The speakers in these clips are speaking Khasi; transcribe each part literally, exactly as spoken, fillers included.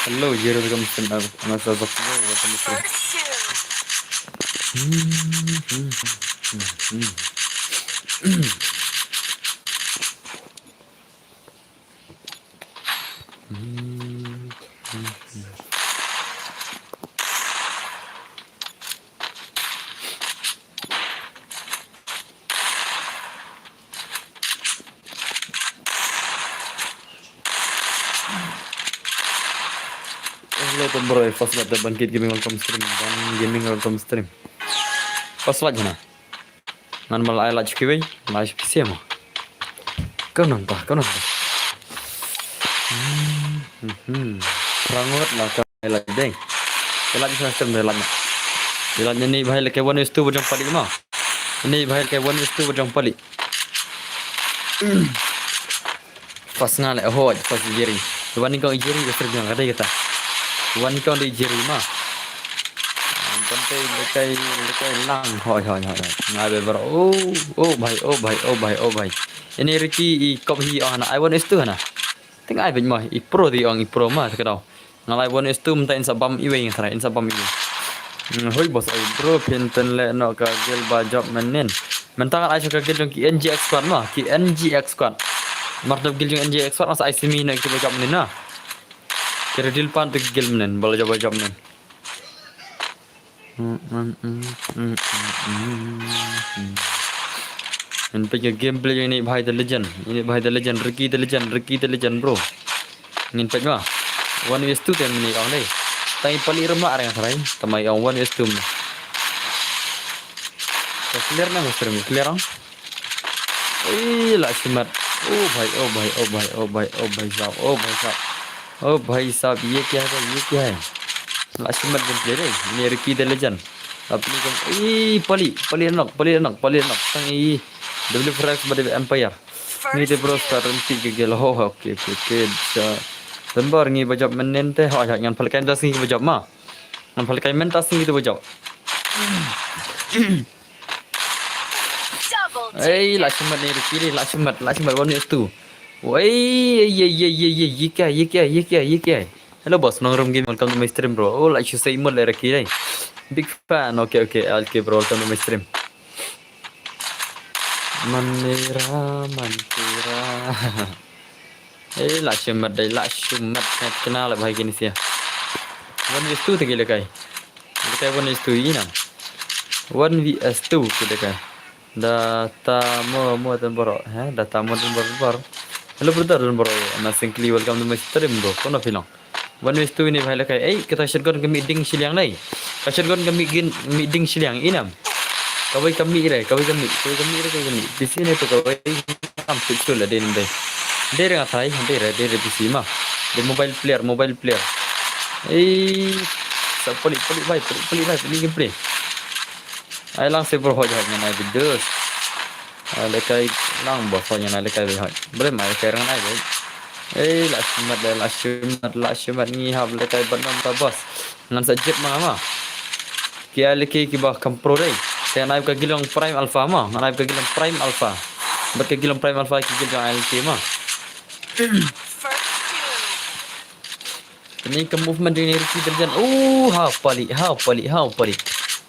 Hello, Jerry, welcome to stream. Uh, Master Zok, welcome to stream. Hello, Tom Bro, first light, Ban Kit Gaming, welcome stream. Ban Gaming, welcome stream. First light na. Ngan mal ai light kiwei, light kisiam. Kau nang ta, kau nang ta. Hmm, hmm, hmm. Rangot la ka light dei. Light sa stream dei light. Light ni bhai leke one is two bajong pali ma. Ni bhai leke one is two bajong pali. First nga le hoj, first Jerry. Wan ni kong Jerry ka serbiang kata kata. Wan ni kong di Jerry ma. Konte lekai lekai lang hoj hoj hoj. Nga be bro. Oh, oh bhai, oh bhai, oh bhai, oh bhai. Ini Ricky i kop hi ong na I one is two na. Ting ai bit ma i pro di ong i pro ma ta ka dau. Nga lai one is two mynta in sa bam iwei nga tharai in sa bam iwei. Hmm, hoi boss ai bro phin pynleh noh ka guild ba jop mynnin. Mynta ngan ai sha ka guild jong ki N G X squad ma, ki N G X squad. Mar dep guild jong N G X squad nga sa ai simi noh ki ba jop mynnin na. Ki redeal pan tu ki guild mynnin, ba la jop ba jop mynnin. Ngin peit ka gameplay jong ini bhai the legend. Ini bhai the legend, Ricky the legend, Ricky the legend bro. Ngin peit ma. One vs two te mynne ong dei. Tang i pali rem la reng sarai. Tama i ong one vs two mynne. Ka clear na ka stream, clear ong. Ei, la shimat. Oh bhai, oh bhai, oh bhai, oh bhai, oh bhai sab, oh bhai sab. Oh bhai sab, ye kya hai, ye kya hai. La shimat gameplay dei. Ini Ricky the legend. Apni kam, ei, pali, pali nok, pali nok, pali nok. Tang i W four X ba dei Empire. Ngi te bro start renti ke gel ho, okay, okay, okay. Sa Don Bor ngi ba jop mynnin te, ho, ngan phalkai mynta sngi ba jop ma. Ngan phalkai mynta sngi te ba jop. Ei, la shimat ni Ricky ni, la shimat, la shimat one vs two. Wei, ye, ye, ye, ye, ye kya, ye kya, ye kya, ye kya. Hello boss, Nongrum Game, welcome to my stream bro. Oh, la shu sei mut le Ricky dei. Big fan, okay, okay, okay bro, welcome to my stream. Manera, mantera. Eh, la shimat dei, la shimat. Ngat kena la bhai kini sia. One vs two te ki lekai. Lekai one vs two i nam. One vs two ki lekai. Da ta mo mo Don Bor. He, da ta mo Don Bor, Don Bor. Hello brother Don Bor. Na singkli welcome to my stream bro. Kono phi long. One vs two ini bhai lekai. Ei, kata shotgun ka mih ding shiliang nei. Ka shotgun ka mih gin, mih ding shiliang i nam. Kawei ka mih re, kawei ka mih, kawei ka mih re, kawei ka mih. Bisi ne to kawei kam pistol la den dei. Dei re nga thai, dei re, dei re bisi ma. Dei mobile player, mobile player. Ei, sa pali, pali bhai, pali, pali bhai, pali gameplay. Ai lang se bro hoj hoj ngan ai videos. Ai lekai lang bro hoj ngan ai lekai bro hoj. Bre ma lekai rang ai bro. Ei, la shimat dei, la shimat, la shimat ngi hap lekai ban nom ta boss. Ngan sa jep ma ma. Ki ai leki ki ba kam pro dei. Te ngan ai ka guild jong Prime Alpha ma. Ngan ai ka guild jong Prime Alpha. Bad ka guild jong Prime Alpha ki guild jong I L K ma. First kill. Ni ka movement ni Ricky Derjan. Oh, ha pali, ha pali, ha pali.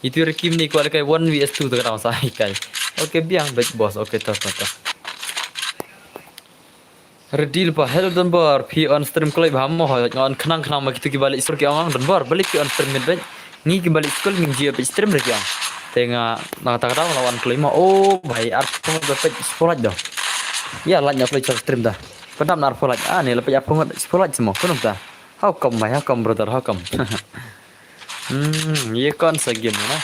Itu Ricky ni ko lekai one vs two tu kata sa ikai. Okay, biang big boss. Okay, ta ta ta. Redil pa, hello Don Bor, phi on stream kloi bha mo, hoi, ngan khnang khnang ma kitu ki balik sur ki ong Don Bor, balik phi on stream mit bek. Ngi ki balik skul ngin jia phi stream re ki ong. Te nga na ta ka daw la wan kloi ma. Oh bhai, ar pung da phi spolaj do. Ya laj na kloi char stream da. Pendam na ar pung laj. Ah, ni la phi ar pung spolaj semua. Kunum ta. How come bhai, how come brother, how come? Hmm, ye kon sa game na.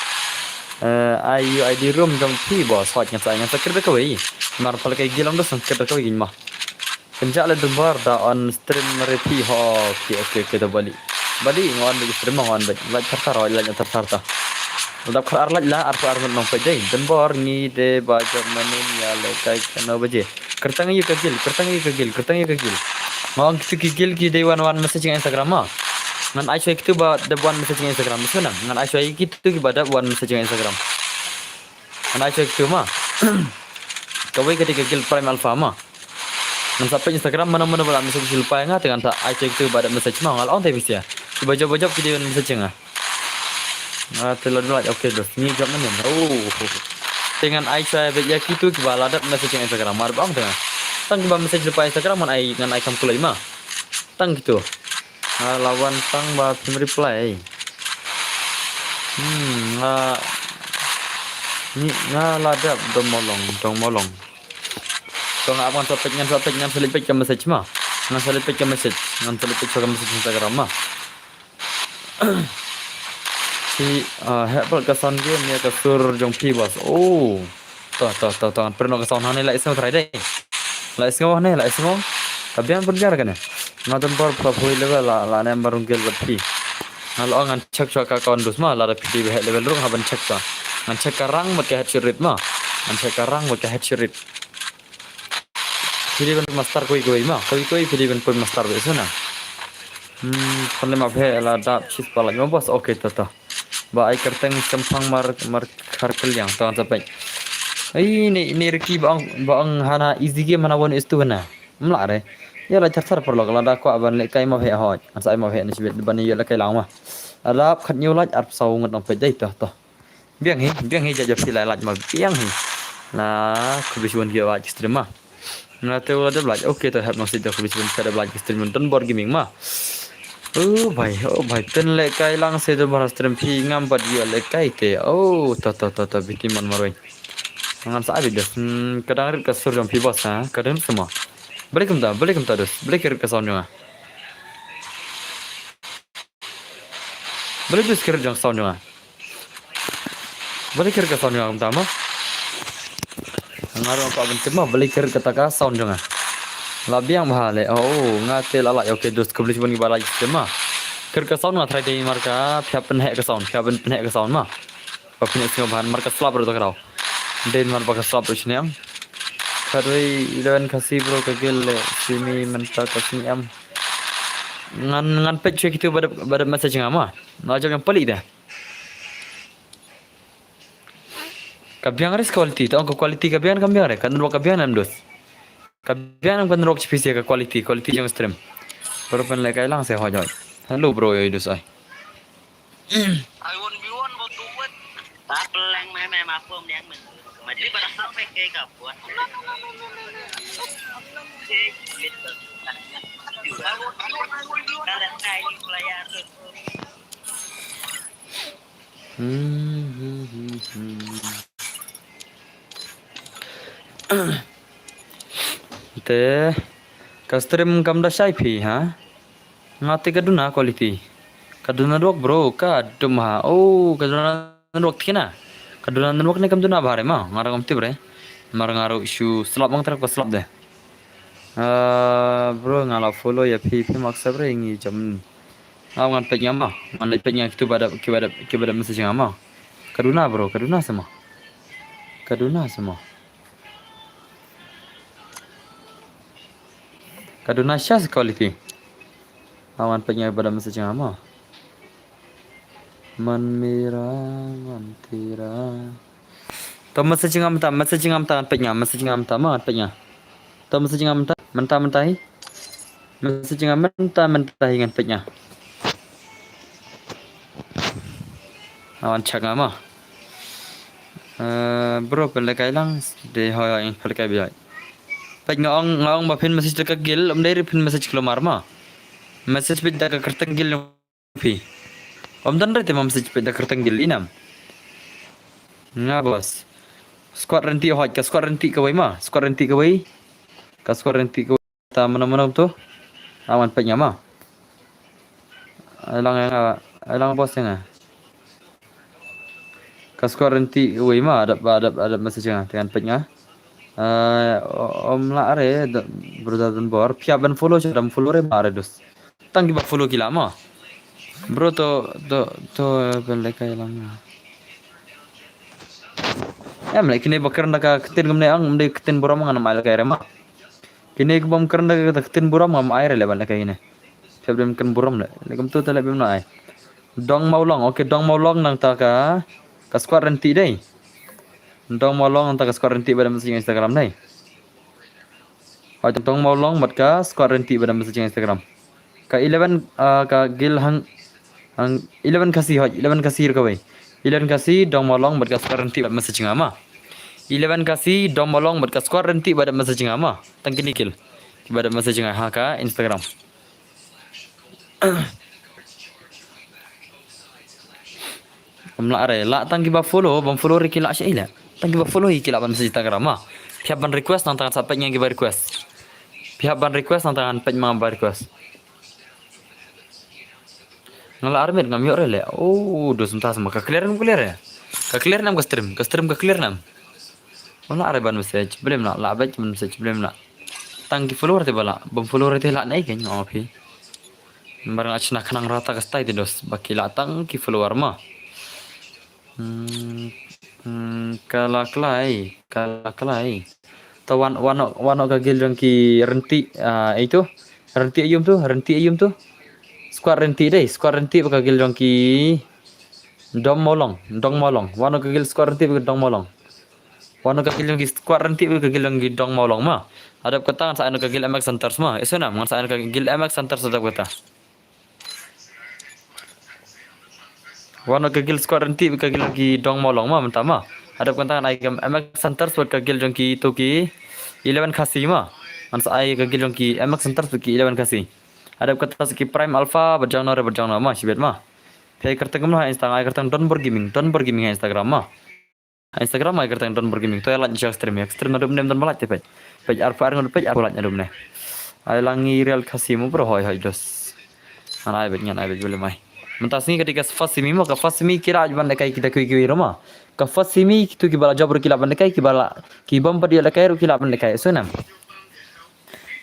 Eh, ai yu ai di room jong phi boss, hot ngan sa ngan sa kir da kawei. Mar pal kai gilang da sang kir da kawei ma. Kynjah le Don Bor da on stream re phi ho. Okay, okay, okay, da bali. Bali ngon bali stream ngon bali. Laj thar thar, laj thar thar ta. Dap khar ar laj la, ar ar nong pe jai. Don Bor ngi de ba jam manin ya le kai kano baje. Kyrteng ïa ka guild, kyrteng ïa ka guild, kyrteng ïa ka guild. Nga ong kitu ki guild ki dei wan wan message nga Instagram ma. Ngan ai shuwa kitu ba dep wan message nga Instagram. Shu nang, ngan ai shuwa kitu ki ba dep wan message nga Instagram. Ngan ai shuwa kitu ma. Kawei ka dei ka guild Prime Alpha ma. Ngan sa peit Instagram, mano mano ba la message lypa ïa nga, te ngan sa ai check tu ba da message ma, nga la ong te bisia. Kiba jop ba jop ki dei ban message ïa nga. Nga te la dep lait, okay, dos ngi jop mano. Oh. Te ngan ai sa beit ïa kitu kiba la dep message ïa Instagram, mar ba ong te nga. Tang kiba message lypa Instagram ngan ai, ngan ai kam kulai ma. Tang kitu. Nga la wan tang ba phim reply. Hmm, nga ni nga la dep dong molong, dong molong. To nga ap ngan sa peit, ngan sa peit, ngan sa leit peit ka message ma. Ngan sa leit peit ka message, ngan sa leit peit ka message Instagram ma. Phi, ah, heh bad ka sound game ïa ka sur jong phi boss. Oh. To, to, to, to, ngan pynnoh ka sound hangne, la isngew trai dei. La isngew hangne, la isngew. Ka biang pynbiang kane. Nga don bor phi phi level la, la ne ym ba rung gel bad phi. Nga la ong ngan check shuwa ka account dus ma, lada phi dei ba heh level ruh nga ban check shuwa. Ngan check ka rank bad ka headshot rate ma. Ngan check ka rank bad ka headshot rate. Phi dei ban master kawei kawei ma. Kawei kawei phi dei ban poi master bad shuwa na. Hmm, pynlem ma phi la dap chis ba la ma boss. Okay, to, to. Ba ai kyrteng sempang mar, mar khar kylliang, to ngan sa peit. Ai, ni, ni Ricky ba ong, ba ong hana easy game hana one is two hana. Ym lah re. Ïa la thar thar paralok, lada kwah ban lehkai ma phi hoi. Ngan sa ai ma phi na shibit ban ïa lehkai lang ma. Lada ap khat ñiew like, arphew saw ngut nang peit dei, to, to. Biang hi, biang hi, jajap hi la like ma, biang hi. Na, khublei shibun ki ba like stream ma. Nga te wa dep like. Okay, to hep nang sih, to khublei shibun ki ba dep like stream Don Bor Gaming ma. Oh bhai, oh bhai, pynlehkai lang se Don Bor stream phi ngam pat ïoh lehkai te. Oh, to, to, to, to, biti man marwei. Ngan sa ai dos. Hmm, ka dang rit ka sur jong phi boss ha. Ka dang rit sa ma. Balei kumta, balei kumta dos. Balei ka rit ka sound jong nga. Balei dos ka rit jong sound jong nga. Balei ka rit ka sound jong nga kumta mo? Nga ruh nga kwah ban tip mo, balei ka rit kata ka sound jong nga. La biang bha leh. Oh, nga te la like. Okay, dos, khublei shibun ki ba like te ma. Ka rit ka sound nga try dei marka phi hap pynheh ka sound, phi hap pynheh ka sound ma. Ba phin ïohsngew bha marka slap ruh to ka daw. Dei mar ba ka slap ruh sniang. Khatwei eleven Khasi bro ka guild leh simi mynta ka sngi em. Ngan, ngan peit shuwa kitu ba dep, ba dep message nga ma. Nga jop ïa palik de. Ka biang re quality, to ong ka quality ka biang kam biang re, ka network ka biang ne em dos. Ka biang ne em ka network, chiphi se ka quality, quality jong stream. Bro pynlehkai lang se hoi hoi. Hello bro, ïa dos ai. Ai one v one bot tu bot. Ta peleng me me ma pom dang men. Ma di ba sa me ke ka buat. Hmm, hmm, hmm, hmm. Te ka stream kam da shai phi ha? Nga te ka duna quality. Ka duna network bro, ka dum ha. Oh, ka duna network thikna. Ka duna network ne kam duna bha re ma, nga ruh ngam tip re. Mar nga ruh shu slap bang trap ka slap de. Ah, bro, nga la follow ïa phi, phi mak sep re ngi jam. Nga ngan peit nga ma. Ngan leit peit nga kitu ba dep, kiba dep, kiba dep message nga ma. Ka duna bro, ka duna sa ma. Ka duna sa ma. Ka duna sha sa quality. Nga ngan peit nga ba dep message nga ma. Man mira, man tira. To message nga mynta, message nga mynta ngan peit nga, message nga mynta ma ngan peit nga. To message nga mynta, mynta mynta hi. Message nga mynta mynta hi ngan peit nga. Awan check nga ma. Eh, bro pynlehkai lang de, hoi hoi pynlehkai biang. Peit nga ong, nga ong ba phin message da ka guild, ym dei re phin message klomar ma. Message peit da ka kyrteng guild phi. Ym don re te ma message peit da kyrteng guild inam. Nga boss. Squad Renti hoi, ka squad Renti kawei ma. Squad Renti kawei. Ka squad Renti kawei. Ta mano mano to. Awan peit nga ma. Ai lang nga, ai lang boss nga. Ka squad Renti kawei ma, adap, adap, adap message nga, te ngan peit nga. Eh, ym lah re, brother Don Bor, phi hap ban follow, sha dam follow re ma re dos. Tang kiba follow ki lah ma. Bro to, to, to, pynlehkai lang. Em leh kine ba kren da ka ktien kumne ang, ym dei ktien burom ngan ym ai lehkai re ma. Kine ki bym kren da ka ktien burom ngam ai re leh ban lehkai kine. Phi hap ban kren burom leh. Leh kumtu te leh bym noh ai. Dong Mawlong, okay, Dong Mawlong nangta ka, ka squad Renti dei. Dong Mawlong nangta ka squad Renti ba dep message Instagram dei. Hoi, Dong Mawlong bad ka Squad Rynti ba da message ha Instagram. Ka eleven, ah, ka Gil Hang, Hang, eleven Khasi, hoi, eleven Khasi ruh kawei. Eleven Khasi, Dong Mawlong bad ka Squad Rynti ba da message nga ma. Eleven Khasi, Dong Mawlong bad ka Squad Rynti ba da message nga ma. Tang kine Gil. Ki ba da message nga ha ka Instagram. Kam lah re, lah tang kiba follow, bym follow re ki lah sha ila. Tang kiba follow hi ki lah ban message Instagram ma. Phi hap ban request nangta ngan sa peit nga kiba request. Phi hap ban request nangta ngan peit ma ba request. Nga lah armet ngam ïoh re le. Oh, dos mynta sa ma ka clear em, clear re. Ka clear nam ka stream, ka stream ka clear nam. Wala are ban message, blem lah, lah bad ban message, blem lah. Tang ki follower te ba lah, bym follower te lah nai kein, oh phi. Namar nga shna khnang rata ka style te dos, ba ki lah tang ki follower ma. Hmm, hmm, ka la klai, ka la klai. To wan, wan noh, wan noh ka guild jong ki Rynti, ah, ei tu. Rynti aïu em tu, Rynti aïu em tu. Squad Rynti dei, Squad Rynti ba ka guild jong ki Dong Mawlong, Dong Mawlong. Wan noh ka guild Squad Rynti ba ka Dong Mawlong. Wan noh ka guild jong ki Squad Rynti ba ka guild jong ki Dong Mawlong ma. Hadap kata ngan sa ai noh ka guild M X Hunters ma. Isu nam ngan sa ai noh ka guild M X Hunters hadap kata. Wan noh ka guild Squad Rynti ba ka guild jong ki Dong Mawlong ma mynta ma. Hadap kata ngan ai ka M X Hunters bad ka guild jong ki tu ki eleven Khasi ma. Ngan sa ai ka guild jong ki M X Hunters bad ki eleven Khasi. Hadap kata sa ki Prime Alpha bad jong no re bad jong no ma shibit ma. Phi kyrteng kumno ha Insta, ai kyrteng Don Bor Gaming, Don Bor Gaming ha Instagram ma. Ha Instagram ai kyrteng Don Bor Gaming. To ïa like share stream, ïa stream naduh mynne don ba like te peit. Peit arphew ar ngut peit arphew like naduh mynne. Ai lang ngi real Khasi mo bro, hoi hoi dos. Ngan ai beit, ngan ai beit bele mai. Mynta sngi ka dei ka first semi mo, ka first semi ki lah ban lehkai kita kiwei kiwei ruh ma. Ka first semi kitu kiba la jop ruh ki lah ban lehkai, kiba la, ki bym pat ïoh lehkai ruh ki lah ban lehkai. Isu nam.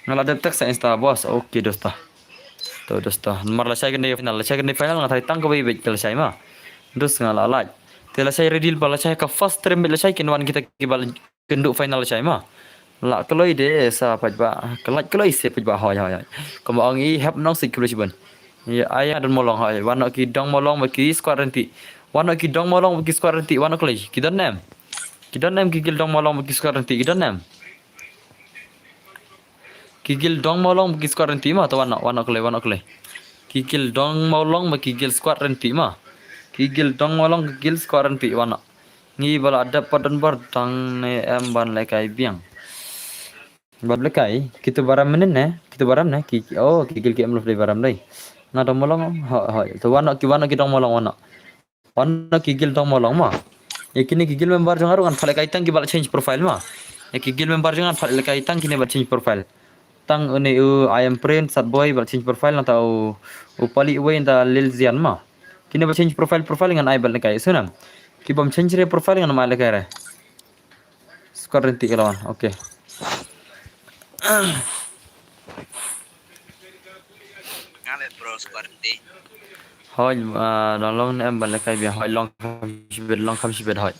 Nga la dep text ha Insta boss. Okay dosta. To dosta. Namar lashai kan dei final, lashai kan dei final nga tharai tang kawei beit ka lashai ma. Dos nga la like. Te lashai ready ba lashai ka first stream beit lashai kin wan kita kiba la kynduh final lashai ma. La kloi de sa paidbah. Ka like kloi se paidbah hoi hoi hoi. Kumba ong i hep nong sik khlem shibun. Ïa ai Don Mawlong hoi. Wan noh ki Dong Mawlong bad ki Squad Rynti. Wan noh ki Dong Mawlong bad ki Squad Rynti. Wan noh kloi. Ki don nem. Ki don nem ki guild Dong Mawlong bad ki Squad Rynti. Ki don nem. Ki guild Dong Mawlong bad ki Squad Rynti ma, to wan noh, wan noh kloi, wan noh kloi. Ki guild Dong Mawlong bad ki guild Squad Rynti ma. Ki guild Dong Mawlong, ki guild Squad Rynti, wan noh. Ngi ba la dep pat don bor tang ne em ban lehkai biang. Ban lehkai, kitu baram mynnin ne, kitu baram ne, ki, oh, ki guild ki em love dei baram dei. Nga Dong Mawlong, hoi, hoi. To wan noh, ki wan noh ki Dong Mawlong, wan noh. Wan noh ki guild Dong Mawlong ma. Ïa kine ki guild member jong nga ruh ngan phah lehkai tang kiba la change profile ma. Ïa ki guild member jong nga ngan phah lehkai tang kine ba change profile. Tang une u I am Prince, Sat Boy, ba la change profile nangta u, u Pali uwei nangta Lil Zian ma. Kine ba change profile, profile ngan ai ban lehkai. Isu nam. Ki bym change re profile ngan ym ai lehkai re. Squad Rynti ka la wan. Okay. Nga le bro Squad Rynti. Hoi, ah, Dong Mawlong ne em ban lehkai biang, hoi long kham shibit, long kham shibit hoi.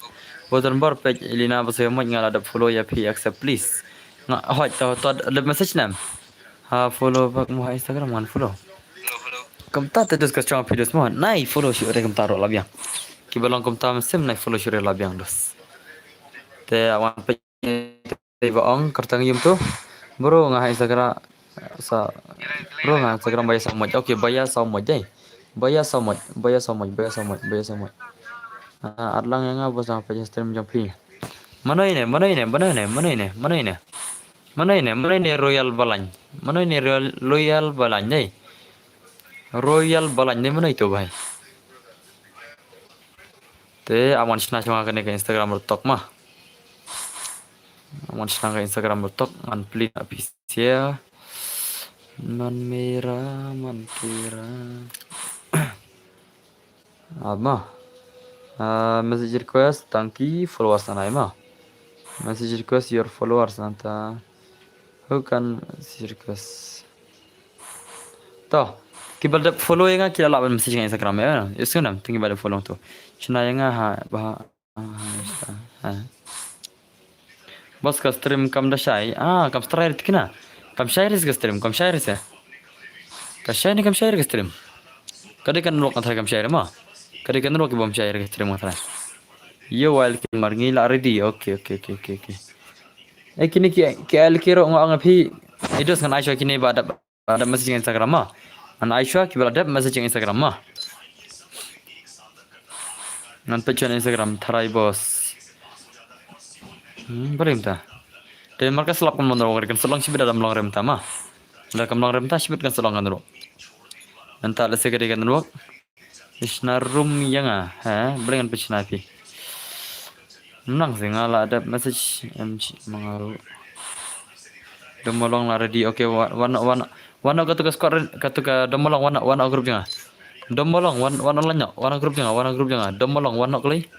Button bar page Elina ba soi moj nga la dep follow ïa phi accept please. Nga hoi to, to dep message nam. Ha follow back mo ha Instagram ngan follow. Kumta te dos ka chong phi dos mo. Nai follow shuh re kumta ruh la biang. Kiba long kumta mynsiem nai follow shuh re la biang dos. Te awan page te ba ong kyrteng ïum tu. Bro nga ha Instagram sa, bro nga ha Instagram ba ïa saw moj. Okay, ba ïa saw moj dei. Ba ïa saw moj, ba ïa saw moj, ba ïa saw moj, ba ïa saw moj. Ah, at lang ïa nga ba sa page stream jong phi. Mano ine, mano ine, mano ine, mano ine, mano ine. Mano ine, mano ine Royal Balain. Mano ine Royal, Royal Balain dei. Royal Balain dei mano ito bai. Te awan shna shwa kane ka Instagram ruh tok ma. Awan shna ka Instagram ruh tok ngan pli na pisia. Man mera, man kera. Ama. Ah, message request, tang ki followers ngan ai ma. Message request your followers nangta. Who can message request? To, kiba dep follow ïa nga ki la lah ban message nga Instagram ïa. Ïa sngewbha tang kiba dep follow to. Shna ïa nga ha ba. Boss ka stream kam da shai. Ah, kam shai re tikna. Kam shai re ka stream, kam shai re se. Ka shai ne kam shai re ka stream. Ka dei ka network nga tharai kam shai re ma. Ka dei ka network ki bym shai re ka stream nga tharai. Yo, while ki mar ngi la ready. Okay, okay, okay, okay, okay. Eh, kine ki, ki al ki ro nga ong phi. Idus ngan ai shuwa kine ba dep, ba dep message Instagram ma. Ngan ai shuwa kiba la dep message Instagram ma. Ngan peit shuwa Instagram tharai boss. Hmm, ba rim ta. Te marka slap kan mon ro kan slong shibit da dam long rim ta ma. Da kam long rim ta shibit kan slong kan ro. Nanta lese ka dei kan ro. Ishna room ïa nga, ha? Bring ngan pynshna phi. Nang seh nga la dep message M G mangaru. Domolong la ready. Okay, wan wan wan wan katu ka squad, katu ka Domolong wan wan group jong nga. Domolong wan wan online noh, wan group jong nga, wan group jong nga. Domolong wan kali.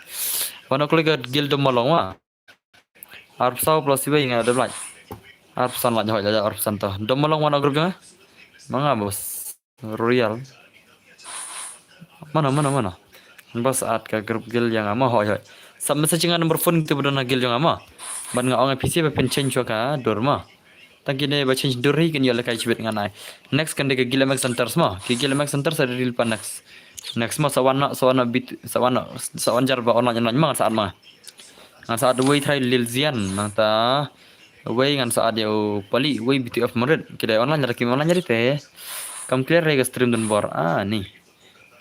Wan kali ka guild Domolong wa. Arphew saw plus iwei nga dep lait. Arphew san lait hoi la arphew san to. Domolong wan group jong nga. Manga bos. Royal. Mano, mano, mano? Bas at ka group guild ïa nga ma, hoi, hoi. Sub message nga number phone tu ba don ha guild ïa nga ma. Ban nga ong P C ba phin change ka dur ma. Tang kine ba change dur hi kin ïa lehkai shibit ngan ai. Next kan dei ka guild M X Hunters ma. Ki guild M X Hunters ada deal pa next. Next ma sa wan na, sa wan na bit, sa wan na, sa wan jar ba online online ma sa at ma. Ngan sa at wei trai Lil Zian nangta. Wei ngan sa at ïa u Pali, wei B T F Marit. Ki dei online, lada kim online ïa te. Kam clear re ka stream don bor. Ah, ni.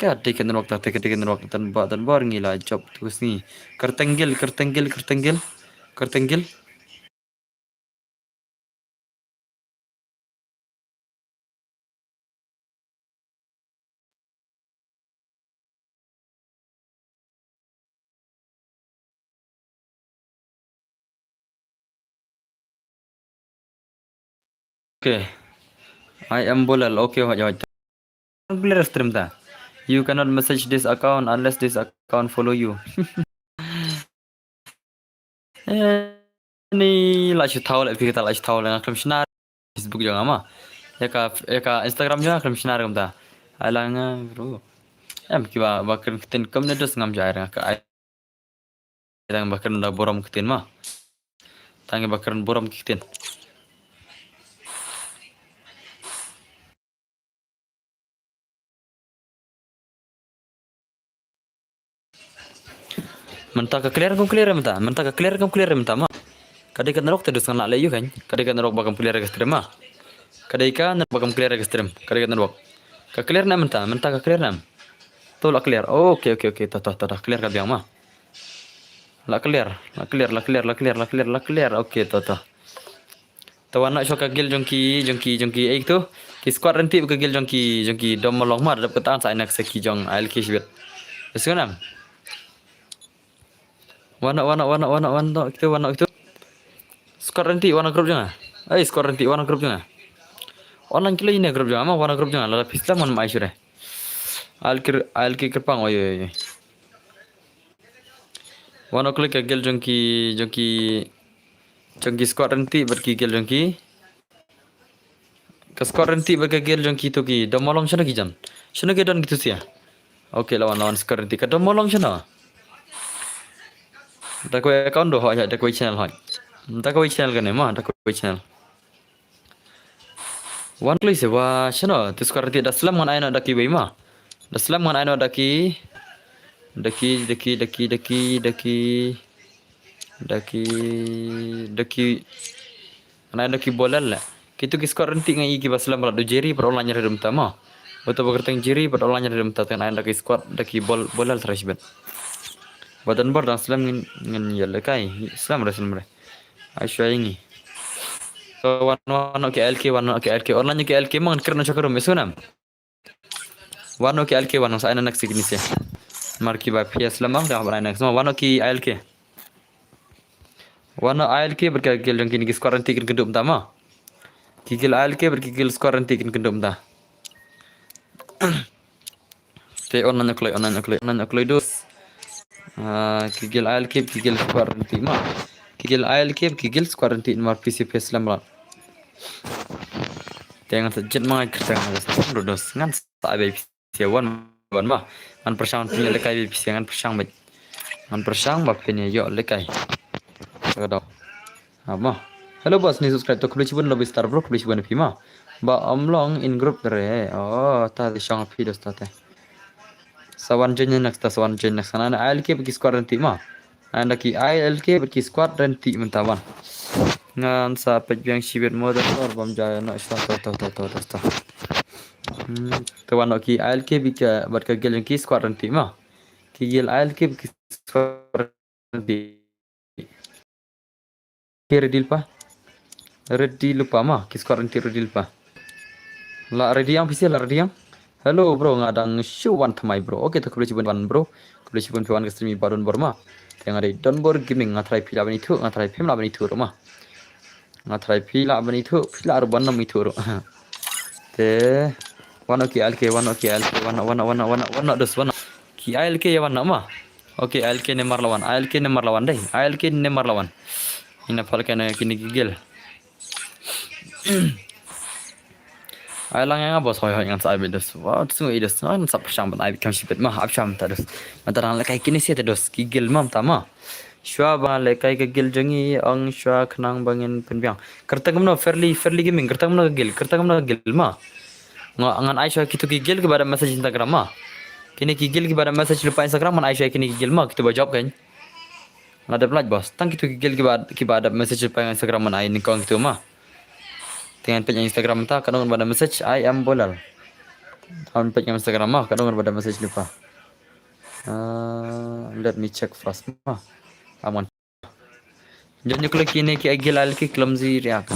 Ka dei ka network ta, ka dei ka network don bor, don bor ngi la job tu sngi. Kertenggil, kertenggil, kertenggil. Kertenggil. Okay. I am Bolal. Okay, hoj, hoj. Clear stream ta. You cannot message this account unless this account follow you. Eh, ni la shu thaw le, phi kata la shu thaw le, nga khlem shna Facebook jong nga ma. Ïa ka, ïa ka Instagram jong nga khlem shna kumta. Ai la nga bro. Em kiba, ba kren ktien kumne dus ngam jai nga ka ai. Tang ba kren da burom ktien ma. Tang ba kren burom ktien. Mynta ka clear kam clear mynta, mynta ka clear kam clear mynta ma. Ka dei ka network te dus ngan lah leh ïa u kan. Ka dei ka network ba kam clear ka stream ma. Ka dei ka network ba kam clear ka stream. Ka dei ka network. Ka clear ne mynta, mynta ka clear ne. To la clear. Oh, okay, okay, okay. Ta, ta, ta, ta clear ka biang ma. La clear, la clear, la clear, la clear, la clear, la clear. Okay, to, to. Te wan noh shuwa ka guild jong ki, jong ki, jong ki, eh, tu. Ki squad rynti ka guild jong ki, jong ki Dom Malong ma, dep kata sa ai next ki jong ai lki shibit. Is gonna. Wan noh, wan noh, wan noh, wan noh, wan noh, kitu, wan noh, kitu. Squad rynti, wan noh group jong nga. Ai, squad rynti, wan noh group jong nga. Online kilo ine group jong nga, ma wan noh group jong nga, lada phi slem wan ma ai shuwa. Ai lki, ai lki kyrpang, oi, oi, oi. Wan noh klik ka guild jong ki, jong ki, jong ki squad rynti bad ki guild jong ki. Ka squad rynti bad ka guild jong ki tu ki Dom Malong shano ki jan. Shano ki don ki tu sia. Okay, la wan, la wan squad rynti ka Dom Malong shano. Da kawei account do hoi, da kawei channel hoi. Da kawei channel kane ma, da kawei channel. Wan kloi se wa shano, tu squad rynti da slem ngan ai noh da kiwei ma. Da slem ngan ai noh da ki, da ki, da ki, da ki, da ki, da ki, da ki, da ki. Ngan ai noh da ki Bolal le. Kitu ki squad rynti nga i kiba slem bad u Jerry bad online ïa ri dum ta ma. Uto ba kyrteng Jerry bad online ïa ri dum ta, te ngan ai noh da ki squad, da ki Bol-, Bolal trai shibit. Ba don bor dang slem ngin, ngin ïa lehkai. Slem re, slem re. Ai shuwa ïa ngi. So wan, wan noh ki I L K, wan noh ki I L K. Online ki I L K ma ngan kren noh sha ka room, is gonna. Wan noh ki I L K, wan noh sa ai noh next ki ni se. Mar kiba phi slem bang da ban ai next. Wan noh ki I L K. Wan noh I L K bad ka guild jong kine ki squad rynti kin kynduh mynta ma. Ki guild I L K bad ki guild squad rynti kin kynduh mynta. Te online ïa kloi, online ïa kloi, online ïa kloi dus. Ah, ki guild I L K, ki guild squad rynti ma. Ki guild I L K, ki guild squad rynti mar P C P slem bad. Te ngan sa jied ma ngai kyrteng ngan sa dus. Ngan sa ai bai P C wan, wan ma. Ngan pyrshang phin ïoh lehkai bai P C, ngan pyrshang bai. Ngan pyrshang ba phin ïoh lehkai. Ka dok. Ha ma. Hello boss, ni subscribe to khublei shibun Lobby Star bro, khublei shibun phi ma. Ba ym long in group re. Oh, ta di shong phi dos ta te. Sa wan join next, ta sa wan join next. Ngan ai I L K bad ki squad rynti ma. Ngan ai da ki I L K bad ki squad rynti mynta wan. Ngan sa peit biang shibit mo da tor bam ja na sta to to to to to to. Hmm, te wan ki I L K bad ka, bad ka guild jong ki squad ranti ma. Ki guild I L K bad ki squad ranti. Ki ready lypa. Ready lypa ma, ki squad ranti ready lypa. La ready ïa nga phi seh, la ready ïa nga. Hello bro, nga dang shu wan thymmai bro. Okay, to khublei shibun wan bro. Khublei shibun phi wan ka stream i Badon Bor ma. Te nga dei Don Bor Gaming, nga tharai phi lah ban ithuh, nga tharai phim lah ban ithuh ruh ma. Nga tharai phi lah ban ithuh, phi lah ruh ban ym ithuh ruh. Te wan ki I L K, wan ki I L K, wan, wan, wan, wan, wan, wan, dos, wan. Ki I L K ïa wan ma. Okay, I L K ne mar la wan, I L K ne mar la wan dei, I L K ne mar la wan. Ina pal kane kine ki guild. Ai lang ïa nga bos, hoi hoi ngan sa ai beit dos. Wow, tu sngewbha dos. Ngan sa pyrshang ban ai beit kam shibit ma, ap sham ta dos. Mynta dang lehkai kine seh ta dos, ki guild ma mynta ma. Shuwa ba lehkai ka guild jong ngi, ong shuwa khnang ba ngin pynbiang. Kyrteng kumno, Fairly, Fairly Gaming, kyrteng kumno ka guild, kyrteng kumno ka guild ma. Nga, ngan ai shuwa kito ki guild kiba da message Instagram ma. Kine ki guild kiba da message lypa Instagram, ngan ai shuwa kine ki guild ma, kito ba jop kan. Nga dep like bos. Tang kito ki guild kiba, kiba da message lypa Instagram, ngan ai nyngkong kito ma. Te ngan peit Instagram mynta, katno ngan ba da message, I am Bolal. Ngan peit Instagram ma, katno ngan ba da message lypa. Uh, let me check first ma. Aman. Jan ñu klik kine ki guild, ki clumsy react.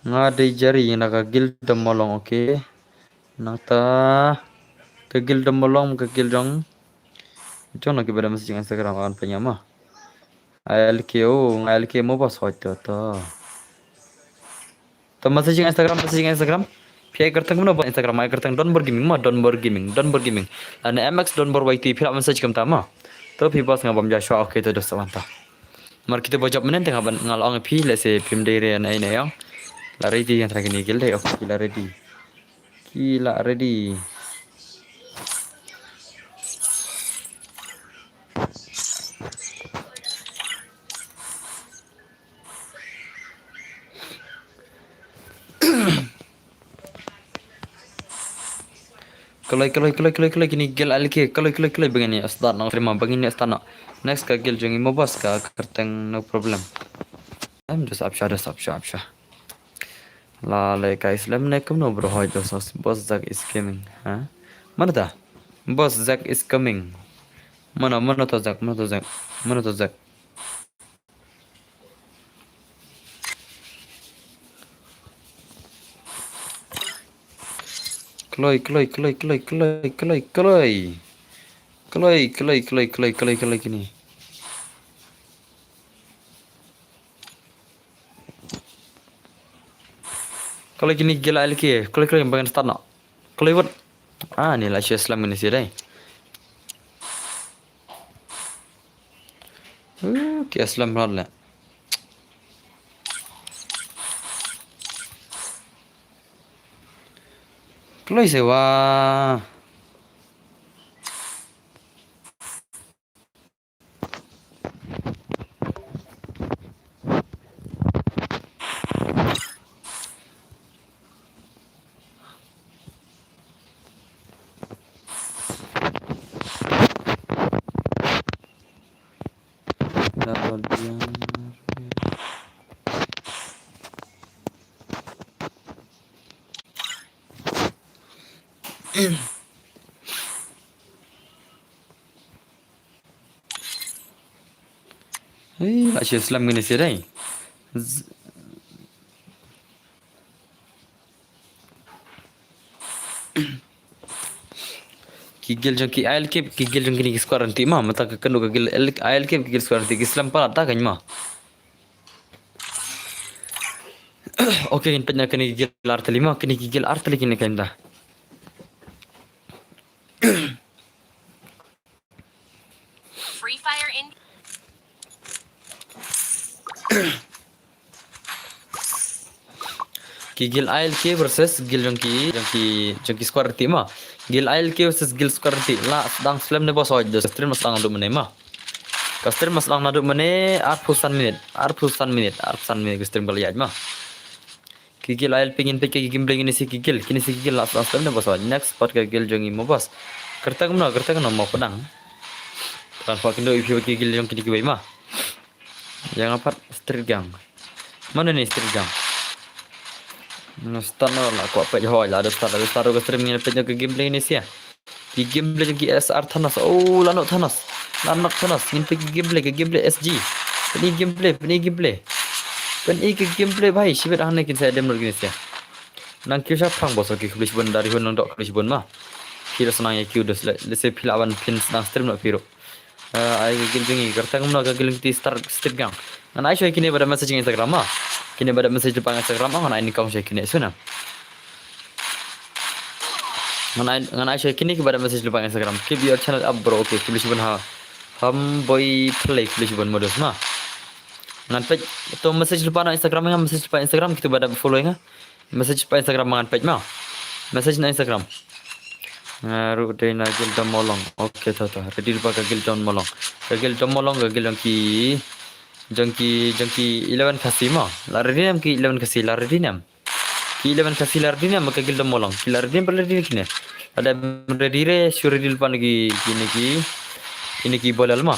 Nga dei Jari na ka guild Damolong, okay. Nangta ka guild Damolong, ka guild jong, jong na kiba da message Instagram, akan pynïam ma. I L K, oh, nga I L K mo bos, hoi to to. To message Instagram, message Instagram. Phi ai kyrteng kumno ba Instagram, ai kyrteng Don Bor Gaming ma, Don Bor Gaming, Don Bor Gaming. Lane M X Don Bor Y T, phi lah message kumta ma. To phi bos nga bam ja shuwa, okay to dos wan ta. Mar kito ba jop mynne te nga ban nga la ong phi lehse phim dei re na ine ong. La ready ïa nga trai kine guild dei, okay la ready. Ki la ready. Kloi, kloi, kloi, kloi, kloi, kine guild I L K, kloi, kloi, kloi, ba ngin ïa start noh, stream ba ngin ïa start noh. Next ka guild jong ngi mo bos, ka kyrteng no problem. Em, just ap sha, just ap sha, ap sha. La lehkai slem ne kumno bro, hoi dos, Boss Zack is coming, ha? Mano ta? Boss Zack is coming. Mano, mano to Zack, mano to Zack, mano to Zack. Kloi, kloi, kloi, kloi, kloi, kloi, kloi. Kloi, kloi, kloi, kloi, kloi, kloi kine. Kloi kine ki la lehkai, kloi, kloi, ba ngan start noh. Kloi wat. Ah, ni la shu slem kine sih dei. Uh, ki slem rat leh. Kloi sewa. Hei, la shu slem kine sih dei. Z-, ki guild jong ki I L K, ki guild jong kine ki squad ranti ma, mynta ka kynduh ka guild L-, I L K, ki guild squad ranti, ki slem palat ta kan ma. Okay, ngin peit na kine ki guild artylli ma, kine ki guild artylli kine kan ta. Free Fire in. Ki guild I L K versus guild jong ki, jong ki, jong ki squad ranti ma. Guild I L K versus guild squad ranti. La sdang slem ne bos, hoi, da stream la sdang naduh mynne ma. Ka stream la sdang naduh mynne, arphew san minit, arphew san minit, arphew san minit ka stream ka la ïaid ma. Ki guild A L P ngin peit ki gameplay kine shi ki guild, kine shi ki guild la sa step ne boss. Next pat ka guild jong i mo boss. Kyrteng mano, kyrteng mano mo pdang. Transfer kindo i phi ki guild jong kine ki wei ma. Ïa nga pat Street Gang. Mano ne Street Gang? Start noh la kwah peit hoi la, ada start, ada start ka stream ngin peit ka gameplay ne sia. Ki gameplay ki S R Thanos. Oh, la nok Thanos. La nok Thanos. Ngin peit ki gameplay, ki gameplay S G. Pyni gameplay, pyni gameplay. Pyni ki gameplay bhai, shibit hangne kin sa dem lor kine sia. Nang kiew sha phang boss, okay, khublei shibun dari hun nang dok khublei shibun ma. Phi la snang ïa kiew dos le, lehse phi la wan phin snang stream noh phi ruh. Ah, ai ka guild jong i, kyrteng mano ka guild jong i Star Street Gang. Ngan ai shuwa kine ba da message Instagram ma. Kine ba da message lypa Instagram ma, ngan ai ni kong shuwa kine shuwa na. Ngan ai, ngan ai shuwa kine ki ba da message lypa Instagram. Keep your channel up bro. Okay, khublei shibun ha. Ham boy play khublei shibun modus ma. Ngan peit to message lypa na Instagram nga, message lypa Instagram kito ba da follow nga. Message pa Instagram ngan peit ma. Message na Instagram. Nga ruh dei na guild Dom Molong. Okay, to to. Ready lypa ka guild Dom Molong. Ka guild Dom Molong ka guild jong ki, jong ki, jong ki eleven Khasi ma. La ready ne em ki eleven Khasi, la ready ne em. Ki eleven Khasi la ready ne em ka guild Dom Molong. Ki la ready ne em, la ready ne kine. Lada ready re, shu ready lypa na ki, kine ki, kine ki bolal ma.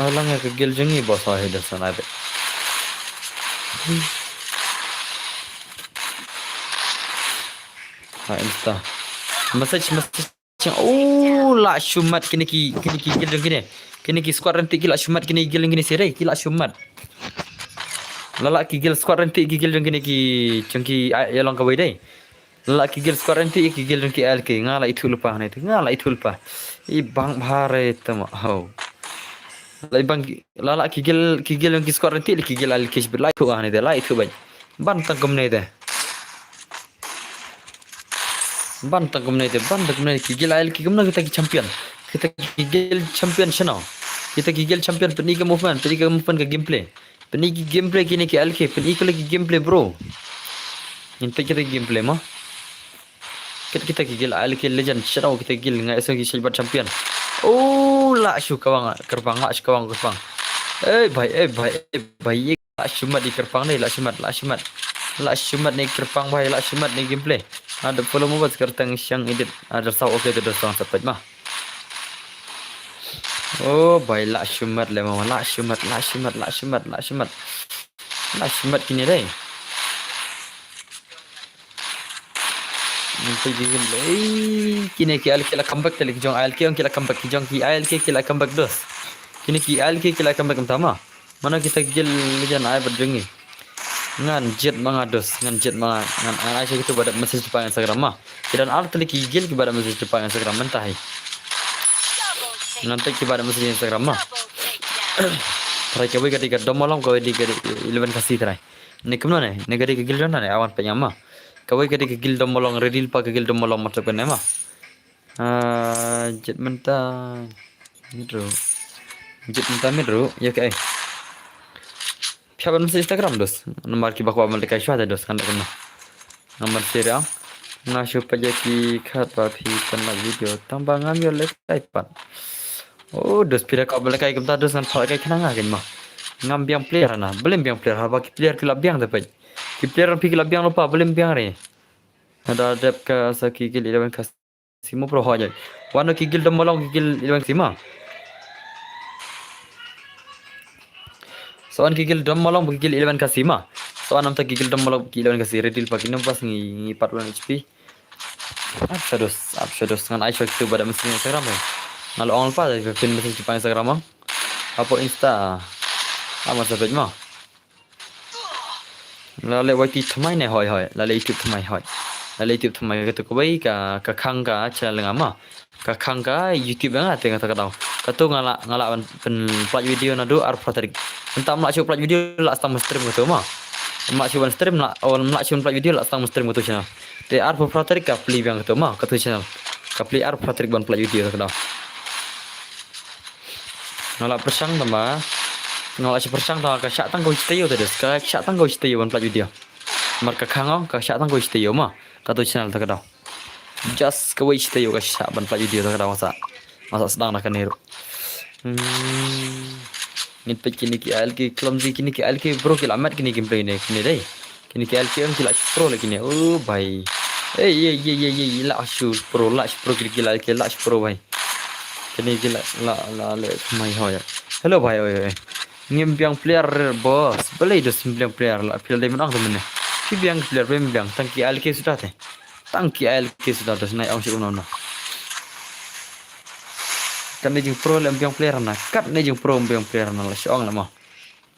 Alang ïa ka guild jong i boss, ha hi da sana bit. Ha Insta. Message, message. Oh, la shu mat kine ki, kine ki guild jong kine. Kine ki squad ranti ki la shu mat kine guild jong kine sirei, ki la shu mat. La la ki guild squad ranti ki guild jong kine ki, jong ki, ah, ïa long kawei dei. La ki guild squad ranti ki guild jong ki A L K, nga la ithuh lypa ne, nga la ithuh lypa. I bang bhare tama, ho. La i bang, la la ki guild, ki guild jong ki squad ranti ki guild A L K shibit la ithuh ne de, la ithuh bang. Ban tang kumne de. Ban tang kumne de, ban tang kumne de, ki guild A L K kumno kita ki champion. Kita ki guild champion shano. Kita ki guild champion pyni ka movement, pyni ka movement ka gameplay. Pyni ki gameplay kine ki A L K, pyni ka la ki gameplay bro. Ngin peit kita ki gameplay ma. Kita kita ki guild A L K legend, shano kita ki guild nga esa ki shait bad champion. Oh, la shu kawang kyrpang, la shu kawang kyrpang. Eh bhai, eh bhai, eh bhai. La shu mat i kyrpang ne, la shu mat, la shu mat. La shu mat ne kyrpang bhai, la shu mat ne gameplay. Ada follow mo bad kyrteng shang edit. Ada saw okay tu dah sang sa peit ma. Oh bhai, la shu mat le ma, la shu mat, la shu mat, la shu mat, la shu mat. La shu mat kine dei. Kine ki A L K la comeback te, ki jong A L K ki la comeback, ki jong ki A L K ki la comeback dos. Kine ki A L K ki la comeback mynta ma. Mano kita ki guild legend ai bad jong ngi. Ngan jied ma nga dos, ngan jied ma nga, ngan, ngan ai sha kito ba da message lypa Instagram ma. Ki don ar tylli ki guild ki ba da message lypa Instagram mynta hi. Ngan peit ki ba da message Instagram ma. Trai kawei ka dei ka Dom Molong, kawei dei ka dei eleven Khasi trai. Ne kumno ne, ne ka dei ka guild jong na ne, awan peit nga ma. Kawei ka dei ka guild Dom Molong, ready lypa ka guild Dom Molong, matlab kane ma. Ah, jied mynta. Mit ruh. Jied mynta mit ruh. Ïa kaei. Phi hap ban message Instagram dos. Namar kiba kwah ban lehkai shuwa te dos, kan da kumno. Ngam ban share ïa. Nga shu peit ïa ki khat ba phi pynlait video tang ba ngam ïoh lehkai pat. Oh, dos phi da kwah ban lehkai kumta dos ngan phah lehkai khnang nga kein ma. Ngam biang player hana. Balei biang player haba ki player ki la biang te peit. Ki player phi ki la biang lypa, balei biang re. Nga da dep ka sa ki guild eleven Khasi mo pro ho jai. Wan ki guild Dom Molong ki guild eleven Khasi ma. Sa wan ki guild Dom Molong ki guild eleven Khasi ma. Sa wan namta ki guild Dom Molong ki eleven Khasi, ready lypa ki nang pas ngi, ngi pat one H P. Ap sha dos, ap sha dos, ngan ai shuwa kito ba da message Instagram mo. Nga la ong lypa da phin message lypa Instagram mo. Hapoh Insta. Ama sa peit mo. La leh Y T thymmai ne, hoi hoi. La leh YouTube thymmai, hoi. La leh YouTube thymmai, kato kawei ka, ka khang ka channel nga ma. Ka khang ka YouTube nga te nga ta ka daw. Kato nga la, nga la ban pynpynlait video naduh arphew tarik. Mynta ym lah shuh pynlait video, lah sdang ban stream kato ma. Ym lah shuh ban stream, lah, ym lah shuh ban pynlait video, lah sdang ban stream kato channel. Te arphew phra tarik ka plie biang kato ma, kato channel. Ka plie arphew phra tarik ban pynlait video ta ka daw. Nga la pyrshang tang ba, nga la shu pyrshang tang ba ka shah tang kawei shi taïew te dos, ka shah tang kawei shi taïew ban pynlait video. Namar ka khang ong ka shah tang kawei shi taïew ma, kato channel ta ka daw. Just kawei shi taïew ka shah ban pynlait video ta ka daw, nga sa, nga sa sdang da kane ruh. Hmm. Ngin peit kine ki A L K clumsy, kine ki A L K bro ki la met kine gameplay ne kine dei. Kine ki A L K em ki la shu pro la kine. Oh bhai. Ei ei ei ei ei, la shu pro, la shu pro kine ki A L K, la shu pro bhai. Kine ki la la la le mai hoya. Hello bhai, oi oi. Ngim biang player boss. Balei dos ngim biang player, la phi la dei mynta te mynne. Phi biang player, phi biang, tang ki A L K suda te. Tang ki A L K suda dos, nai ong shu kumno no. Katne jingpro lem biang player na, katne jingpro biang player na, la shu ong la mo.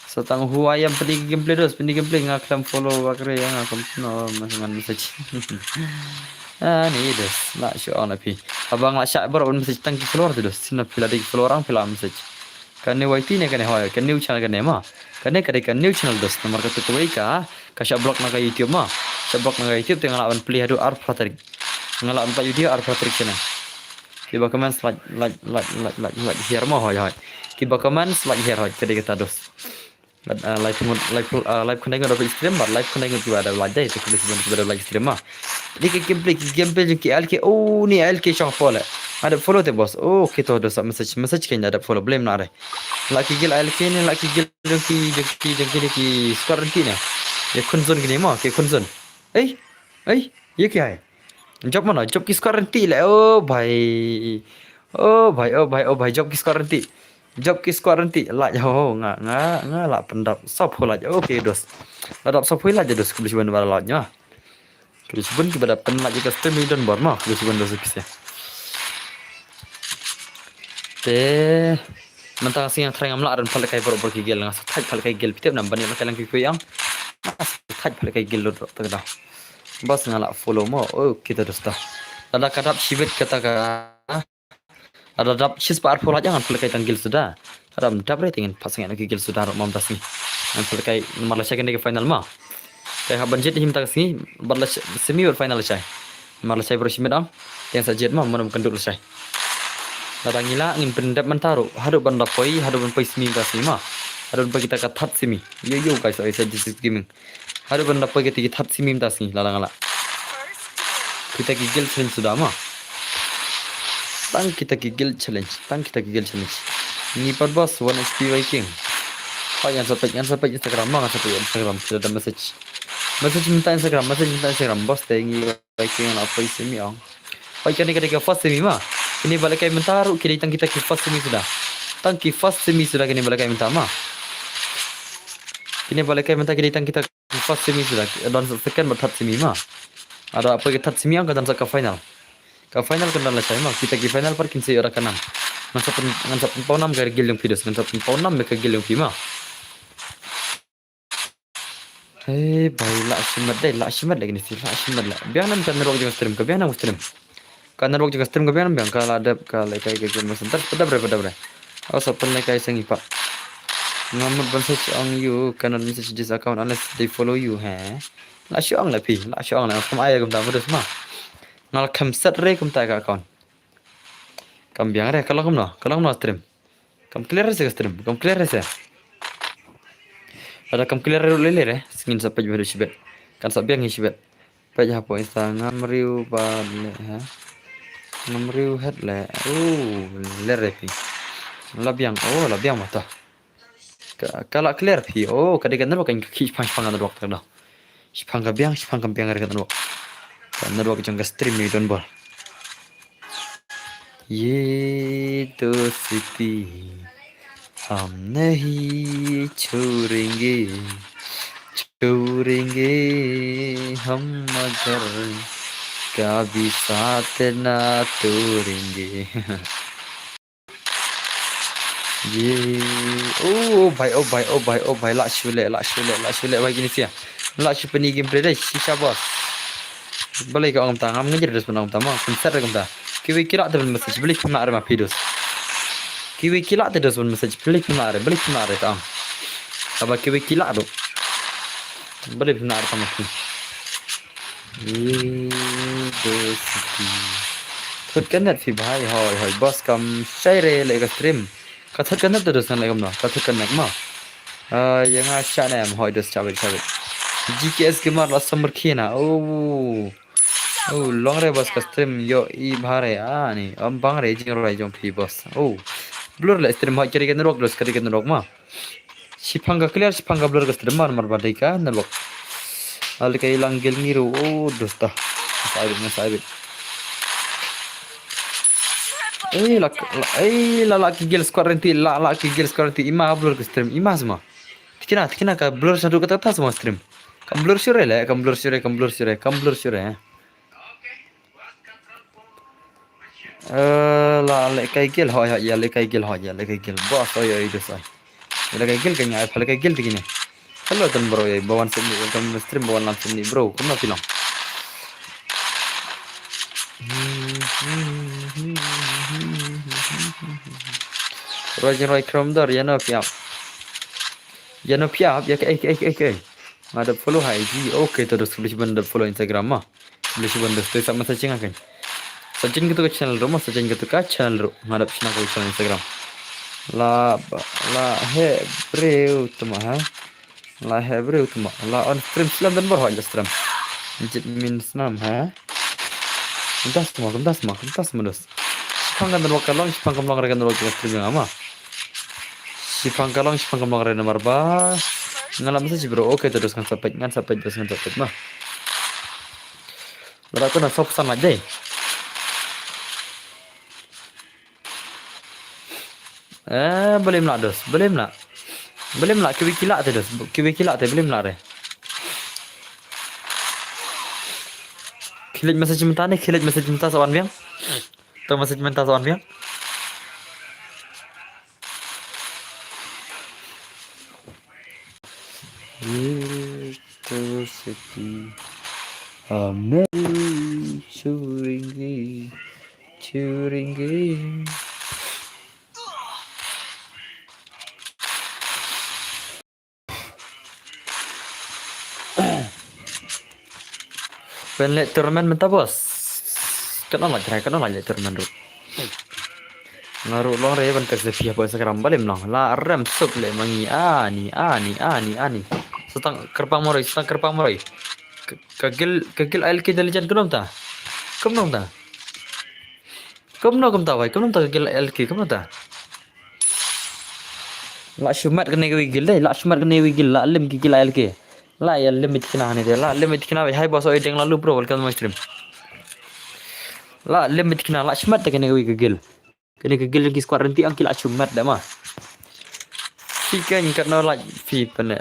Sa tang huwa ïam pynïa ki gameplay dos, pynïa ki gameplay, nga khlem follow ba kre ïa nga, kam no, mas ngan message. Ah, ni dos, la shu ong la phi. Haba nga la shah baroh ban message tang ki follower te dos, sien phi la dei ki follower ang phi la message. Kane Y T ne kane, hoi, kane new channel kane ma. Kane ka dei ka new channel dos, namar kata kawei ka, ka shah block na ka YouTube ma. Shah block na ka YouTube te nga lah ban plie haduh arphew tarik. Nga lah ban plie video arphew tarik sien. Kiba comments like, like, like, like, like, like, share mo, hoi, hoi. Kiba comments like, share, hoi, ka dei kata dos. Lad, ah, live ngut, live, ah, live khyndai ngut da live stream, bad live khyndai ngut kiba da like dei, te khublei shibun kiba da like stream ma. Ni ki gameplay, ki gameplay jong ki A L K, oh, ni A L K shong follow. Ada follow te boss. Oh, kito da sa message, message kane da follow, blame na re. La ki guild A L K ne, la ki guild jong ki, jong ki, jong ki, ki squad ranti ne. Ïa khun zone kine ma, ki khun zone. Ei, ei, ïa ki hai. Jop mano, jop ki squad ranti le. Oh bhai. Oh bhai, oh bhai, oh bhai, jop ki squad ranti. Jop ki squad ranti. Lait ho, nga, nga, nga lah pyndap. Sop ho lait. Okay, dos. La dap sop ho lait dos, khublei shibun ba la lait ïa. Khublei shibun kiba da pynlait ïa ka stream, i don bor ma, khublei shibun dos pisa. Te mynta ka sngi nga trai ngam lah ran pynlait kai baroh baroh ki guild, nga sa thait pynlait kai guild, phi tip nam ban ïa lait kai lang ki khuid ang. Nga sa thait pynlait kai guild lut baroh ta ka daw. Bas nga lah follow mo. Oh, kita dos ta. Lada ka dap shibit kata ka, lada dap shispah arphew lait ngan pynlait kai tang guild suda. Lada ym dap re te ngin pat sangeh na ki guild suda ruh, mam da sngi. Ngan pynlait kai namar lashai kane ka final ma. Te hap ban jied hi mynta ka sngi, bad lashai semi bad final lashai. Namar lashai baroh shimiet ang. Te ngin sa jied ma, mano ym kynduh lashai. Lada ngi lah ngin pyndep mynta ruh haduh ban da poi, haduh ban poi semi mynta sngi ma. Haduh ban poi kita ka third semi. Yo yo guys, I said this is gaming. Haduh ban da poi kita ki third semi mynta sngi, lada nga lah. Kita ki guild challenge suda ma. Tang kita ki guild challenge, tang kita ki guild challenge. Ngi pat bas one H P Viking. Peit, ngan sa peit, ngan sa peit Instagram ma, ngan sa peit Instagram, kita da message. Message mynta Instagram, message mynta Instagram, bas te ngi Viking la poi semi ong. Peit kane ka dei ka first semi ma. Kine ba lehkai mynta ruh ki dei tang kita ki first semi suda. Tang ki first semi suda kine ba lehkai mynta ma. Kine ba lehkai mynta ki dei tang kita ki first semi suda. Don sa second bad third semi ma. Lada poi ka third semi ang ka don sa ka final. Ka final kan don lashai ma. Kita ki final pat kin sa ïoh da ka nam. Ngan sa pyn, ngan sa pynpaw nam ka guild jong phi dos. Ngan sa pynpaw nam ka guild jong phi ma. Hei bhai, lah shimet dei, lah shimet dei kine shi, lah shimet lah. Biang nam ka network jong ka stream, ka biang nam ka stream. Ka network jong ka stream ka biang nam, biang ka la dep ka lehkai ka game center, padap re, padap re. Awas open lehkai sa ngi pat. Nga mut ban search ong you cannot message this account unless they follow you, he. Lah shu ong lah phi, lah shu ong lah, kam ai kumta, modus ma. Nga la kham set re kumta ka account. Kam biang re, ka long kumno, ka long kumno stream. Kam clear re se ka stream, kam clear re se. Lada kam clear re ruh lei lei re, ngin sa peit bad shibit. Kan sa biang hi shibit. Peit hapoh Insta, ngam riew bad leh ha. Ngam riew het leh. Oh, leh re phi. La biang, oh, la biang ma ta. Ka, ka la clear phi. Oh, ka dei ka network, ka khih shipang shipang ka network ta ka daw. Shipang ka biang, shipang ka biang re ka network. Ka network jong ka stream ïa don bor. ये दोस्ती हम नहीं छोड़ेंगे, छोड़ेंगे हम मगर कभी साथ ना तोड़ेंगे। Ye. Oh bhai, oh bhai, oh bhai, oh bhai, lah shu leh, lah shu leh, lah shu leh bhai kine sia. Lah shu pynïa gameplay dei, shisha boss. Balei ka ong kumta, ngam ngeit re dos ban ong kumta ma, pynset re kumta. Kiwei ki lah te ban message, balei phim lah re ma phi dos. Kiwei ki lah te dos ban message, balei phim lah re, balei phim lah re ta ong. Haba kiwei ki lah ruh. Balei phim lah re ta ma phi. Ye dosti. Thut ka net phi bhai, hoi hoi boss, kam shai re leh ka stream. Ka thut ka net te dos ngan leh kumno, ka thut ka net ma. Ah, ïa nga shah ne em, hoi dos, shah beit, shah beit. G K S Gamer la summer khie na. Oh. Oh, long re boss ka stream ïoh i bha re ani. Ym bang re jingrwai jong phi boss. Oh. Blur leh stream ha kiri kan rok dos kiri kan rok ma. Shipang ka clear shipang ka blur ka stream mar mar ba dei ka na rok. Ale ka ilang gel ngiru. Oh, dos ta. Sa ibit sa ibit. Eh la la eh la la ki gel squad renti la la ki gel squad renti ima blur ka stream ima sma. Tikina tikina ka blur sadu kata kata sma stream. Kam blur sure le kam blur sure kam blur sure kam blur sure. Eh, la le kai gel ho ya ya le kai gel ho ya le kai gel boss oi oi dos oi. Le kai gel kanya ai phale kai gel tikine. Hello tan bro ya bawan sini welcome stream bawan lam sini bro kumno phi long. Roger Roy Chrome Dor ya no phi ap. Ya no phi ap ya ke eh eh eh eh. Nga da follow ha I G. Okay to dos kuli ban da follow Instagram ma. Kuli ban da stay sama sa chinga kan. Sa chin gitu ka channel ro ma sa chin gitu ka channel ro. Nga da shna ka channel Instagram. La la he breu tuma ha. La he breu tuma. La on stream slam dan bor ha stream. Jit min snam ha. Kumtas ma kumtas ma kumtas ma dos. Shipang kan dan wak ka long shipang kam long re kan long ka stream nga ma. Shipang ka long shipang kam long re namar ba. Nga la message bro okay to dos ngan sapet ngan sapet dos ngan sapet ma. Lada kuna sop san laj dei. Eh, balim la dos, balim la. Balim la kiwi kila te dos, kiwi kila te balim la re. Khilik message mynta ne, khilik message mynta sa wan biang. To message mynta sa wan biang. Electricity. Amen. Churingi. Churingi. Pen leh tournament mynta bos. Kan ong leh try kan ong leh tournament ruh. Nga ruh long re ban text da phi hapoh Instagram balim long la rem suk leh mangi ani ani ani ani. Satang kyrpang maroi satang kyrpang maroi. Ka gil ka gil ail ki da lijan kumno mynta. Kumno mynta. Kumno kumta wai kumno mynta ka gil ail ki kumno mynta. La shu mat kane ka wi gil dei la shu mat kane wi gil la lim ki gil ail ki. La ya lim it kina ne dei la lim it kina wai hai boss oi deng la lu bro welcome to my stream. La lim it kina la shu mat kane ka wi ka gil. Kane ka gil ki squad renti ang ki la shu mat da ma. Phi kane kat no like phi pene.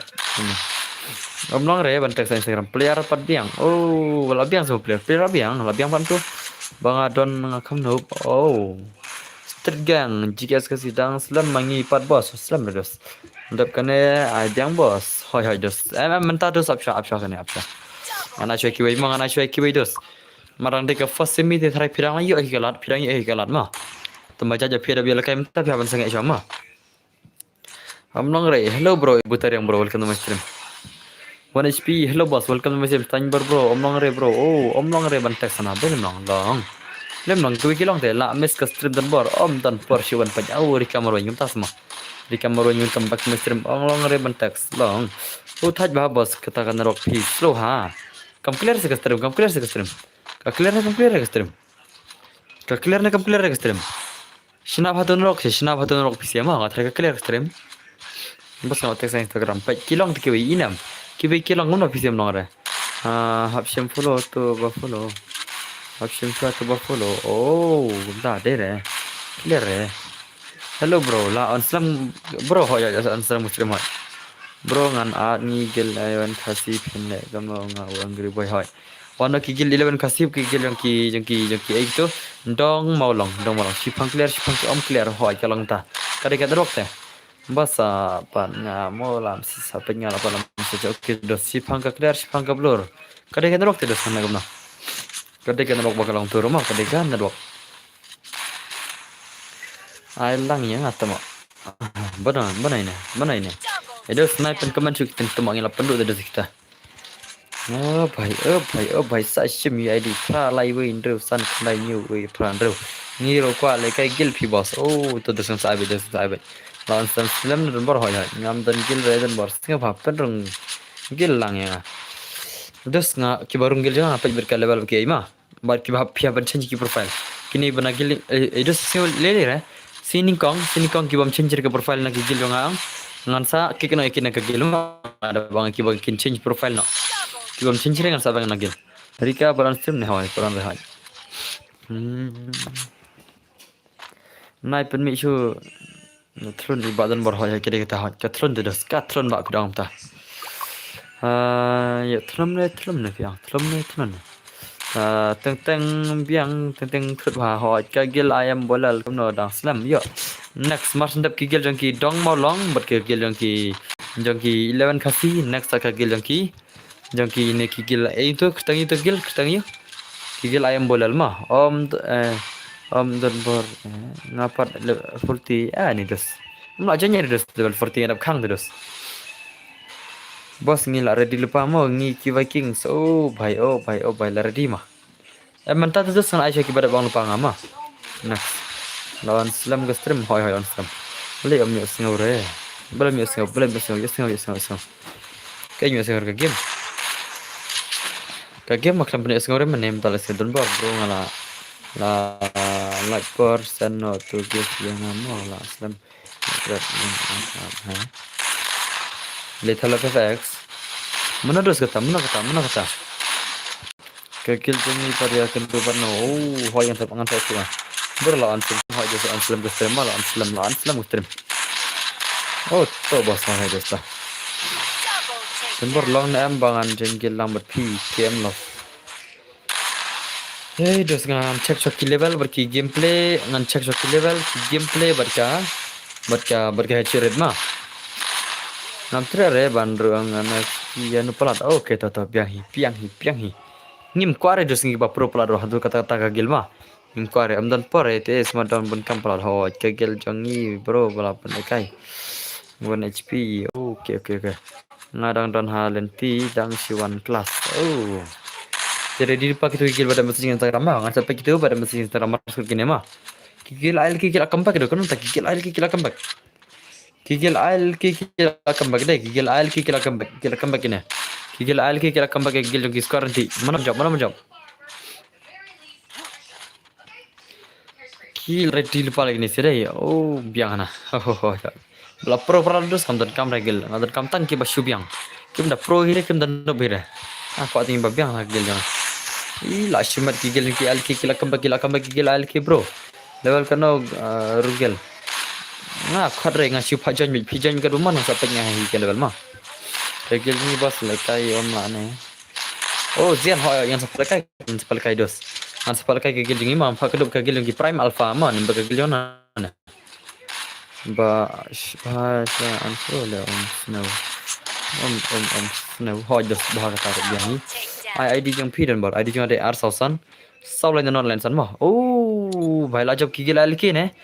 Om long re ban text Instagram player pat biang. Oh, wala biang semua player. Player biang, la biang pan tu. Bang adon ngakam noob. Oh. Street gang, G K S ka sidang slam mangi pat bos, slam redos. Dap kane ai biang bos. Hoi hoi dos. Em em mynta dos apsha apsha kane apsha. Ngana choi kiwei ma ngana choi kiwei dos. Marang dei ka first semi te thrai phirang la yu ai kalat, phirang yu ai kalat ma. Tuma jaja phira bia la kai mynta phia ban sangeh chwa ma. Om long re, hello bro, Butariang bro, welcome to my stream. One H P, hello boss, welcome to my stream. Thank you bro, om long re bro, oh, om long re ban text sana, bel long long. Lem long, kiwi ki long te, la miss ka stream dan bor, om dan por shi wan paj, oh, Rika Marwin, ngam tas ma. Rika Marwin, welcome back to my stream, om long re ban text long. Oh, thaj bah boss, kata kan rock phi slow ha. Kam clear se ka stream, kam clear se ka stream. Ka clear ne kam clear ka stream. Ka clear ne kam clear ka stream. Shinap hatun rok se shinap hatun rok pisiam nga thre ka clear stream. Bas nga text Instagram page kilong te kiwi inam. Kiwi kilong ngam no pisiam nong re. Ah, hap shem follow to ba follow. Hap shem follow to ba follow. Oh, da de re. Clear re. Hello bro, la on slam bro ho ya on slam stream ho. Bro ngan at ngi gel ayon khasi phin le gam nga angry boy hoi. Wan ki gil eleven ka sip ki gil jong ki jong ki jong ki ai tu. Dong mau long dong mau long shipang clear shipang ki om clear hoi ka long ta. Ka dei ka drok te. Basa pan nga mo lam si sa pet nga la pa lam si jok ki dos shipang ka clear shipang ka blur. Ka dei ka drok te dos na gam na. Ka dei ka drok ba ka long tu rumah ka dei ka drok. Ai lang ya nga tama. Bana bana ina bana ina. Edo sniper comment shuk tin tama ngi la pendu da dos kita. Oh bhai, oh bhai, oh bhai, sa shim ïa I D phra lai wei hynriew san khyndai hynñiew wei phra hynriew. Ngi ruh kwah leh kai guild phi boss. Oh to dos ngan sa ai beit, dos ngan sa ai beit. Lawan san slem don bor hoi hoi. Ngam don guild re don bor. Sngewbha pynrung guild lang ïa nga. Dos nga kiba rung guild jong nga peit beit ka level ba ki ai ma. Bad kiba hap pia ban change ki profile. Kine ba na guild, eh, eh, dos sing le le re. Sini kong, sini kong ki bam change ka profile na ki guild jong nga. Ngan sa kik no kine ka guild ma. Ada bang kiba kin change profile no. Ki bam change re ngan sa bang na guild. Rika paran stream ne hoi, paran re hoi. Hmm. Nai pen mi shu. Thlun i ba don bor hoi ki dei kita hoi. Ka thlun de dos, ka thlun ba ku dang ta. Ah, ya thlun ne, thlun ne piang, thlun ne, thlun ne. Ah, teng teng biang, teng teng thlun ba hoi ka guild I am bolal kumno dang slem yo. Next mar sendap ki guild jong ki Dong Mawlong, bad ki guild jong ki, jong ki eleven Khasi, next ka guild jong ki Jong ki ne ki guild, eh, itu, kyrteng itu guild, kyrteng itu. Ki guild I am bolal ma. Om, eh, om don bor, eh, nga pat le forty, ah, ni dos. Mla janya ni dos, level forty ngadap khang tu dos. Bos ngi la ready lypa mo, ngi ki Vikings. Oh, bhai, oh, bhai, oh, bhai, la ready ma. Eh, mynta tu sngewbha ai sha ki ba dap bang lypa nga ma. Next. Lawan slem ka stream, hoi hoi lawan slem. Bale ym ïohsngew re. Bale ym ïohsngew, bale ym ïohsngew, ïohsngew, ïohsngew, ïohsngew. Ka ïohsngew ka game. Ka game ma khlem pynïohsngew re mynne mynta la sngewdon bor bro nga la. La like bor send no to give ïa nga mo la slem. Lethal F F X. Mano dos kata, mano kata, mano kata. Ka guild jong ngi pat ïa kynduh pat no. Oh, hoi ngan tap, ngan tap shuwa. Bor la an slem, hoi dos an slem ka stream, la an slem, la an slem ka stream. Oh, to bos hoi dos ta. Pynbor long ne em ba ngan jeng guild lang bad phi, K M love. Hey, dos ngan check shot ki level bad ki gameplay, ngan check shot ki level, ki gameplay bad ka, bad ka, bad ka headshot rate ma. Ngam treh re ban ruh ngan ki ïa nu palat. Okay, to, to, biang hi, biang hi, biang hi. Ngim kwah re dos ngi ba pro palat ruh haduh kata kata ka guild ma. Ngim kwah re, ym don por re te sma don bun kam palat ho ka guild jong ngi bro bala pynlehkai. One H P. Okay, okay, okay. Nga dang don ha lynti dang shi wan class. Oh. Te ready pa kitu ki guild ba da message Instagram ma. Ngan sa pa kitu ba da message Instagram ma skur kine ma. Ki guild ai ki guild a comeback do kan ta ki guild ai ki guild a comeback. Ki guild ai ki guild a comeback de ki guild ai ki guild a comeback guild a comeback kine. Ki guild ai ki guild a comeback guild jong ki squad nanti. Mana jump mana jump. Ki ready lypa lagi ni sih dei. Oh, biang na. Ho, ho, ho. Bala pro para dos kam don kam regel. Nga don kam tang ki ba shu biang. Kim da pro hire, kim da noob hire. Ah, ko ting ba biang la gel jong. I la shimat ki gel ki alki ki la kamba ki la kamba ki gel alki bro. Level kano, uh, rugel. Nga khot re nga shu pha join mi phi join ka duman sa pek nga hi ke level ma. Regel ni bas le kai on la ne. Oh, zian ho yang sa pelekai, yang sa pelekai dos. Yang sa pelekai ke gel jong i ma, pha kedup ke gel jong i Prime Alpha ma, nimba ke gel jong na. Ba, sh-, ba, sha, an so le, um, snow. Um, um, um, snow. Ho dos, ba ka tarik dia ni. Ai, I D jong phi don bor, I D jong de ar sausan. Sau lain non lain san ma. Oh, bhai la jop ki gel alki ne.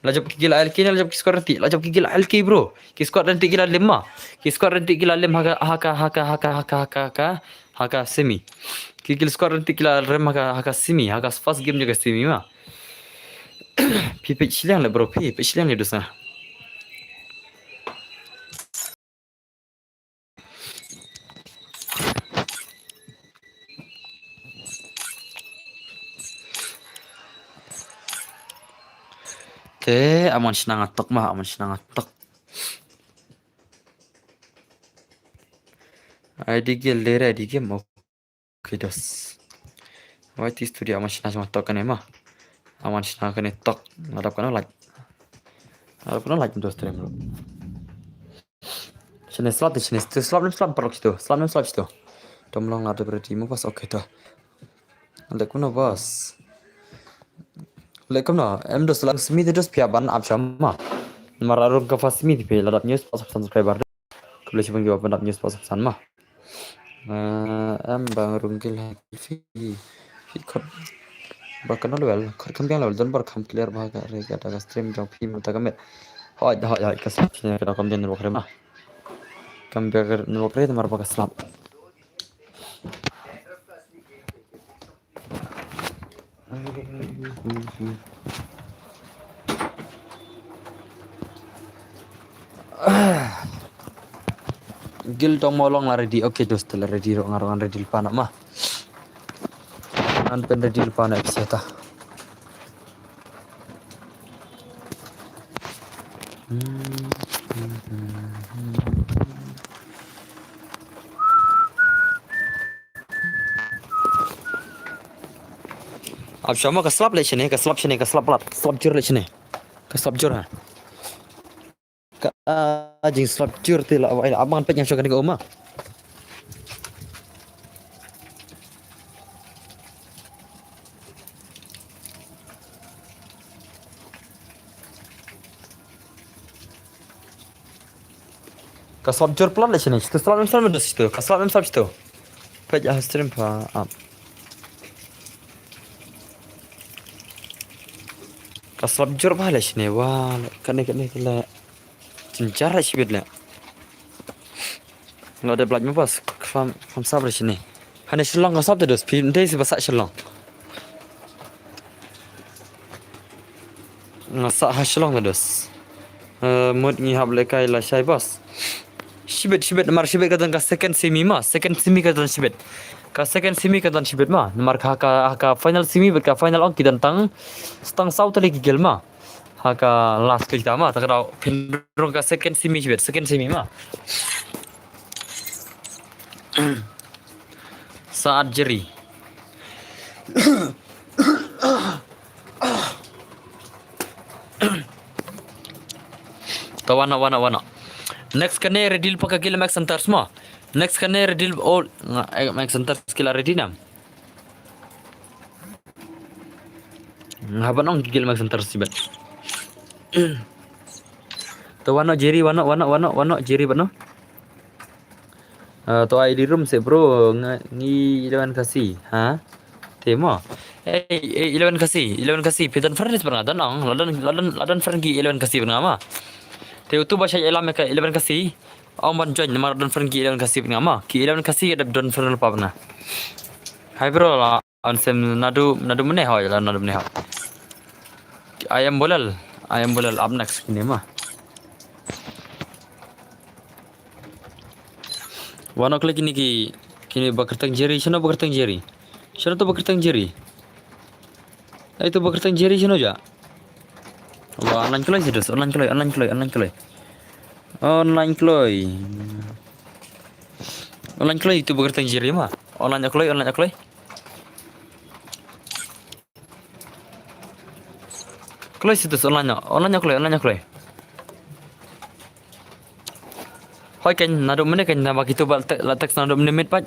La jop ki gel alki ne, la jop ki squad ranti, la jop ki gel alki bro. Ki squad ranti ki la lem ma. Ki squad ranti ki la lem haka, haka, haka, haka, haka, haka, haka. Haka semi. Ki gel squad ranti ki la rem haka, haka semi, haka first game jaka semi ma. Phi phi shiliang le bro, phi phi shiliang le dosa. Te aman shnang atok ma, aman shnang atok. Ai di gel dere, ai di gem. Okay, dos. Wai ti studio aman shna shma tok kane ma. Aman shna kane tok. Ngadap kane like. Ngadap kane like dos terem lo. Shne slap, shne slap, nem slap parok situ. Slap, nem slap situ. Tom long la de berarti mo bas, okay to. Lek kuno bas. Lek kuno, em dos la smi de dos pia ban ap shama. Mar arung ka fa smi de pe la dap news pas subscriber. Kble shibang ki ba ban dap news pas san ma. Eh, em bang rung gil ha fi, fi khot. Ba kano level, khot kam biang level, don bar kam clear ba ka re ka ta ka stream jong fi ma ta ka met. Hoi, hoi, hoi, ka stream sini ka kam biang network re ma. Kam biang network re mar ba ka slap. Gil tong mo long la ready. Okay, dos, la ready ro, nga ro ngan ready lypa na ma. Ngan pynready lypa na F C ta. Ap shama ka slap leh shane, ka slap shane, ka slap lat, slap jur leh shane. Ka slap jur ha. Ka, ah, jingslap jur te la, wai, abang pet yang shokan ka uma. Ka slap jur plat leh shane, shitu slap em slap em shitu, ka slap em slap shitu. Pet ya stream pa, ah. Ka slap jur ba leh shane, wa, kane, kane, kane. Jynjar leh shibit leh. Nga da blaj ma bas, kham, kham sap leh shane. Hane Shillong ka sap te dos, phi dei si ba sah Shillong. Nga sah ha Shillong te dos. Eh, mut ngi hap lehkai lashai bas. Shibit, shibit, namar shibit ka don ka second semi ma, second semi ka don shibit. Ka second semi ka don shibit ma, namar ka, ka, ka final semi bad ka final ong ki don tang, tang saw tylli ki gel ma. Ha ka last ka jita ma, ta ka daw pynrung ka second semi shibit, second semi ma. Saat jeri. Ta wana, wana, wana. Next kane ready lypa ka gil Max Hunters ma. Next kane ready lypa, oh, nga, eh, Max Hunters ki la ready nam. Nga ban ong ki gil Max Hunters shibit. To wana jeri, wana, wana, wana, wana jeri bano. Eh, to ai di room se bro, nga, ngi eleven Khasi, ha? Te mo. Eh, eh, eleven Khasi, eleven Khasi, phi don friend bad nga, don ong, la don, la don, la don friend ki eleven Khasi bad nga ma. Te utu ba shait ïalam ïa ka eleven Khasi, ong ban join, namar don friend ki eleven Khasi bad nga ma. Ki eleven Khasi ki dep don friend lypa bad nga. Hi bro, la, on sem naduh, naduh mynne hoi, la naduh mynne hoi. I am Bolal, I am Bolal, up next kine ma. Wan ok leh kine ki, kine ba kyrteng Jerry, shano ba kyrteng Jerry? Shano to ba kyrteng Jerry? Ai to ba kyrteng Jerry shano ja? Wa, online kloi sih dos, online kloi, online kloi, online kloi. Online kloi. Online kloi to ba kyrteng Jerry ma. Online kloi, online kloi. Kloi sih dos online, online kloi, online kloi. Hoi kan, naduh mynne kan, naba kitu ba te-, la text naduh mynne mit pat.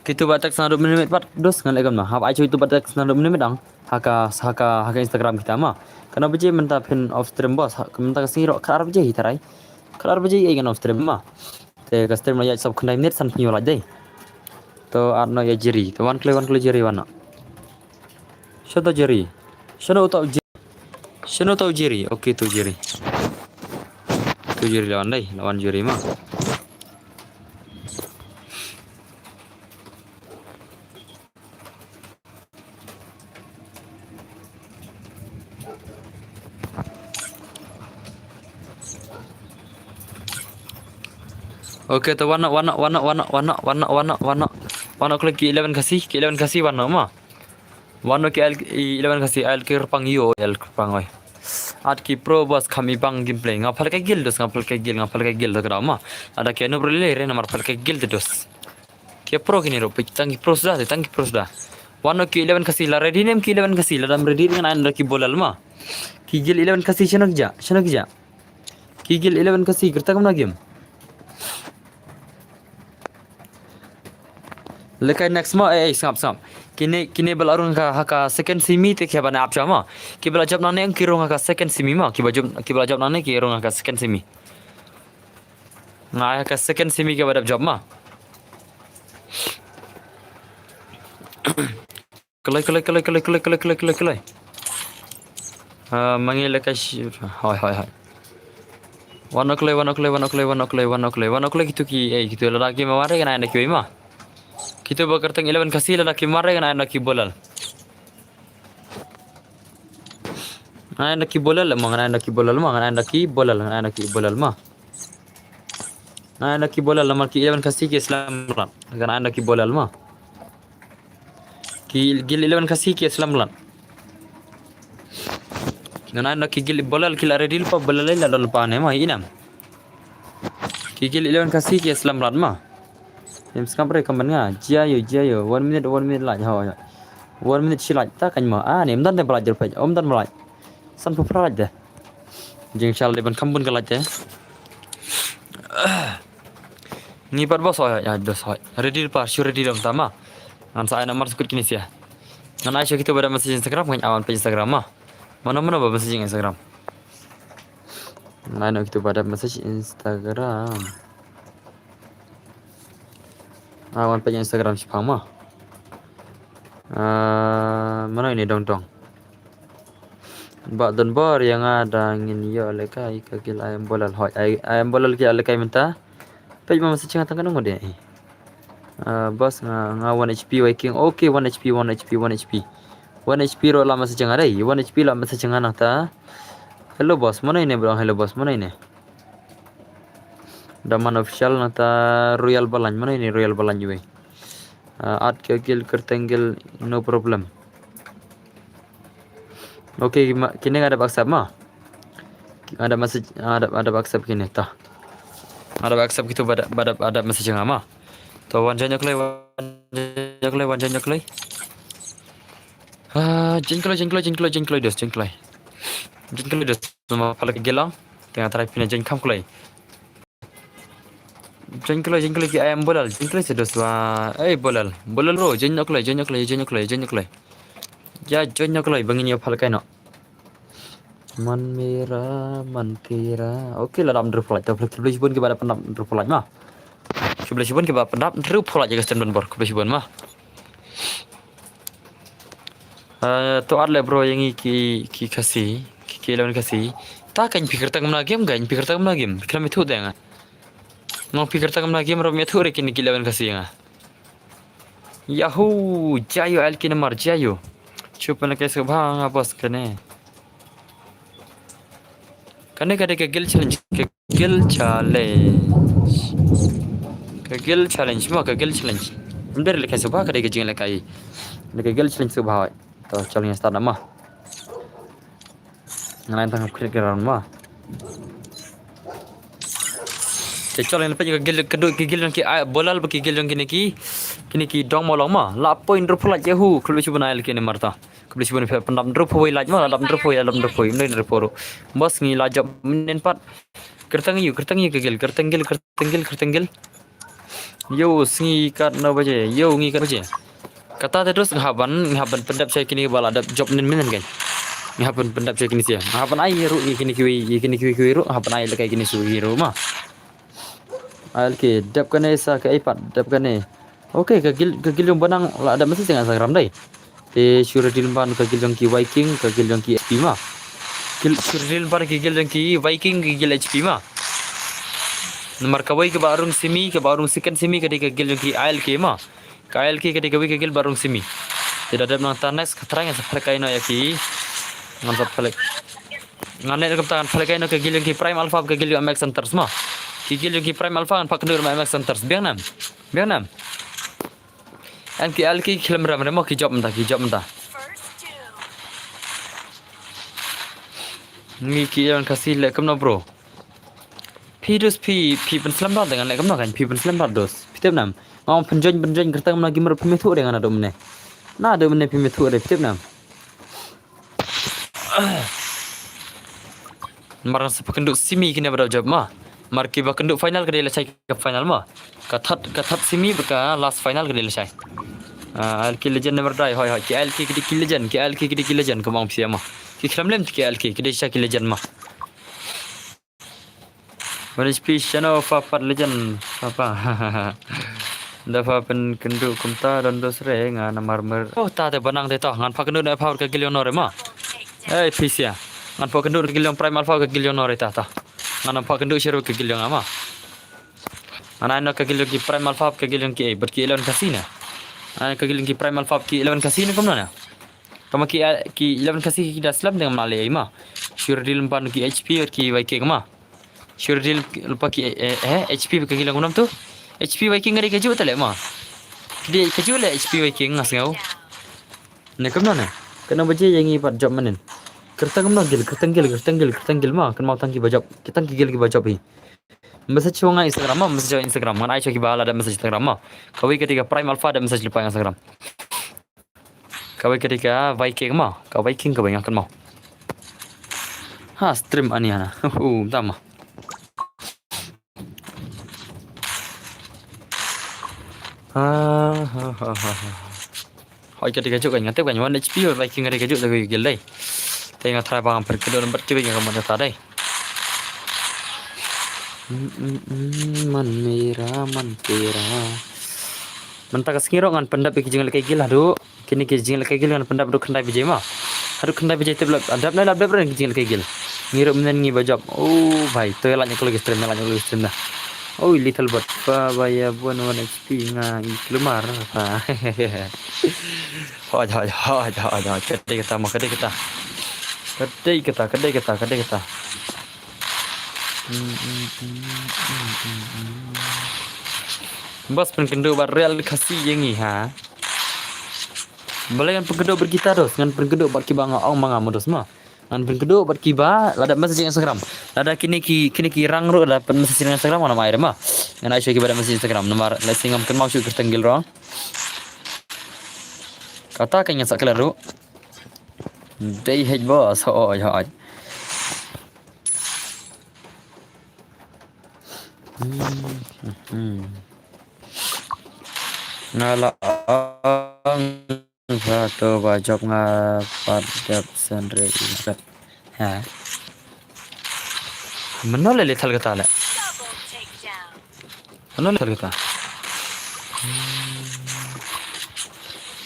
Kitu ba text naduh mynne mit pat. Dos ngan leh kam na. Hap ai itu ba text naduh mynne mit dang. Haka, haka, haka Instagram kita ma. Kana baje mynta phin off stream bos. Ha, mynta ka sngi ro khatar baje hi tarai. Khatar baje ai kan off stream ma. Te ka stream la ïa sop khyndai minit san phin ïa la dei. To ar no ïa Jerry. To wan kloi, wan kloi Jerry wan no. Shano to Jerry? Shano to Jerry? Shano to Jerry? Okay, to Jerry. To Jerry lawan dai, lawan Jerry ma. Okay, to wan no, wan no, wan no, wan no, wan no, wan no, wan no, wan no. Wan no kloi ki eleven Khasi, ki eleven Khasi wan no ma. Wan no ki el, i eleven Khasi el ki rpang ïo, el ki rpang oi. At ki pro bos kham i bang gameplay. Nga phal ka guild dos, nga phal ka guild, nga phal ka guild da ka dau ma. Ada ki anu bro le re namar phal ka guild dos. Ki pro kini ro, tang ki pro suda, tang ki pro suda. Wan no ki eleven Khasi la ready nem ki eleven Khasi la dam ready ngan ai da ki Bolal ma. Ki guild eleven Khasi shano ki ja, shano ki ja. Ki guild eleven Khasi kyrta kam na game. Lekai next ma, eh, eh, sngap, sngap. Kine, kine ba la rung ha ka, ha ka second semi te ki ba na ap cha ma. Ki ba la jop nangne ki rung ha ka second semi ma. Ki ba jop, ki ba la jop nangne ki rung ha ka second semi. Nga ha ka second semi ki ba dap jop ma. Kloi, kloi, kloi. Ah, mangi lekai shi-, hoi, hoi, hoi. Wan no kloi, wan no kloi, wan no kloi, wan no kloi, wan no kloi, wan no kloi kitu ki, eh, kitu lada ki mare ngan ai da ki ma. Kitu ba kyrteng eleven Khasi lada ki mare ngan ai da ki Bolal. Ngan ai da ki Bolal ma, ngan ai da ki Bolal ma, ngan ai da ki Bolal, ngan ai da ki Bolal ma. Ngan ai da ki Bolal namar ki eleven Khasi ki slam rat. Ngan ai da ki Bolal ma. Ki guild eleven Khasi ki slem lad. Ngan ai noh ki guild Bolal ki la ready lypa, Bolal la don lypa ne ma, i nam. Ki guild eleven Khasi ki slem lad ma. Em, sngap re comment nga. Jia ïo, jia ïo. One minute, one minute lad, ho, ho. One minute shi lad. Ta kan ma. Ah, ne, ym don te ba lad jur peit. Ym don ba lad. San phew phra lad te. Jingshai de ban kham bun ka lad te. Ngi pat boss, hoi, hoi, boss, hoi. Ready lypa, shu ready lypa mynta ma. Ngan sa ai namar sukut kine sha. Ngan ai sha kito ba da message Instagram, ngan ai wan peit Instagram ma. Mano mano ba message Instagram. Ngan ai kito ba da message Instagram. Ai wan peit Instagram shipang ma. Ah, mano ine dong dong. Ba don bor ïa nga da ngin ïoh lehkai ka guild I am Bolal, hoi, I, I am Bolal ki lehkai mynta. Peit ma message nga tang kano ngode. Ah, boss nga, nga one H P Viking. Okay, one H P, one H P, one H P. One H P ruh la message nga dei. One H P la message nga nangta. Hello boss, mano ine bro, hello boss, mano ine. Da man official nangta Royal Balang, mano ine Royal Balang iwei. Ah, add ka guild kyrteng guild, no problem. Okay, ma, kine nga dep accept ma. Nga dep message, nga dep, nga dep accept kine ta. Nga dep accept kito ba dep, ba dep, ba dep message nga ma. To wan join ïa kloi, wan join ïa kloi, wan join ïa kloi. Ah, join kloi, join kloi, join kloi, join kloi dos, join kloi. Join kloi dos, ma pala ki guild lang. Te nga try pyn join kham kloi. Join kloi, join kloi ki I am Bolal, join kloi sha dos wa. Ei Bolal, Bolal bro, join ïa kloi, join ïa kloi, join ïa kloi, join ïa kloi. Ïa join ïa kloi, ba ngin ïa pha lehkai noh. Man mera, man tera. Okay, la dap hynriew phew lait, to khublei shibun kiba dap pyndap hynriew phew lait ma. Khublei shibun kiba pyndap hynriew phew lait ïa ka stream donbor, khublei shibun ma. Eh, to add leh bro ïa ngi ki, ki Khasi, ki, ki eleven Khasi. Ta kan phi kyrteng kumno game, kan phi kyrteng kumno game. Khlem ïathuh te nga. Ngong phi kyrteng kumno game ruh ym ïathuh re kine ki eleven Khasi ïa nga. Yahoo, jia ïo L K namar, jia ïo. Shu pynlehkai sngewbha nga boss kane. Kane ka dei ka guild challenge, ka guild challenge. Ka guild challenge mo, ka guild challenge. Ym dei re lehkai sngewbha, ka dei ka jinglehkai. Ka dei ka guild challenge sngewbha. To, challenge start na ma. Nga lai tang kham khriat ka round ma. Te challenge peit ka guild, ka dei ki guild jong ki, ah, Bolal bad ki guild jong kine ki, kine ki dong Mawlong ma. La point hynriew phew lait, yahoo, khublei shibun ïa kine marta. Khublei shibun, phi pyndap hynriew phew lait ma, la dap hynriew phew, la dap hynriew phew, ym dei hynriew phew ruh. Boss ngi la jop mynnin pat. Kyrteng ïa u, kyrteng ïa u ka guild, kyrteng guild, kyrteng guild, kyrteng guild. Ïa u sngi katno baje, ïa u ngi katno baje. Kata te dos nga hap ban, nga hap ban pyndep sha kine ba la dep jop mynnin mynnin kan. Nga hap ban pyndep sha kine sha. Nga hap ban ai ruh ïa kine kiwei, ïa kine kiwei kiwei ruh, nga hap ban ai lehkai kine sha kiwei ruh ma. Ai lehkai, dep kane sa kaei pat, dep kane. Okay, ka guild, ka guild jong ba nang la dep message nga Instagram dei. Te shu ready lem bad ka guild jong ki Viking, ka guild jong ki H P ma. Guild, shu ready lem bad ki guild jong ki Viking, ki guild H P ma. Namar kawei kaba rung semi, kaba rung second semi ka dei ka guild jong ki I L K ma. Ka I L K ka dei kawei ka guild ba rung semi. Te da dep nangta next ka try ngan sa pha lehkai noh ïa ki. Ngan sa pha lehkai. Ngan leh kumta, ngan pha lehkai noh ka guild jong ki Prime Alpha, ka guild jong M X Hunters ma. Ki guild jong ki Prime Alpha ngan phah kynduh ma M X Hunters. Biang nam. Biang nam. Em ki I L K ki khlem rem re mo, ki jop mynta, ki jop mynta. Ngi ki eleven Khasi leh kumno bro. Phi dos phi, phi pynslem bad ngan leh kumno kan, phi pynslem bad dos. Phi tip nam. Nga ong pynjoin, pynjoin kyrteng kumno game ruh phim ïathuh re nga naduh mynne. Naduh mynne phim ïathuh re, phi tip nam. Mar ngan sa pha kynduh semi kine ba dep jop ma. Mar kiba kynduh final ka dei lashai ka final ma. Ka third, ka third semi bad ka last final ka dei lashai. Ah, I L K legend never die, hoi hoi. Ki I L K ki dei ki legend, ki I L K ki dei ki legend, kumba ong phi ma. Ki khlem lem ki I L K, ki dei sha ki legend ma. One H P shano pha pat legend pha pa. Da pha pynkynduh kumta don dos re nga namar mer. Oh, ta te ba nang te ta. Ngan pha kynduh ne pha ka guild jong no re ma. Ei, phi sia. Ngan pha kynduh ka guild jong Prime Alpha ka guild jong no re ta ta. Ngan pha kynduh sha ruh ka guild jong nga ma. Ngan ai noh ka guild jong ki Prime Alpha ka guild jong ki, eh, bad ki eleven Khasi ne. Ai ka guild jong ki Prime Alpha ki eleven Khasi ne kumno ne. Kama ki, eh, ki eleven Khasi ki da slem tang ma leh ei ma. Shu ready lem bad ki H P bad ki Viking ma. Shu ready lem bad ki, eh, eh, H P ka guild jong u nam tu. H P Viking ka dei kajuh te leh ma. Ka dei kajuh leh H P Viking nga sngew. Ne kumno ne? Kano baje ïa ngi pat jop mynnin. Kyrteng kumno gil, kyrteng gil, kyrteng gil, kyrteng gil ma, kynmaw tang kiba jop, ki tang ki gil kiba jop hi. Message shuwa nga Instagram ma, message shuwa Instagram, ngan ai shuwa kiba la da message Instagram ma. Kawei ka dei ka Prime Alpha da message lypa Instagram. Kawei ka dei ka Viking ma, ka Viking kawei nga kynmaw. Ha, stream ani hana. Uh, tama. Ha, ha, ha, ha, ha. Hoi ka dei ka juk kan, nga tip kan, one H P, Viking ka dei ka juk da ka gil dei. Te nga try ba ngam pyrkhat dei, nambar kiwei nga ka mon ta dei. Mm, mm, mm, man mera, man tera. Mynta ka sngi ruh ngan pyndap ïa ki jingleh ka gil haduh. Kine ki jingleh ka gil ngan pyndap haduh khyndai baje ma. Haduh khyndai baje tip lap, dap nai lap dap ren ki jingleh ka gil. Ngi ruh mynnin ngi ba jop. Oh, bhai, to ïa lait ïa ka lagi stream, ïa lait ïa ka lagi stream na. Oh, little bot. Pa ba ïa bun one H P nga i klumar. Pa. Hoj, hoj, hoj, hoj, hoj. Ka dei kata ma, ka dei kata. Ka dei kata, ka dei kata, ka dei kata. Hmm, hmm, hmm, hmm, hmm, hmm. Bos pynkynduh bad Real Khasi ïa ngi ha. Balei ngan pynkynduh bad kita dos, ngan pynkynduh bad kiba nga ong ma nga mo dos ma. Ngan pynkynduh bad kiba la dep message Instagram. Lada kine ki, kine ki rang ruh la pyn message Instagram ngan ai re ma. Ngan ai shuwa kiba dep message Instagram namar lehse ngam kynmaw shuh kyrteng gil ruh. Kata ka ngan sa klet ruh. Dei hej bos, hoj, hoj. Hmm, hmm, hmm. Nga la ong sa to ba jop nga pat dep send re i kat. Ha. Mano le lethal kata le. Mano lethal kata.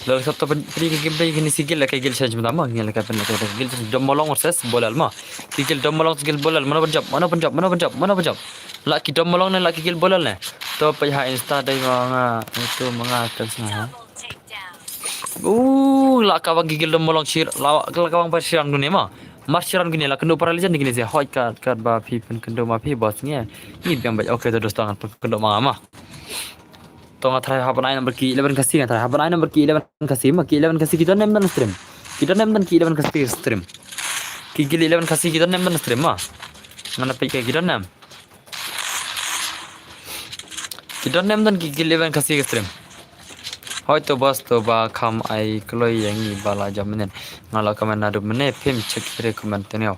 Lol sab to pyn-, pynri ka gameplay kini si gil la ka gil challenge mynta ma, ngi la ka pyn la ka gil challenge Dom Molong versus Bolal ma. Ki gil Dom Molong gil Bolal, mano ban jop, mano ban jop, mano ban jop, mano ban jop. La ki Dom Molong ne la ki gil Bolal ne. To peit ha Insta dei ma nga, itu ma nga thanks nga ha. Uh, la ka bang ki gil Dom Molong shir, la, la ka bang pa shirang dunia ma. Mar shirang kini la kynduh para legend kini si. Hoi kat, kat ba phi pynkynduh ma phi bos ngi. Ngi biang bad okay to dos tangan pynkynduh ma nga ma. To nga try hap ban ai number ki eleven Khasi, nga try hap ban ai number ki eleven Khasi ma, ki eleven Khasi ki don nem don stream. Ki don nem don ki eleven Khasi stream. Ki gil eleven Khasi ki don nem don stream ma. Ngan peit ki don nem. Ki don nem don ki gil eleven Khasi ki stream. Hoi to bos to ba kham ai kloi ïa ngi ba la jam mynnin. Nga la comment naduh mynne phim check re comment te neo.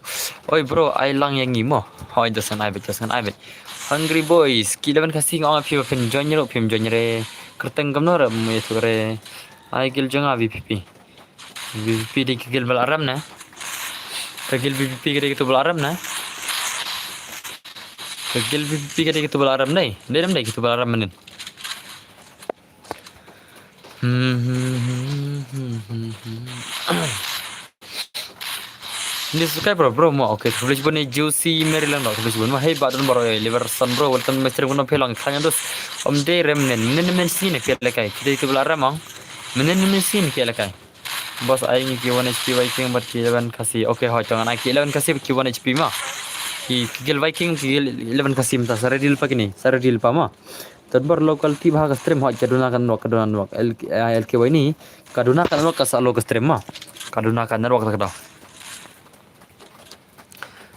Oi bro ai lang ïa ngi mo. Hoi dos ngan ai beit, dos ngan ai beit. Hungry Boys, ki eleven Khasi nga ong phi ba phin join ruh, phim join re. Kyrteng kumno re, mo ïathuh re. Ai gil jong nga V P P. V P P dei ki gil ba la rem ne. Ka gil V P P ka dei kitu ba la rem ne. Ka gil V P P ka dei kitu ba la rem ne. Dei rem dei kitu ba la rem mynnin. Hmm, hmm, hmm, hmm, hmm, hmm. Ni subscribe bro, bro mo. Okay, khublei shibun ni Juicy Maryland bro, khublei shibun mo. Hey, ba don bro, eh, Liverson bro, welcome to my stream, kuno phi long, khlaiñ dos. Om dei rem nen, nen nen sini phi lekai. Kita itu bela rem ong. Nen nen sini phi lekai. Bos ai ngi ki one H P Viking bad ki eleven Khasi. Okay, hoi, to ngan ai ki eleven Khasi ki one H P ma. Ki, ki gil Viking, ki gil eleven Khasi mynta, sa ready lypa kini, sa ready lypa ma. Tadbor local ti bha ka stream hoi ka duna ka network, ka duna network. L-, eh, L K Y ni, ka duna ka network ka sa low ka stream ma. Ka duna ka network ta ka da.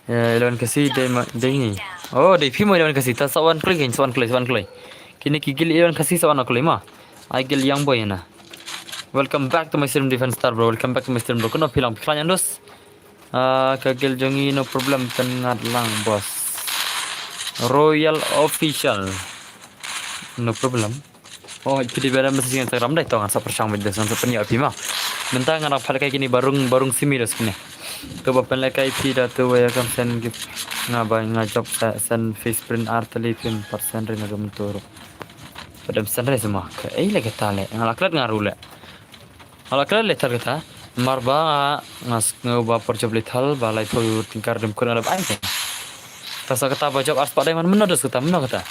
Eh, eleven Khasi dei ma, dei ngi. Oh, dei phi mo eleven Khasi, ta sa wan kloi, sa wan kloi, sa wan kloi. Kini ki gil eleven Khasi sa wan kloi ma. Ai gil Young Boy na. Welcome back to my stream Defense Star bro, welcome back to my stream bro. Kuno phi long phi khlaiñ dos. Ah, ka gil jong ngi no problem, pynngat lang bos. Royal Official. No problem. Oh, phi dei ba da message Instagram dei to ngan sa pyrshang bad ngan sa pynïoh phi ma. Mynta ngan ap pynlekai kini barung, barung simi dos kini. To ba pynlekai phi da to ba ïa kam send gift. Nga ba nga jop sa send face print ar tylli phim pat send re na dum to ro. Padam send re sama. Ka ei le kata le. Nga la klet nga ru le. Hala kala le thar kata. Mar ba nga sngew ba por jop le thal ba lai phew tyngka rim kun ala ba ai. Ta sa kata ba jop ar spah dai man mano dos kata mano kata.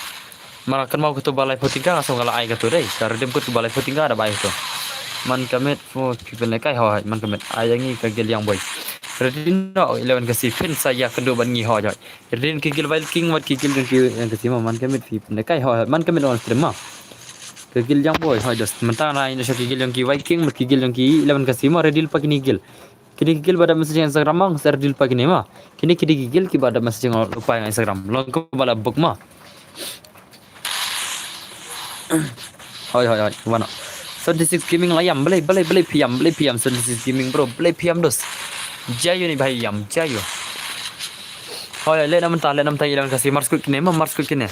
Mar kan mau kata ba lai phew tyngka nga sngew kala ai kata dai. Ka redim kut ba lai phew tyngka da ba ai kata. Man kamit phew people ne kai hoi man kamit ai ngi ka gel yang boy. Redim no eleven Khasi phin sa ya kendu ban ngi hoi hoi. Redim ki gel wild king wat ki gel ki yang Khasi ma man kamit phi ne kai hoi man kamit on stream ma. Ka guild jong boi, hoi dos. Mynta ngan ai noh sha ki guild jong ki Viking, bad ki guild jong ki eleven Khasi mo, ready lypa kine ki guild. Kine ki guild ba dep message Instagram mo, sa ready lypa kine mo. Kine kine ki guild kiba dep message lypa Instagram. Long kaba la book mo. Hoi, hoi, hoi, wan noh. Seventy six Gaming la ïam, balei, balei, balei phi ïam, balei phi ïam, seventy six Gaming bro, balei phi ïam dos. Jayo ni bhai ïam, jayo. Hoi, leh na mynta, leh na mynta eleven Khasi, mars kut kine mo, mars kut kine.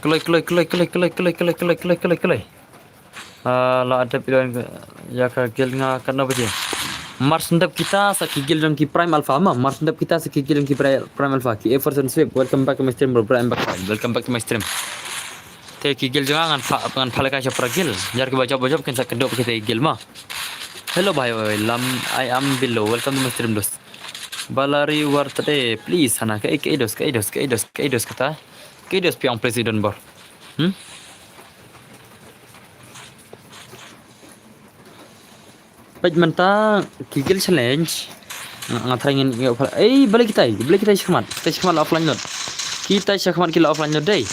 Kloi, kloi, kloi. Ah, la dep ïa ka guild nga katno baje. Mars ndep kita sa ki guild jong ki Prime Alpha mo. Mars ndep kita sa ki guild jong ki Pri-, Prime Alpha. Ki Everson Swift. Welcome back to my stream, bro. Bro, I'm back. Welcome back to my stream. Te ki guild jong nga ngan pha, ngan pha lehkai sha para guild. Jar kiba jop ba jop kin sa kynduh kita ki guild mo. Hello bhai, lam, I am below. Welcome to my stream, dos. Balari war tade, please, hana, ka, ka dos, ka dos, ka dos, ka dos kata. Ka dos piang president bor. Hmm? Peit mynta ki guild challenge. Nga, nga try ngin, ngin, ei, balei kitai, balei kitai shakhmat, kitai shakhmat la offline load. Kitai shakhmat ki la offline load dei.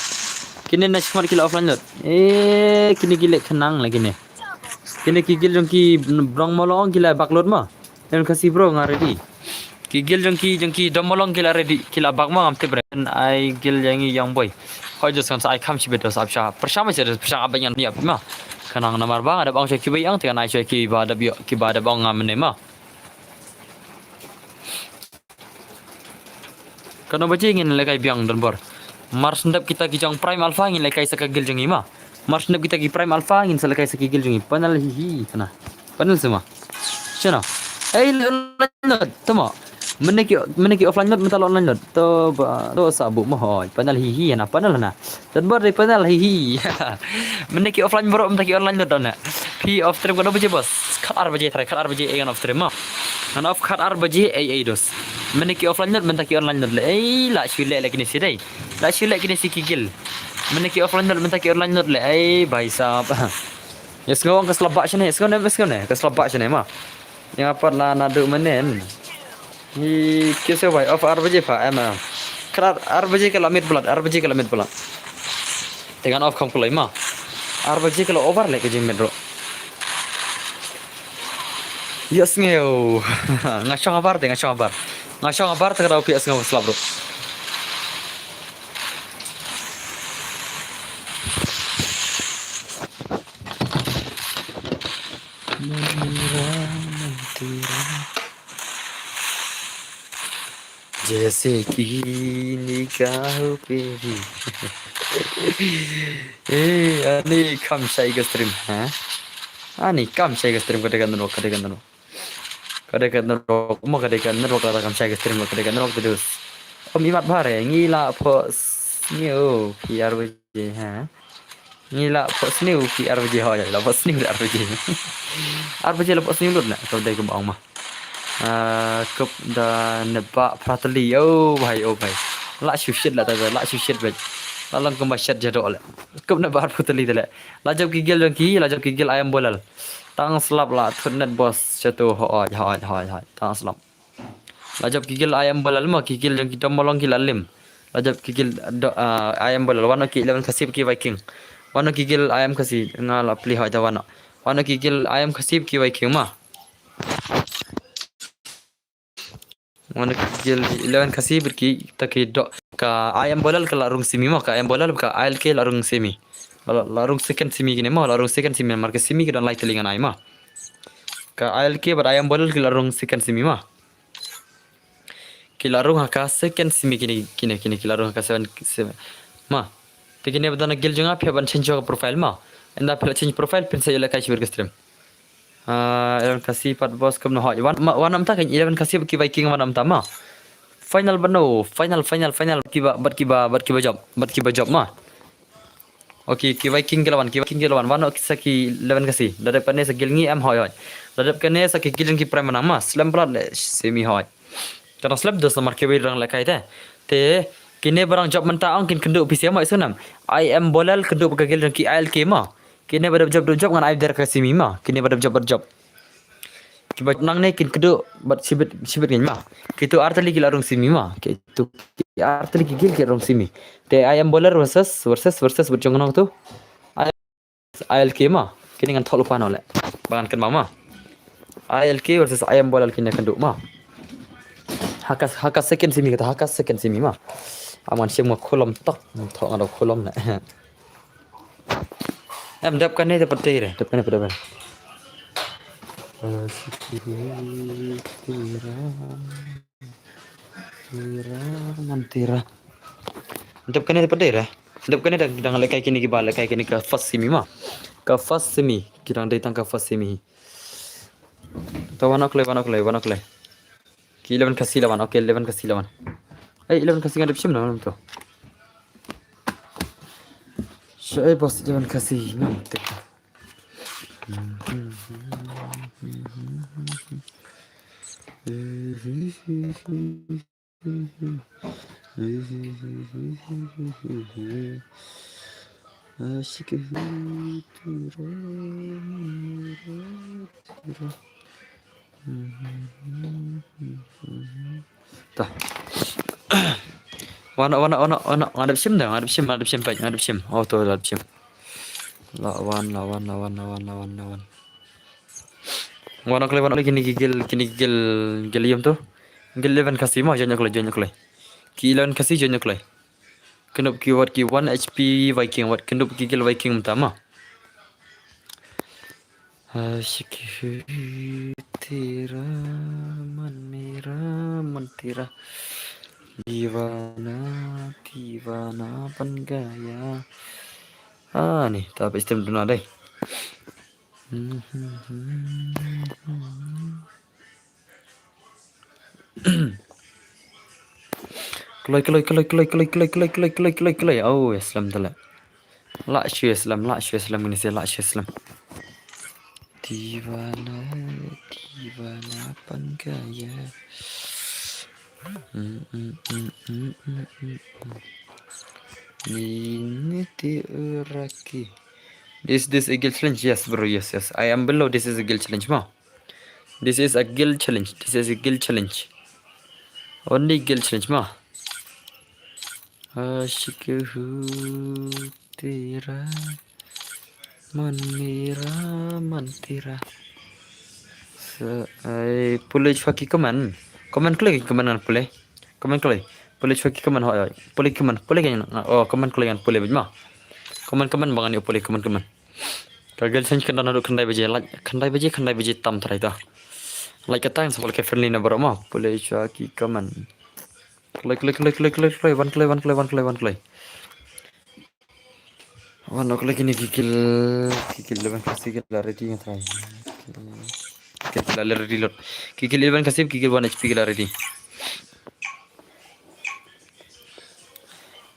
Kine na shakhmat ki la offline load. Eh, kine ki leh khnang la kine. Kine ki guild jong ki brong molong ki la back load mo. Eleven Khasi bro nga ready. Ki guild jong ki, jong ki dom molong ki la ready, ki la back mo ngam tip re. Ai guild jong i young boy. Hoi dos kan sa ai kham shibit dos ap sha. Pyrshang ma sha, pyrshang ap ngan ïap ma. Khnang namar ba nga dep ong sha kiba ïeng te kan ai sha kiba dep ïoh, kiba dep ong ngam ne ma. Katno baje ngin lehkai biang don bor. Mars ndep kita ki jong Prime Alpha ngin lehkai sa ka guild jong i ma. Mars ndep kita ki Prime Alpha ngin sa lehkai sa ki guild jong i. Panel hi hi kana. Panel sema. Chana. Ei, online load, tama. Mynne ki, mynne ki offline load, mynta la online load. To ba, to sa bu mo hoi. Panel hi hi na, panel na. Don bor dei panel hi hi. Mynne ki offline bro, mynta ki online load don na. Phi off stream katno baje boss? Khat ar baje try, khat ar baje ei ngan off stream ma. Ngan off khat ar baje ei ei dos. Mynne ki offline load, mynta ki online load le. Ei, la shu leh le kine shi dei. La shu leh kine shi ki guild. Mynne ki offline load, mynta ki online load le. Ei, bhai sahab. Yes, ngawang ka slap ba shane, yes, ngawang, yes, ngawang, ka slap ba shane ma. Ïa nga pat la naduh mynne. Hi, kisa bhai, off ar baje pha, em, em. Khat ar, ar baje ka la mid blood, ar baje ka la mid blood. Te ngan off kham kloi ma. Ar baje ka la over leh ka jingmid bro. Ïa sngew. Nga shong habar te, nga shong habar. Nga shong habar te ka dau phi ïa sngew slap bro. Jaise ki nikah ho peri. Eh, ani kam shai ka stream, ha? Ani kam shai ka stream, ka dei ka network, ka dei ka network. Ka dei ka network, mo ka dei ka network, ka kam shai ka stream, ka dei ka network terus. Om imat bare, ngi la pho sngew, phi ar baje, ha? Ngi la pho sngew, phi ar baje, ho, la pho sngew ar baje. Ar baje la pho sngew lut na, ka dei ka bang ma. Ah, kup da neba pratali, oh bhai, oh bhai. La shu shit la ta, la shu shit bhai. La long kumba shit jadok le. Kup neba pratali te le. La jop ki guild jong ki, la jop ki guild I am Bolal. Tang slap la thut net boss shatu, hoi, hoi, hoi, hoi. Tang slap. La jop ki guild I am Bolal mo, ki guild jong ki dom molong ki la lim. La jop ki guild do, ah, I am Bolal, wano ki eleven Khasi ki Viking. Wano ki guild I am Khasi, nga la pli hoi da wano. Wano ki guild I am Khasi ki Viking ma. Wano ki guild eleven Khasi bad kita ki do, ka I am Bolal ka la rung semi mo, ka I am Bolal ka I L K la rung semi. La, la rung second semi kine mo, la rung second semi, mar ka semi ki don lai tylli ngan ai ma. Ka I L K bad I am Bolal ki la rung second semi ma. Ki la rung ha ka second semi kine, kine, kine, ki la rung ha ka seven, seven. Ma. Te kine ba don na guild jong nga phi hap ban change ka profile ma. Ynda phi la change profile phin sa ïoh lehkai shibit ka stream. Ah, eleven Khasi pat boss kumno hoi. Wan, ma, wan namta kan eleven Khasi ki Viking wan namta ma. Final bano, final, final, final. Kiba, bad kiba, bad kiba jop, bad kiba jop ma. Okay, ki Viking ki la wan, ki Viking ki la wan. Wano ki sa ki eleven Khasi. Da dep kane sa guild ngi em hoi hoi. Da dep kane sa ki guild ki prime nang ma. Slem blood le semi hoi. Ka dang slem dos namar kiwei rang lehkai te. Te kine ba rang jop mynta ong kin kynduh P C M hoi sunam. I am Bolal kynduh ba ka guild ki I L K ma. Kine ba dep jop dep jop ngan ai der ka semi ma. Kine ba dep jop dep jop. Kiba nang ne kin kdew bad shibit, shibit ngin ma. Kitu artylli ki la rung simi ma. Kitu ki artylli ki gil ki rung simi. Te I am bowler versus, versus, versus bad jong nong tu. I L K ma. Kini ngan thok lupa no le. Ba ngan kynmaw ma. I L K versus I am bowler kini kan du ma. Haka, haka second simi kata, haka second simi ma. Aman sim nga khulom tok. Thok nga do khulom le. Em dep kane de pete re, dep kane pete re. Tira, tira, man tira. Dep kane de pete re. Dep kane da dang lekai kini kiba lekai kini ka first simi ma. Ka first simi, ki dang dei tang ka first simi. To wan ok le, wan ok le, wan ok le. Ki eleven Khasi lawan, okay, eleven Khasi lawan. Hey, eleven Khasi nga dep shim na to. Shai boss eleven Khasi ngam te. Ta. Wana, wana, wana, wana, nga dep shim da, nga dep shim, nga dep shim, peit, nga dep shim. Oh, to, nga dep shim. Lawan, lawan, lawan, lawan, lawan, lawan. Wana klei, wana klei, kini ki gil, kini ki gil, gil yum to. Gil eleven Khasi ma, join klei, join klei. Ki eleven Khasi, join klei. Kyndup ki wat ki one H P Viking, wat kyndup ki gil Viking mynta ma. Aashiq hu tera, man mera, man tera. Deewana, deewana ban gaya. Ah, ni, ta peit stem duna dei. Kloi, kloi, kloi. Oh, ïa slem tala. Lah shu ïa slem, lah shu ïa slem, ngin ïa lah shu ïa slem. Deewana, deewana ban gaya. Mm, mm, mm, mm, mm, mm, mm. Ini ti uraki. Is this a guild challenge? Yes, bro, yes, yes. I am below. This is a guild challenge, ma. This is a guild challenge. This is a guild challenge. Only guild challenge, ma. Aashiq hu tera, man mera, man tera. Sa, ai, pule chwa ki comment. Comment kloi ki comment ngan pule. Comment kloi. Pule chwa ki comment, hooid, hooid. Pule comment, pule ki, oh, comment kloi ngan pule bad ma. Comment, comment ba ngan ïa pule comment, comment. Ka guild challenge kan don haduh khyndai baje, like, khyndai baje, khyndai baje tam trai ta. Like ka tang sa pule ka friendly na baroh ma. Pule chwa ki comment. Kloi, kloi, kloi, kloi, kloi, kloi, wan kloi, wan kloi, wan kloi, wan kloi. Wan kloi kini ki gil, ki gil eleven Khasi ki la ready nga trai. Ki gil la ready lot. Ki gil eleven Khasi, ki gil one H P ki la ready.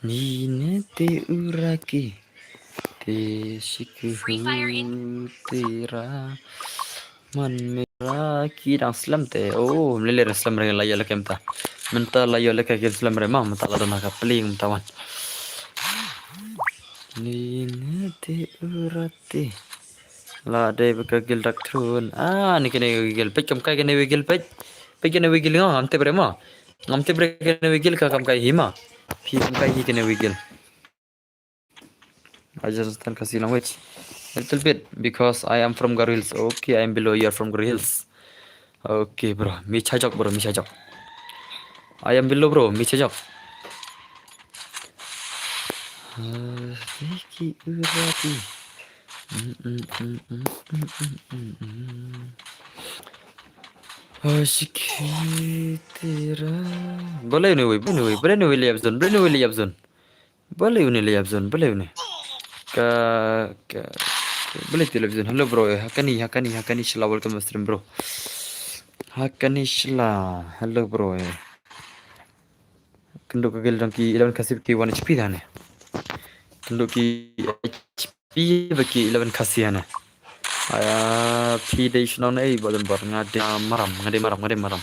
Nine te uraki. Te shiku tera. Man mera ki dang slem te. Oh, mlele re slem re la ïa leke mynta. Mynta la ïa leke ki slem re ma, mynta la dona ka pling mynta wan. Nine te urati. La dei ba ka gil dak trun. Ah, ni kane wi gil. Peit kam kai kane wi gil peit. Peit kane wi gil ngam tip re ma. Ngam tip re kane wi gil ka kam kai hi ma. Phi kam kai hi kane wi gil. I just understand Khasi language a little bit because I am from Garo Hills. Okay, I am below, you are from Garo Hills. Okay, bro. Mi chajok, bro, mi chajok. I am below, bro, mi chajok. Ah, thank you, Rabi. Mm, mm, mm. Aashiq hu tera. Balei une wei, balei une wei, balei une wei live zone, balei une wei live zone. Balei une live zone, balei une. Ka, ka, balei te live zone. Hello bro, eh, Hakani, Hakani, Hakani Shila, welcome to stream bro. Hakani Shila, hello bro, eh. Kynduh ka gil dang ki eleven Khasi ki one H P da ne. Kynduh ki H P ba ki eleven Khasi ne. Aya, phi dei shnong ei ba don bor nga dei na maram, nga dei maram, nga dei maram.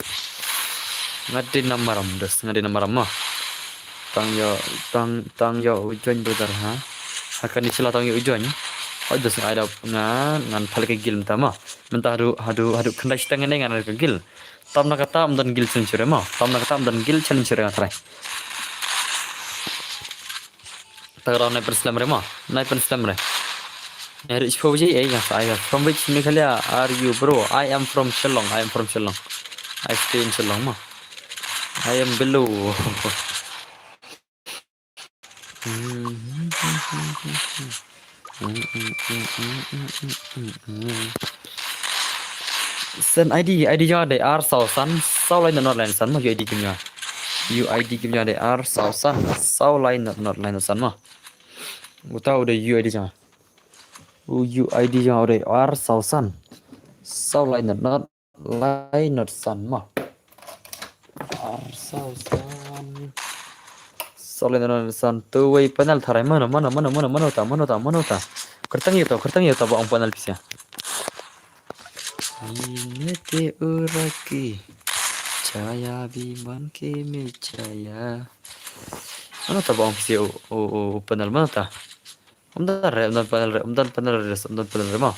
Nga dei na maram, des, nga dei na maram ma. Tang ïa, tang, tang ïa u join brother ha. Hakani Shila tang ïa u join. Oi, dos nga ai da nga ngan pynlait ka guild mynta mo. Mynta haduh, haduh, haduh khyndai shiteng ne ngan ai ka guild. Tam na kata ym don guild challenge re mo. Tam na kata ym don guild challenge re nga trai. Ta ka daw nai pynslem re mo. Nai pynslem re. Nga rich pho ji, eh, nga sa ai. From which Meghalaya are you, bro? I am from Shillong. I am from Shillong. I stay in Shillong mo. I am below. Send I D, I D jong nga dei ar saw san, saw lai not lai san mo, U I D kim jong nga. U I D kim jong nga dei ar saw san, saw lai not, not lai san mo. Uta u dei U I D jong nga. U U I D jong nga u dei ar saw san, saw lai not, not lai not san mo. Ar saw san. Saw lai not, not san. Tu wei panel tharai mano, mano, mano, mano, mano ta, mano ta, mano ta. Kyrteng ïa to, kyrteng ïa to ba ong panel pisa. Ine te uraki. Chaya bi man ke me chaya. Mano ta ba ong pisa u, u, u, u panel mano ta. Ym don re, ym don panel re, ym don panel re, ym don panel re mo.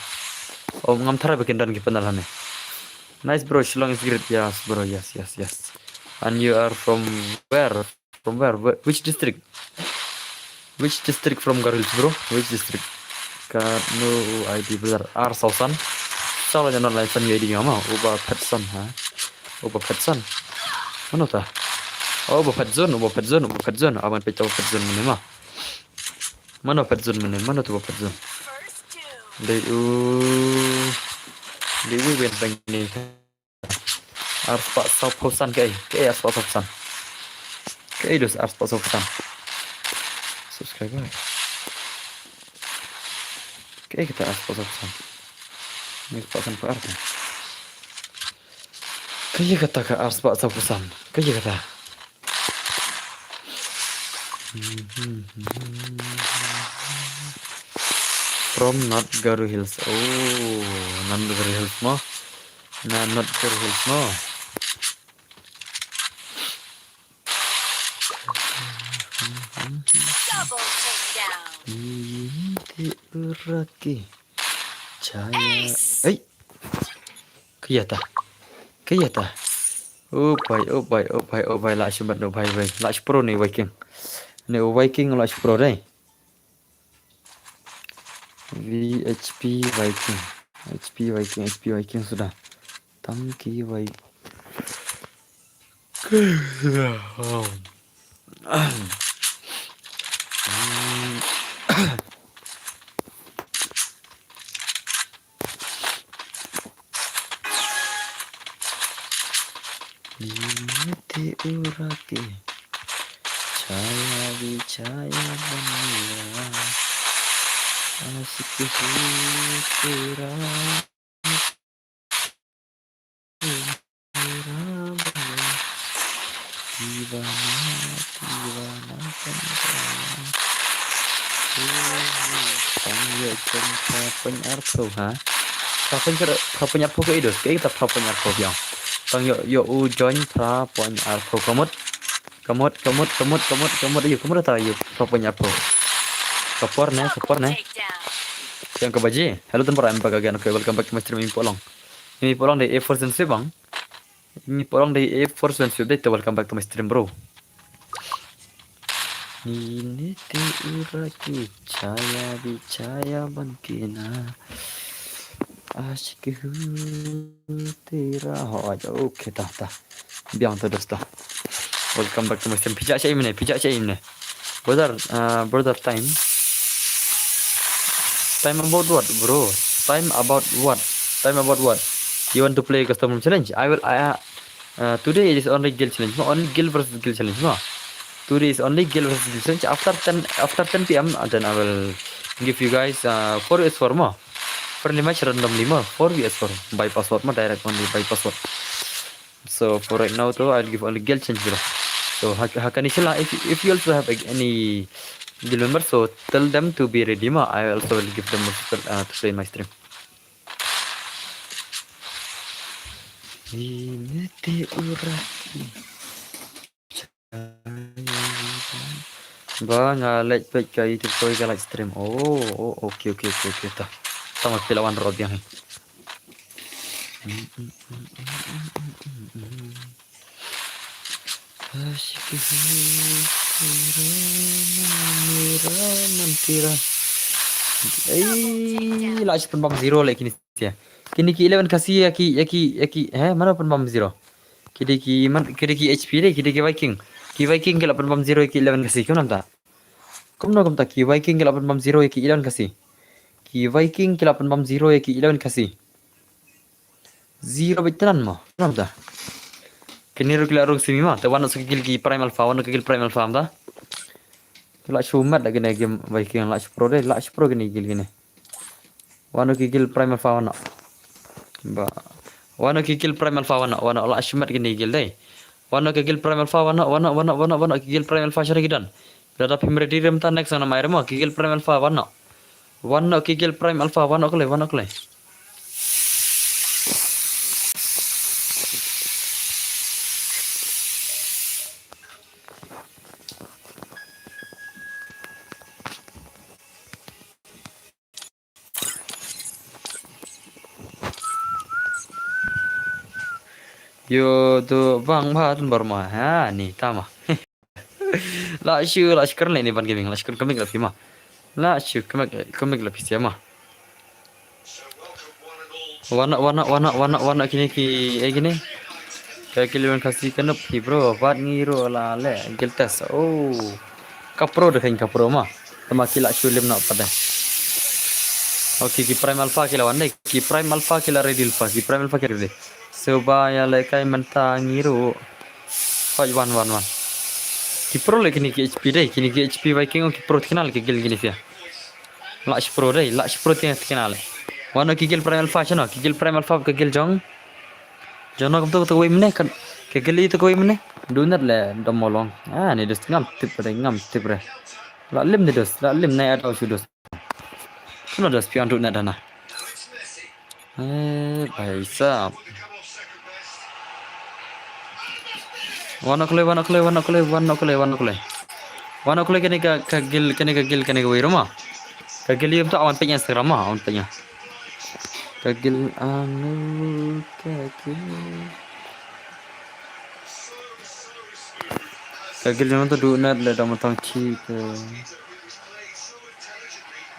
Ym ngam tharai ba kin don ki panel hangne. Nice bro, Shillong is great. Yes bro, yes, yes, yes. And you are from where? From where? Wh- Which district? Which district from Garo Hills, bro? Which district? Ka no I D brother. Ar saw san. Saw lai not lai san U I D nga mo. Uba phet san ha. Uba phet san. Mano ta? Oh, uba phet zone, uba phet zone, uba phet zone. Aban peit uba phet zone mane mo. Mano phet zone mane, mano tu ba phet zone? Dei u, dei u wen bang ni. Ar spah saw phew san kaei, kaei ar spah saw phew san. Kaei dos ar spah saw phew san. Subscriber. Kaei kata ar spah saw phew san. Ni spah san phew ar ka. Kaei kata ka ar spah saw phew san. Kaei kata. From North Garo Hills. Oh, North Garo Hills mo. Na North Garo Hills mo. Double takedown. Ini te uraki. Chaya. Ace. Ei. Kaei ta. Kaei ta. Oh bai, oh bai, oh bai, oh bai, la shu mat, oh bai, bai. La shu pro ni Viking. Ni Viking la shu pro dei. V H P Viking. H P Viking, H P Viking suda. Tang ki Viking. Ini te uraki. Chaya bi chaya banila. Ashiki hu tera. Divana, divana, divana. Tang ïa join phra point arphew ha. Phra point ar-, phra point arphew kaei dos, kaei kata phra point arphew biang. Tang ïa, ïa u join phra point arphew ka mut. Ka mut, ka mut, ka mut, ka mut, ka mut, aïu, ka mut ata, aïu, phra point arphew. Ka por ne, ka por ne. Yang ka baje. Hello, Tanpara, I'm back again. Okay, welcome back to my stream, Imi Polong. Imi Polong dei A four Gen Sweep bang. Imi Polong dei A four Gen Sweep dei, te welcome back to my stream, bro. Ini te uraki chaya bi chaya ban kina. Ashiki hu tera. Ho, aja, okay, ta, ta. Biang ta dos ta. Welcome back to my stream. Phi jah shaei mynne, phi jah shaei mynne. Brother, uh, brother, time. Time about what, bro? Time about what? Time about what? You want to play custom room challenge? I will, I, uh, uh, today is only guild challenge, no? Only guild versus guild challenge, no? Today is only guild versus guild challenge. After ten, after ten P M, uh, then I will give you guys, uh, four V S four mo. Friendly match randomly mo. Four V S four. By password mo, direct only by password. So for right now though, I'll give only guild challenge bro. So ha, ha kane shala, if, if you also have any guild member, so tell them to be ready mo. I also will give them, uh, to play in my stream. Ini te uraki. Ba nga leit peit ka YouTube ko ka live stream. Oh, oh, okay, okay, okay, okay. Ta. Ta ma phi la wan rod yang. Ei, la shu pynbam zero leh kine. Kine ki eleven Khasi ïa ki, ïa ki, ïa ki, eh, mano pynbam zero? Ki dei ki, man, ki dei ki H P dei, ki dei ki Viking. Ki Viking ki la pynbam zero ïa ki eleven Khasi, kumno kumta? Kumno kumta ki Viking ki la pynbam zero ïa ki eleven Khasi? Ki Viking ki la pynbam zero ïa ki eleven Khasi. Zero beit tynran mo. Kumno kumta? Kine ruh ki la rung simi mo. Te wan noh sa ki guild ki Prime Alpha, wan noh ki guild Prime Alpha kumta. Ki la shu mat da kine game Viking, la shu pro dei, la shu pro kine guild kine. Wan noh ki guild Prime Alpha wan noh. Ba. Wan noh ki guild Prime Alpha wan noh, wan noh, la shu mat kine guild dei. Wan noh ki guild Prime Alpha wan noh, wan noh, wan noh, wan noh, wan noh ki guild Prime Alpha sha ki don. Lada phim ready re mynta next ngan ai re mo, ki guild Prime Alpha wan noh. Wan noh ki guild Prime Alpha wan noh khlei, wan noh khlei. Yo, to bang ba tun bar ma. Ha, ni tama. La shu, la shu kren ni ban gaming, la shu kren comic la phi ma. La shu comic, comic la phi sia ma. Wan noh, wan noh, wan noh, wan noh, wan noh kine ki, eh, kine. Ka ki eleven Khasi ka nup hi bro, bad ngi ruh la leh guild test. Oh. Ka pro de kane ka pro ma. Tama ki la shu lim noh pat de. Okay, ki Prime Alpha ki la wan de. Ki Prime Alpha ki la ready Alpha. Ki Prime Alpha ki ready. So ba ïa lehkai mynta ngi ruh. Hoi wan wan wan. Ki pro leh kine ki H P dei, kine ki H P Viking ki pro tnga leh ki guild kine phi. La shu pro dei, la shu pro tnga tnga leh. Wan noh ki guild Prime Alpha shano, ki guild Prime Alpha ka guild jong. Jong no kumto kumto wei mene kan. Ka guild ito wei mene. Dunat leh dom molong. Ah, ni dos ngam tip re, ngam tip re. La lim ni dos, la lim nai adaw shu dos. Shano dos pian dunat dana. Eh, bhai sahab. Wan noh khlei, wan noh khlei, wan noh khlei, wan noh khlei, wan noh khlei. Wan noh khlei kane ka, ka guild, kane ka guild, kane ka wei ruma. Ka guild ïa to awan peit Instagram ma, awan peit. Ka guild anu, ka guild. Ka guild ïa to dunat leh dom tang chi ka.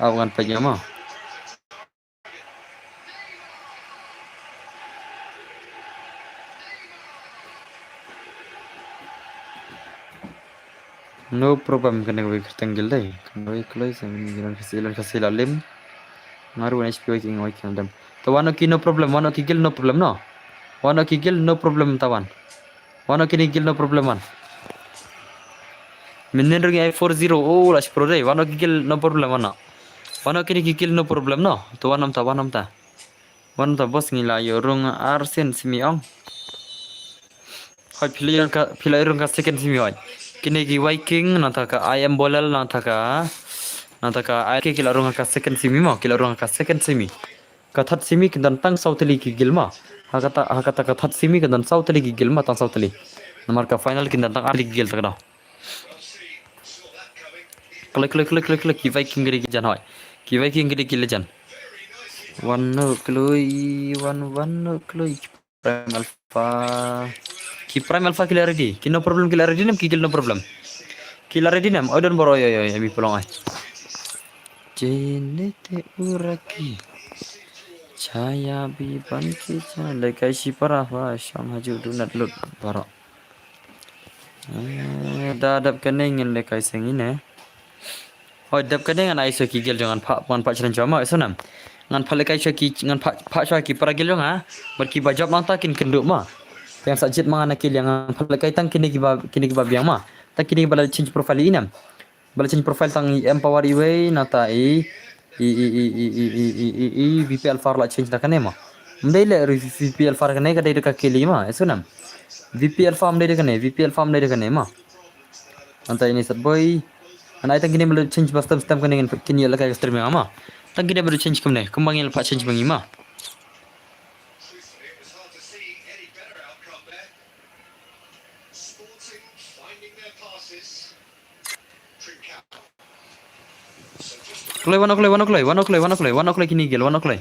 Awan peit ma. No problem, kane ka wei kyrteng guild dei. Kane ka wei kloi sa min guild kasi, guild kasi la lim. Nga ruh H P wei ki nga wei ki dem. To wan noh ki no problem, wan noh ki guild no problem no. Wan noh ki guild no problem ta wan. Wan noh kine ki guild no problem wan. Mynnin ruh ngi ai four zero. Oh, la shu pro dei. Wan noh ki guild no problem wan noh. Wan noh kine ki guild no problem no. To wan noh ta, wan noh ta. Wan noh ta boss ngi la ïoh rung arsien simi ong. Hoi phi la ïoh rung ka, phi la ïoh rung ka second simi hoi. Kine ki Viking nangta ka I M Bolel nangta ka. Nangta ka I K ki la rung ka second simi mo, ki la rung ka second simi. Ka third simi kin don tang saw tylli ki guild ma. Ha kata, ha kata ka third simi kin don saw tylli ki guild ma, tang saw tylli. Namar ka final kin don tang ar tylli ki guild ta ka daw. Kloi, kloi, kloi, kloi, kloi, ki Viking ki dei ki jan hoi. Ki Viking ki dei ki legend. Wan noh kloi, wan, wan noh kloi. Prime Alpha. Ki Prime Alpha ki la ready. Ki no problem ki la ready nem, ki guild no problem. Ki la ready nem, oi don bor oi, oi, oi, mi pulong ai. Jene te uraki. Chaya bi ban ki cha, lehkai shipara wa, shong haju dunat lut baro. Eh, da dap kane ngin lehkai seng ine. Hoi, dap kane ngan ai shuwa ki guild jong ngan phah, ngan phah challenge ma, ïohsnam. Ngan phah lehkai shuwa ki, ngan phah, phah shuwa ki para guild jong nga. Bad kiba jop nangta kin kynduh ma. Ïa sa jied ma ngan kill ïa ngan phah lehkai tang kine kiba, kine kiba biang ma. Tang kine kiba la change profile inem. Ba la change profile tang i Empower iwei nangta i, i, i, V P Alpha la change da kane ma. Ym dei leh V P Alpha kane ka dei da ka kill i ma, ïohsnam. V P Alpha ym dei da kane, V P Alpha ym dei da kane ma. Nangta ini sat boy. Ngan ai tang kine ba la change ba stem stem kane ngan kin ïa lehkai ka stream ïa nga ma. Tang kine ba la change kumne, kumba ngi la phah change ma ngi ma. Kloi, wan kloi, wan kloi, wan kloi, wan kloi, wan kloi, wan kloi kine ki guild, wan kloi.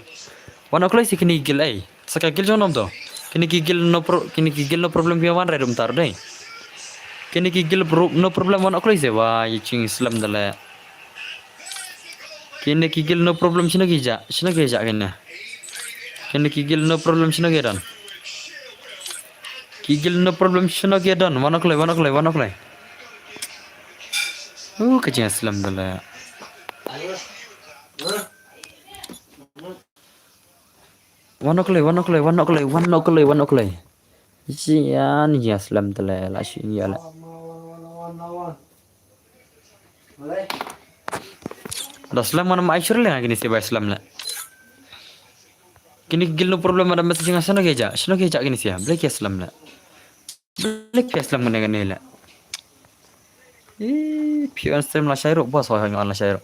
Wan kloi shi kine ki guild ei. Sa ka guild jong nom to. Kine ki guild no pro-, kine ki guild no problem phi wan rai dum tar dei. Kine ki guild pro-, no problem wan kloi shi wa i ching slem da le. Kine ki guild no problem shino ki ja, shino ki ja kine. Kine ki guild no problem shino ki don. Ki guild no problem shino ki don, wan kloi, wan kloi, wan kloi. Uh, ka jing slem da le. Wan kloi, wan kloi, wan kloi, wan kloi, wan kloi. Isi ya ni ya slem da le, la shi ya le. Da slem mana mai shur le kini si bai slem le. Kini guild no problem ada message nga shano ke ja, shano ke ja kini si ya, blek ya slem le. Blek ya slem mana kini le. Ih, phi on stream la shai ro, bos ho ngan la shai ro.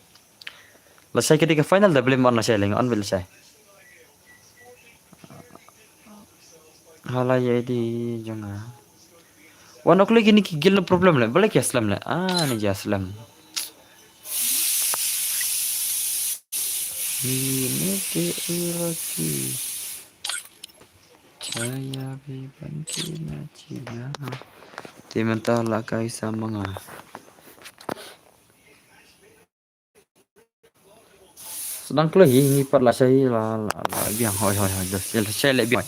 La shai kini ke final da blem on la shai le, on bil shai. Hala ya di jong nga. Wan kloi kini ki guild no problem le, blek ya slem le. Ah, ni ya slem. Ini ke uraki. Chaya bi ban kina china. Te mynta la kai sa ma nga. Sdang kloi hi ngi pat la shai la, la, la biang, hoi, hoi, hoi, la shai le biang.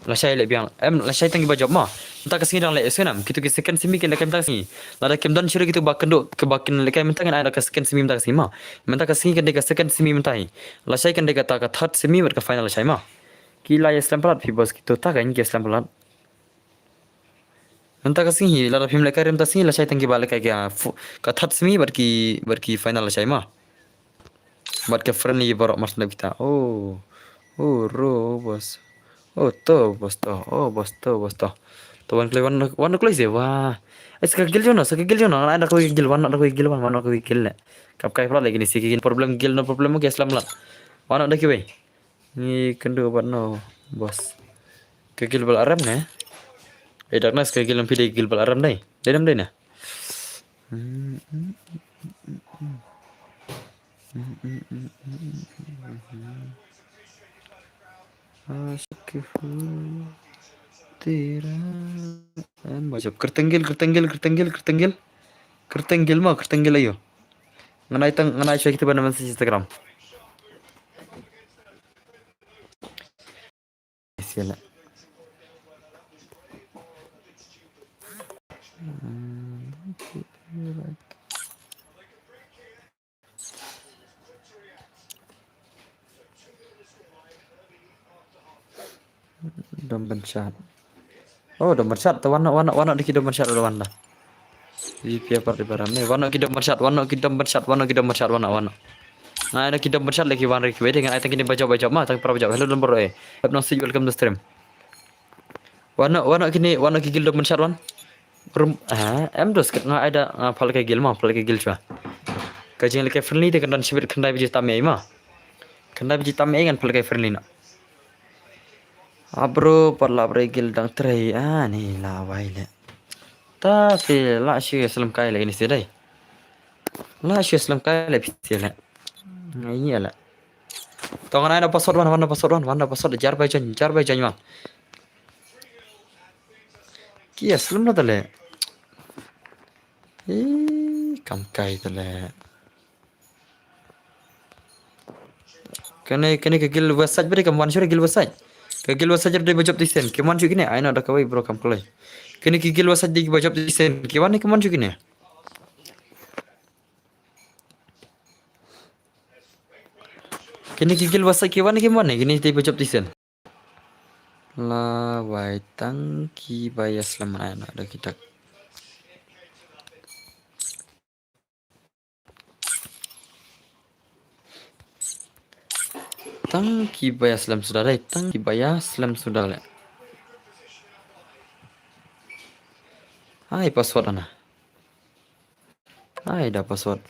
La shai le biang. Em, la shai tang ki ba jop ma. Mynta ka sngi dang le sngi nam, kitu ki second semi kin le kai mynta ka sngi. Lada kim don shuh kitu ba kynduh, ki ba kin le kai mynta ngin ai da ka second semi mynta ka sngi ma. Mynta ka sngi kan dei ka second semi mynta hi. La shai kan dei kata ka third semi bad ka final la shai ma. Ki la ya slem palat phi bos kitu ta kan ki slem palat. Mynta ka sngi hi, lada phim lehkai mynta sngi, la shai tang ki ba lehkai ka fu-, ka third semi bad ki, bad ki final la shai ma. Bad ka friendly baroh mar sdang kita. Oh. Oh, ro, bos. Oh, to, bos, to. Oh, bos, to, bos, to. To wan kloi, wan, wan kloi se, wah. Ai, sa ka guild jong no, sa ka guild jong no, ai, da kloi guild, wan, da kloi guild, wan, wan, da kloi guild le. Kap kai pla lagi ni, si ki problem guild, no problem, okay, slem la. Wan, da kiwei. Ngi kynduh bad no, bos. Ka guild ba la rem ne? Eh, Darkness, ka guild phi dei guild ba la rem dei. Dei rem dei ne? Aashik hoon tera. Em, ba jop. Kyrteng guild, kyrteng guild, kyrteng guild, kyrteng guild. Kyrteng guild mo, kyrteng guild ayo. Ngan ai tang, ngan ai shuwa kita ba na message Instagram. Sila. Dom ban shot. Oh, dom ban shot. Te wan noh, wan noh, wan noh da ki dom ban shot, wan noh. Wi pia par di baram ne. Wan noh ki dom ban shot, wan noh ki dom ban shot, wan noh ki dom ban shot, wan noh, wan noh. Ngan ai da ki dom ban shot leh ki wan re ki wei de, ngan ai tang kine ba jop, ba jop ma, tang para ba jop. Hello, dom bro eh. Hep nong sij, welcome to stream. Wan noh, wan noh kine, wan noh ki guild dom ban shot wan. Rum, ha, em dos kat nga ai da, nga phal ka guild ma, phal ka guild shuwa. Ka jinglehkai friendly te kan don shibit khyndai baje tam ei ma. Khyndai baje tam ei ngan phal ka friendly noh. Ah, bro, pat la bre guild dang trei, ah, ni la wai le. Ta te la shu slem kai le ni se dei. La shu slem kai le phi se le. Ngai ni le. To ngan ai da password wan, wan da password wan, wan da password jar bai jan, jar bai jan wan. Ki slem la tale. Ih, kam kai tale. Kane, kane ka guild website bri kam wan shuh guild website. Ka guild website dei ba jop tisen. Ki wan shuh kine, ai no da kawei bro kam kloi. Kane ki guild website dei ba jop tisen. Ki wan ne ki wan shuh kine. Kine ki guild website ki wan ne ki wan ne, kine dei ba jop tisen. La wai tang ki ba ïa slem ai na da kita. Tang ki ba ïa slem suda dei, tang ki ba ïa slem suda le. Ai password ana. Ai da password.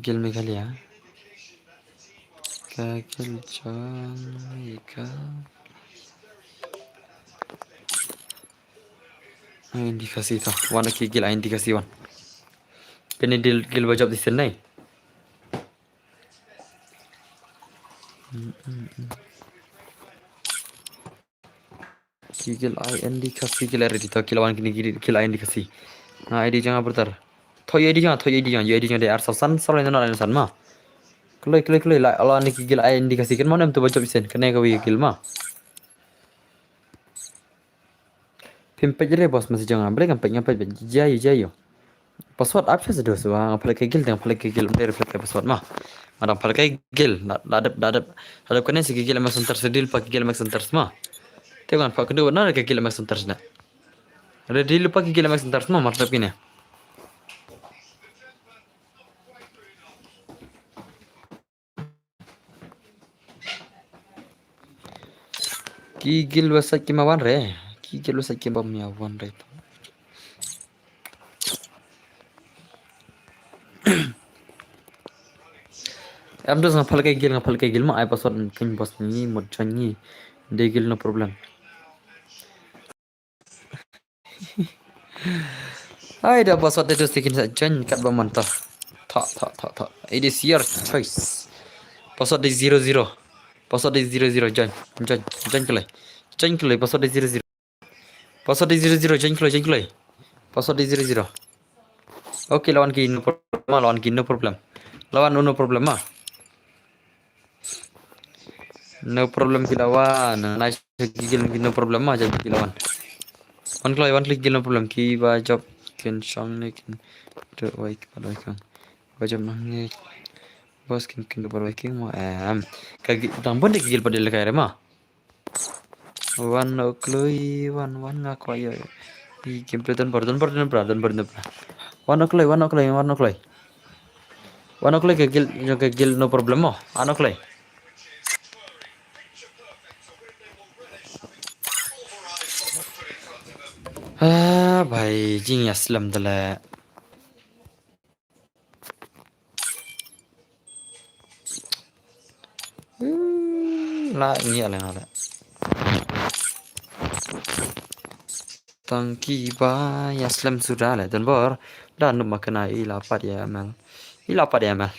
Guild Meghalaya. Ka guild jong i ka. Ai, indi Khasi to. Wan ki guild, ai, indi Khasi wan. Kane dei guild ba jop shisien ne. Ki guild I N D Khasi ki la ready to, ki la wan kine ki guild I N D Khasi. Nga I D jong nga brother. Thoh ïa I D jong nga, thoh ïa I D jong nga, ïa I D jong nga dei ar saw san, saw lai na lai na san ma. Kloi, kloi, kloi, la, la ne ki guild I N D Khasi kan ma, em to ba jop shisien, kane kawei ka guild ma. Phim peit re boss, message jong nga. Balei kam peit, ngam peit, peit. Jia ïa, jia ïa. Password ap sha sa dos wa, nga pha leit ka guild, nga pha leit ka guild, ym dei re pha leit ka password ma. Nga dang pha leit ka guild, da, da dep, da dep. Da dep kane sa ki guild M X Hunters, ready lypa ki guild M X Hunters ma. Te ngan pha kynduh na ka guild M X Hunters na. Ready lypa ki guild M X Hunters ma, mar dep kine. Ki guild website ki ma wan re. Ki guild website ki ma wan re. Em dos nga pha leit ka guild, nga pha leit ka guild ma, ai password kin boss ni, mut join ni. Dei guild no problem. Ai da password dei dos te kin sa join katba mynta. Tha, tha, tha, tha. It is your choice. Password dei zero zero. Password dei zero zero, join. Join, join kloi. Join kloi, password dei zero zero. Password dei zero zero, join kloi, join kloi. Password dei zero zero. Okay, la wan ki no problem ma, la wan ki no problem. La wan no problem ma. No problem ki la wan. Nice ki guild ki no problem ma, jam ki la wan. Wan kloi, wan kloi ki guild no problem, kiba jop kin shong ne kin. Dei wai ki pat wai kong. Ba jop nang ne. Boss kin kin ba wai king mo. Em. Ka guild dang bun de ki guild pat de lehkai re ma. Wan no kloi, wan, wan nga kwah ïa. Ki gameplay don bor, don bor, don bor, don bor, don bor. Wan no kloi, wan no kloi, wan no kloi. Wan no kloi ka guild, jong ka guild no problem mo. Wan no kloi. Ah, bhai, jingïaslem tele. Hmm, la ngi ale ngale. Tang kiba ïaslem suda le, don bor. Da nup ma kena i la pat ïa mel. I la pat ïa mel.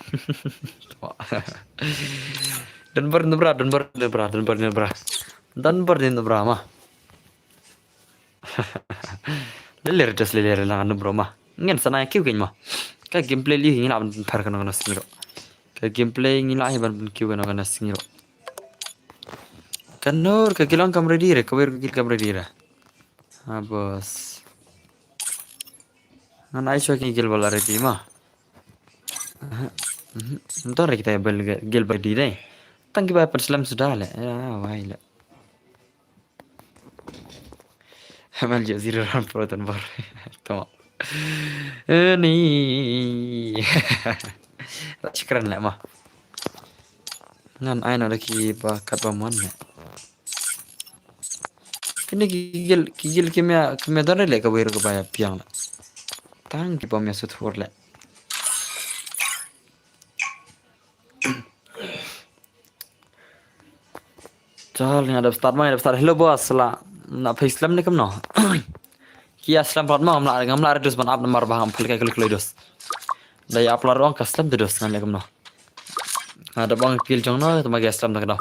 Don bor, don bra, don bor, don bra, don bor, don bra. Don bor, don bra ma. Leler das leler lang anu bro ma. Ngen sana kiew kein ma. Ka gameplay li ngi la ban thar kano kano sngi ro. Ka gameplay ngi la hi ban kiew kano kano sngi ro. Kanor ka guild kam ready re, ka wer ka guild kam ready re. Ha boss. Ngan ai shwa ki guild ba la ready ma. Ntar kita bel guild ba ready dai. Tang kiba pan slam suda le. Ya, wai le. Hamal je zero round pro tan bar. Tama. Eh, ni. Shukran le ma. Ngan ai na da ki ba kat ba mon le. Kini ki guild, ki guild ki mia, ki mia dare le ka wer ka ba ïa piang le. Tang ki ba mia sut hur le. Chal, nga dap start ma, nga dap start. Hello boss, la na phi slem ne kumno? Ki ïa slem pat ma, ngam la, ngam la reduce ban ap namar ba ngam phi kai klik klik dos. Da ïa ap la ruang ka slem de dos ngan le kumno. Nga dap ong pil jong no, tama ki ïa slem da kdo.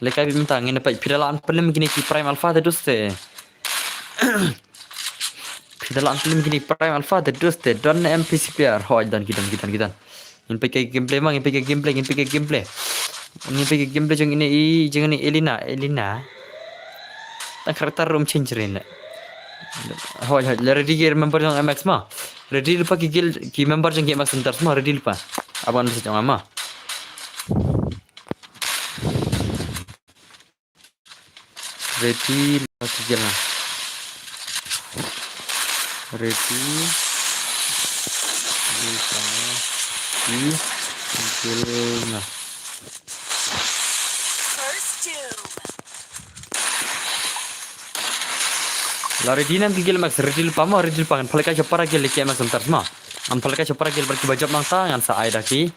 Le kai bi mynta ngin phi da la an plim kini ki Prime Alpha de dos te. Phi da la an plim kini Prime Alpha de dos te. Don M P C player. Hoi, don ki don ki don ki don. Ngin peit ka gameplay ma, ngin peit ka gameplay, ngin peit ka gameplay. Ngin peit ka gameplay jong ine i, jong ine Elina, Elina. Tang character room change rin le. Hoi, hoi, le ready ki member jong M X ma. Ready lypa ki guild, ki member jong ki M X Hunters ma, ready lypa. Aban message jong ma. Ready lypa ki guild na. Ready lypa ki guild na. La ready nam ki guild Max, ready lypa mo, ready lypa ngan pha lehkai sha para guild ki M X Hunters ma. Ngan pha lehkai sha para guild bad ki ba jop nangta ngan sa ai da ki.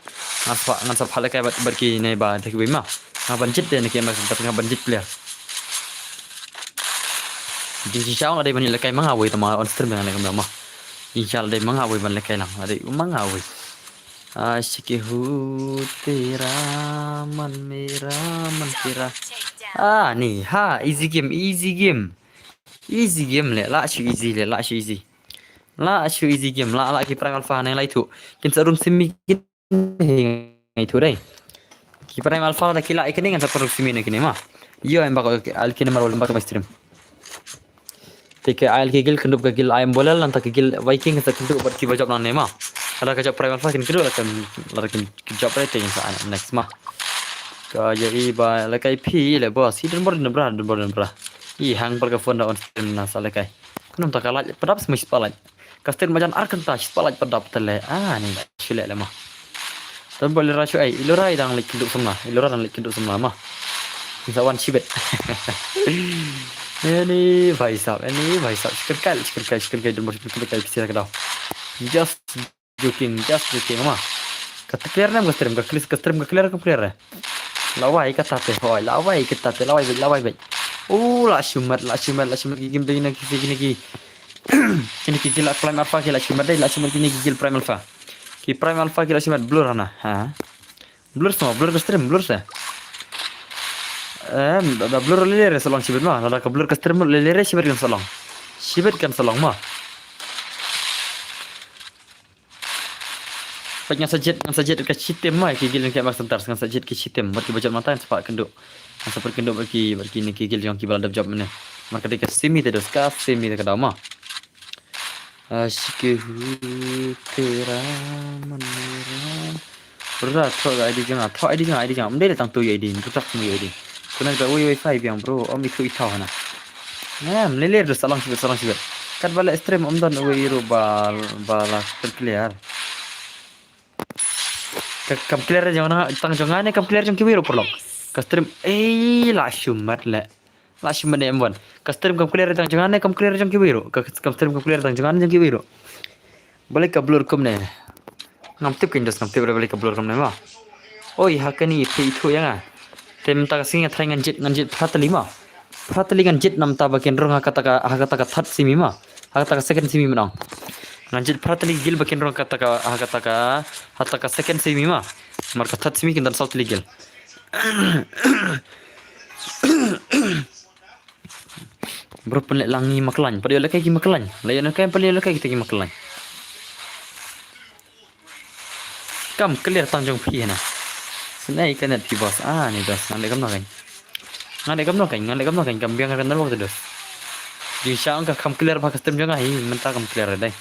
Ngan sa, ngan sa pha lehkai bad, bad kine ba da kiwei ma. Nga ban jied de na ki M X Hunters, nga ban jied player. Jingshisha nga dei ban ïalehkai ma nga wei tama on stream ngan lehkai ma. Inshallah dei manga wei ban lehkai lang. Dei manga wei. Aashiki hu tera man mera man tera. Ah, ni ha, easy game, easy game. Easy game le, la shu easy le, la shu easy. La shu easy game, la la ki Prime Alpha ne la itu. Kin sa rung simi kin ngai thu dei. Ki Prime Alpha da ki la ikene ngan sa paruk simi ne kine ma. Yo em bak al kine mar wal bak stream. Te ke al ki gil kyndup ka gil I M Bolel nanta ki gil Viking sa kyndup bad ki ba jop nan ne ma. Ada ka jop Prime Alpha kin kyndup la kan la kin jop re te sa next ma. Ka ya i ba la kai phi le boss. Hi don bor don bra don bor don bra. I hang par ka phone da on stream na sa la kai. Kunum ta ka laj padap sma spotlight. Ka stream majan ar kynta spotlight padap tele. Ah ni shu le le ma. Tan bol ra shu ai ilora i dang lek kyndup samla. Ilora dang lek kyndup samla ma. Sa wan shibet. Ani bhai sahab, ani bhai sahab. Shikir kai, shikir kai, shikir kai don bor shikir kai pisi ka daw. Just joking, just joking ma. Ka clear nam ka stream, ka clear, ka stream, ka clear, ka clear. Lawai ka tate hoi, lawai ka tate, lawai bej, lawai bej. Oh, la shumat, la shumat, la shumat ki game dei na ki si kine ki. Kine ki gil Prime Alpha ki la shumat dei, la shumat kine ki gil Prime Alpha. Ki Prime Alpha ki la shumat blur hana. Ha. Blur sama, blur ka stream, blur sa. Em, da, da blur lele re salong shibet ma, da ka blur ka stream lele re shibet kan salong. Shibet kan salong ma. Pat ngan sa jet, ngan sa jet ka shitem ma ki gil ki Max Hunters, ngan sa jet ki shitem bad ki ba jop nanta ngan sa pat kyndup. Ngan sa pat kyndup bad ki, bad kine ki gil jong ki ba la dep jop mynne. Mar ka dei ka semi te dos ka semi te ka daw ma. Aashiki hu tera man mera. Bro, thoh ka I D jong nga, thoh I D jong nga, I D jong nga. Ym dei tang tu I D, ym tu tak mu I D. Kuna ba wi wifi biang bro, ym ithuh ithaw hana. Em, lele dos salong shibet, salong shibet. Kat ba leh stream ym don wei ruh ba, ba la clear. Ka, kam clear jong nga, tang jong nga ne kam clear jong kiwei ruh paralok. Ka stream, eh, la shumat le. La shumat ne em wan. Ka stream kam clear tang jong nga ne kam clear jong kiwei ruh. Ka, kam stream kam clear tang jong nga ne jong kiwei ruh. Balei ka blur kumne. Ngam tip kein dos, ngam tip balei ka blur kumne ma. Oi, ha kane phi ithuh ïa nga. Te mynta ka sngi nga tharai ngan jied, ngan jied phra tylli ma. Phra tylli ngan jied namar ba kin rung ha kata ka, ha kata ka third semi ma. Ha kata ka second semi mynta. Ngan jied phra tylli gil ba kin rung ha kata ka, ha kata ka, ha kata ka second semi ma. Namar ka third semi kin don saw tylli gil. Bro, pynleh lang ngi maklaiñ. Pat ïoh lehkai ki maklaiñ. La ïoh lehkai, pynleh lehkai kita ki maklaiñ. Kam clear tang jong phi hana. Snei ka net phi boss. Ah, ni dos. Ngan leh kumno kein. Ngan leh kumno kein. Ngan leh kumno kein. Kam biang ka network te dos. Jingshisha ong ka kam clear ba ka stream jong nga hi. Mynta kam clear dei.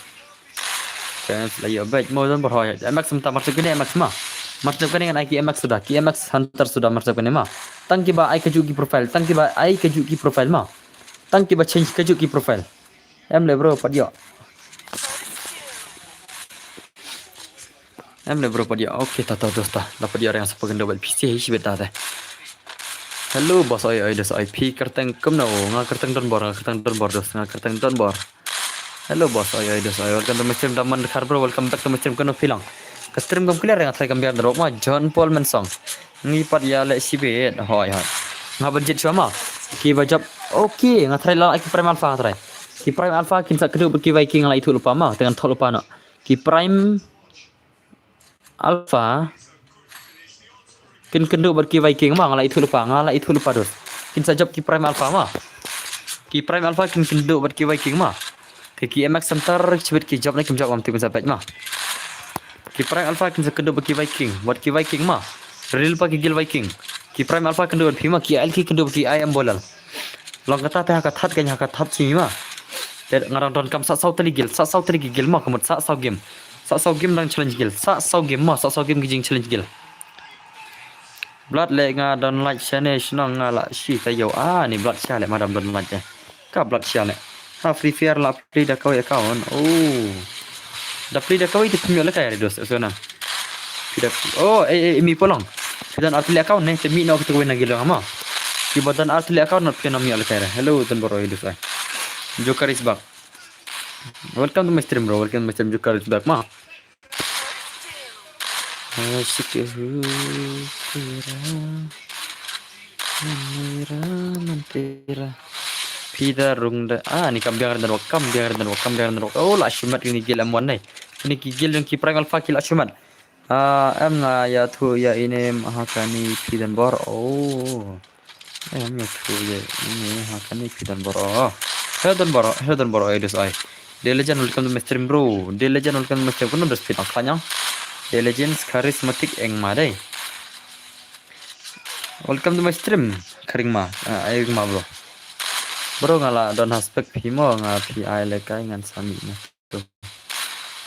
Fans la ïoh bad mo don bor hoi. M X mynta mar sep kane M X ma. Mar sep kane ngan ai ki M X suda. Ki M X Hunter suda mar sep kane ma. Tang kiba ai kajuh ki profile. Tang kiba ai kajuh ki profile ma. Tang kiba change kajuh ki profile. Em le bro, pat ïoh. Em le bro, pat ïoh. Okay, ta ta dos ta. La pat ïoh reng sa pagin dobel P C hi shibet ta te. Hello boss, oi oi dos, oi phi kyrteng kumno? Nga kyrteng Donbor, nga kyrteng Donbor dos, nga kyrteng Donbor. Hello boss, oi oi dos, oi, welcome to my stream. Daman Khar bro, welcome back to my stream. Kano phi long? Ka stream kam clear, nga tharai kam biang da rok ma, John Paul Mensong. Ngi pat ïa leh shibit, hoi hoi. Nga ban jied shuwa ma. Ki ba jop. Okay, nga tharai la ki Prime Alpha nga tharai. Ki Prime Alpha kin sa kynduh bad ki Viking, nga la ithuh lypa ma, te ngan thoh lypa noh. Ki Prime Alpha kin kynduh bad ki Viking ma, nga la ithuh lypa, nga la ithuh lypa dos. Kin sa jop ki Prime Alpha ma. Ki Prime Alpha kin kynduh bad ki Viking ma. Te ki M X Hunter shibit ki jop ne kim jop ngam tip, kin sa peit ma. Ki Prime Alpha kin sa kynduh bad ki Viking, bad ki Viking ma. Real pa ki gil Viking. Ki Prime Alpha kynduh bad phi ma, ki L K kynduh bad ki I M Bolel. Long kata te ha ka third kein, ha ka third semi ma. Te nga dang donkam sa saw tylli gil, sa saw tylli ki gil ma, ka mut sa saw game. Sa saw game dang challenge gil, sa saw game ma, sa saw game ki jing challenge gil. Blood le nga don like shane shnong nga la shi ta yo. Ah, ni Blood sha le madam don like eh. Ka Blood sha le. Ha Free Fire la play da kawei account. Oh. Da play da kawei te pynmih le kai dos so na. Pida, oh, eh, eh, mi polong. Pida ar tylli account ne, te mi no kita kawei na gilo ma. Ki ba don ar tylli account not pina mi le kai. Hello, don bor oi dos ai. Joker is back. Welcome to my stream bro. Welcome to my stream. Joker is back ma. Aashiki hu tera, mera man tera. Phi da rung da, ah, ni kam biang ren da wak, kam biang ren da wak, kam biang ren da wak. Oh, la shimet ini gil em wan nei. Ini ki gil jong ki Prime Alpha ki la shimet. Ah, em nga ïathuh ïa ine ha kane phi don bor. Oh. Em ïathuh ïa ine ha kane phi don bor. Oh. He don bor, he don bor, eh, dus ai. Day Legend, welcome to my stream, bro. Day Legend, welcome to my stream. Kano dus phi don khanyang. Day Legend, charismatic eng ma dei. Welcome to my stream, Karingma. Ah, ai Karingma, bro. Bro, nga la don ha spek phi mo, nga phi ai lekai ngan sa mih na.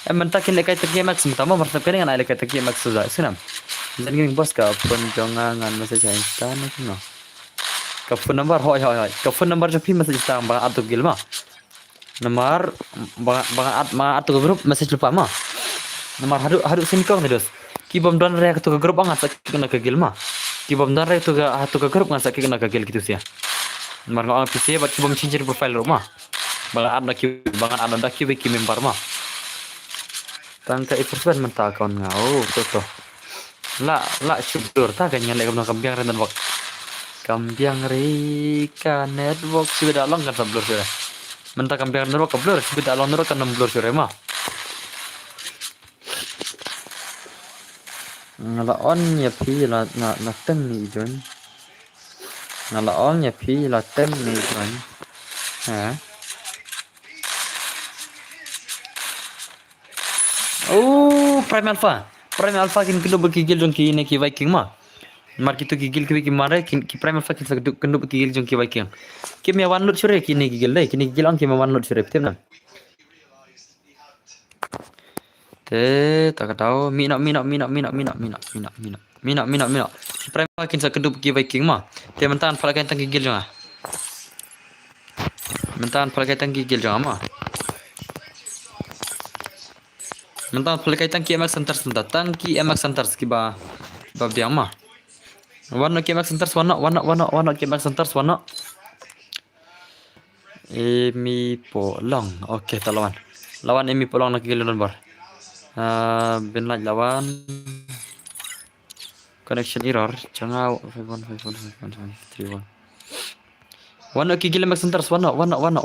Em, mynta kin lekai tang ki max mynta mo, mar sep kane ngan ai lekai tang ki max suza. Sinam. Jan ngin boss ka phone jong nga ngan message ha Insta ne kumno. Ka phone number, hoi, hoi, hoi. Ka phone number jong phi message tang ba add to gil ma. Namar ba, ba add, ba add to ka group message lypa ma. Namar haduh, haduh sini kong te dus. Ki bym don re ha kato ka group ngan sa kick na ka gil ma. Ki bym don re to ka, ha to ka group ngan sa kick na ka gil kitu sia. Namar nga ong phi sia bad ki bym change profile ruh ma. Ba nga add na ki, ba nga add na ki wei ki member ma. Tang ka i first ban mynta account nga. Oh, to to. La, la shu blur ta ka ngan leh kumno, kam biang re network. Kam biang re ka network shu da long kan sa blur shu re. Mynta kam biang re network ka blur shu da long network kan ym blur shu re ma. Nga la on ïa phi la, la, la tem ni i join. Nga la on ïa phi la tem ni i join. Ha? Oh, Prime Alpha. Prime Alpha kin kyndup bad ki guild jong ki ne ki Viking ma. Mar kito ki guild ki, ki mare kin, ki Prime Alpha kin sa kyndup, kyndup bad ki guild jong ki Viking. Kim ïa wan lut shuh re kine ki guild dei, kine ki guild ong kim ïa wan lut shuh re, phi tip na. Te ta ka dau, mih noh, mih noh, mih noh, mih noh, mih noh, mih noh, mih noh, mih noh, mih noh, mih noh. Ki Prime Alpha kin sa kyndup ki Viking ma. Te mynta ngan phah lehkai tang ki guild jong nga. Mynta ngan phah lehkai tang ki guild jong nga ma. Mynta ngan phah lehkai tang ki M X Hunters mynta, tang ki M X Hunters kiba, ba biang ma. Wan noh ki M X Hunters, wan noh, wan noh, wan noh, wan noh ki M X Hunters, wan noh. Emi Polong. Okay, ta la wan. La wan Emi Polong na ki guild number. Ah, Bin Laj la wan. Connection error. Changau five one five one five one five three one. Wan noh ki guild M X Hunters, wan noh, wan noh, wan noh.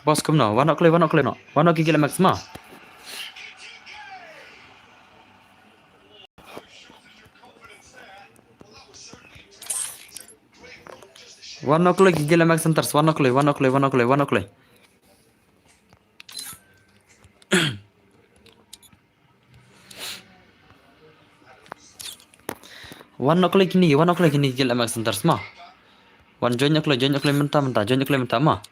Boss kumno, wan noh kloi, wan noh kloi noh. Wan noh ki guild M X ma. Wan noh kloi ki guild M X Hunters, wan noh kloi, wan noh kloi, wan noh kloi, wan noh kloi. Wan noh kloi kine, wan noh kloi kine ki guild M X Hunters ma. Wan join noh kloi, join noh kloi mynta, mynta, join noh kloi mynta ma.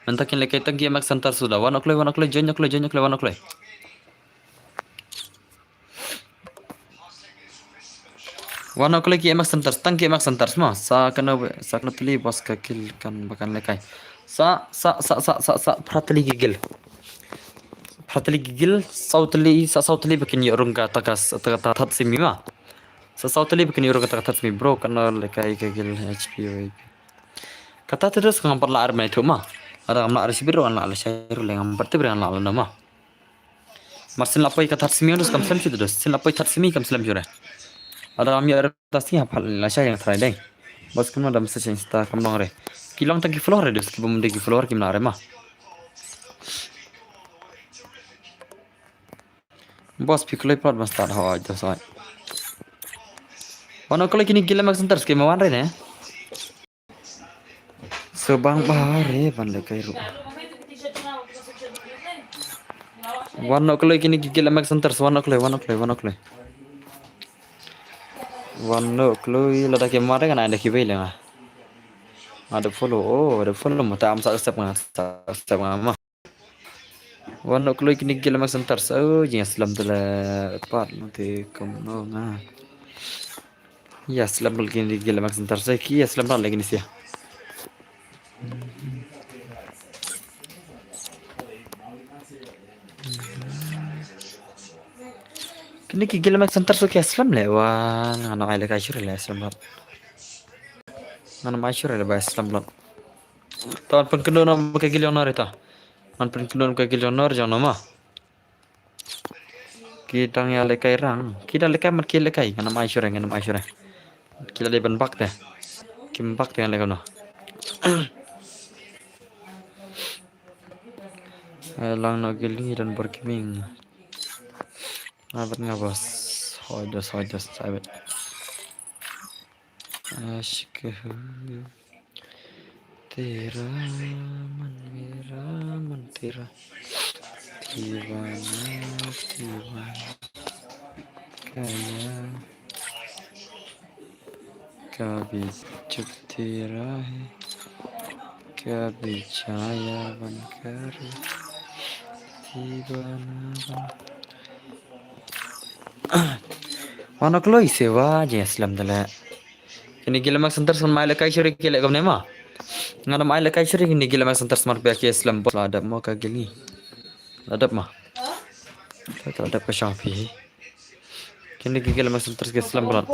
Mynta kin lehkai tang ki M X Hunters suda. Wan noh kloi, wan noh kloi, join noh kloi, join noh kloi, wan noh kloi. Wan noh kloi ki M X Hunters, tang ki M X Hunters ma. Sa kano, sa kano tylli boss ka kill kan ba kan lehkai. Sa, sa, sa, phra tylli ki guild. Phra tylli ki guild, saw tylli, sa saw tylli ba kin ïoh rung kata ka, kata ka third semi ma. Sa saw tylli ba kin ïoh rung kata ka third semi, bro, kano lehkai ka guild H P wei. Kata te dos ngam pat lah ar mai thu ma. Ada ngam lah ar shibit ruh ngan lah lashai ruh leh, ngam pat tip re ngan lah lano ma. Mar sien la poi ka third semi dos kam slem shuh te dos. Sien la poi third semi kam slem shuh re. Ada ngam ïoh re ta sien ha pha lashai ïa nga tharai dei. Boss kumno da message Insta kam long re. Ki long tang ki follower re dos, ki bym dei ki follower kim lah re ma. Boss phi kloi plot ban start hoi dos hoi. Wan noh kloi kine ki guild M X Hunters ki ma wan re ne. Sa bang ba re ban lehkai ruh. Wan noh kloi kine ki guild M X Hunters, wan noh kloi, wan noh kloi, wan noh kloi. Wan noh kloi, lada ki mare kan ai da ki bei leh nga. Nga da follow, oh, da follow ma, ta am sa accept nga, sa accept nga ma. Wan noh kloi kine ki guild M X Hunters, oh, jingïaslem te leh pat mo te kumno nga. Ïaslem lol kine ki guild M X Hunters, eh, ki ïaslem lol kine sia. Kine ki guild M X Hunters ki ïaslem leh, wan, ngan ai lehkai shuh re leh ïaslem lol. Ngan ai shuh re leh ba ïaslem lol. Te ngan pynkynduh noh ka guild jong Nor ita. Ngan pynkynduh noh ka guild jong Nor jong no ma. Ki dang ïa lehkai rang. Ki dang lehkai mat ki lehkai. Ngan ym ai shuh re, ngan ym ai shuh re. Ki la dei ban bak te. Kim bak te ngan leh kumno. Ai lang noh guild ngi don bor ki ming. Nga bad nga boss. Hoi dos, hoi dos, ai bad. Aashik hoon tera, man mera, man tera. Deewana, deewana. Kya, kabhi chup tera hai, kabhi chaya ban kar. Deewana ban Mano kloi sewa je slem dale. Kini gila mak center sman mai lekai shuri kile kamne ma. Ngana mai lekai shuri kini gila mak center sman pia ki slem bot la dap mo ka gili. La dap ma. Ka la dap ka shang phi. Kini gila mak center ki slem bot.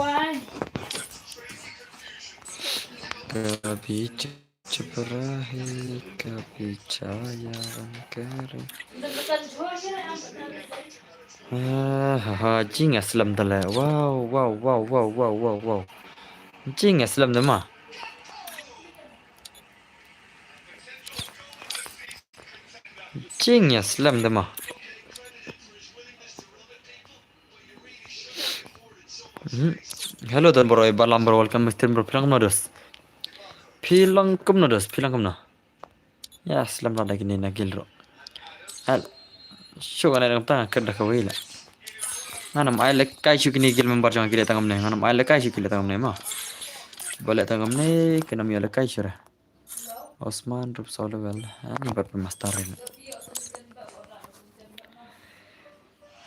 Kabhi Chup rahe kabhi chaya ban kare. Ah, ha, ha, jing slem dale. Wow, wow, wow. Jing slem dale ma. Jing slem dale ma. Mhm. Hello, Don Bro, Balam Bro, welcome, Mister Bro, phi long kumno dos? Phi long kumno dos, phi long kumno? Ya, slem la da kine na gil ro. Al. Shu kane dang tang ker da kawei la. Nganam ai lekai shu kine gil member jong kile tang amne, nganam ai lekai shu kile tang amne ma. Bale tang amne, kena mi lekai shu ra. Osman rup solo wel. Ani bat master ini.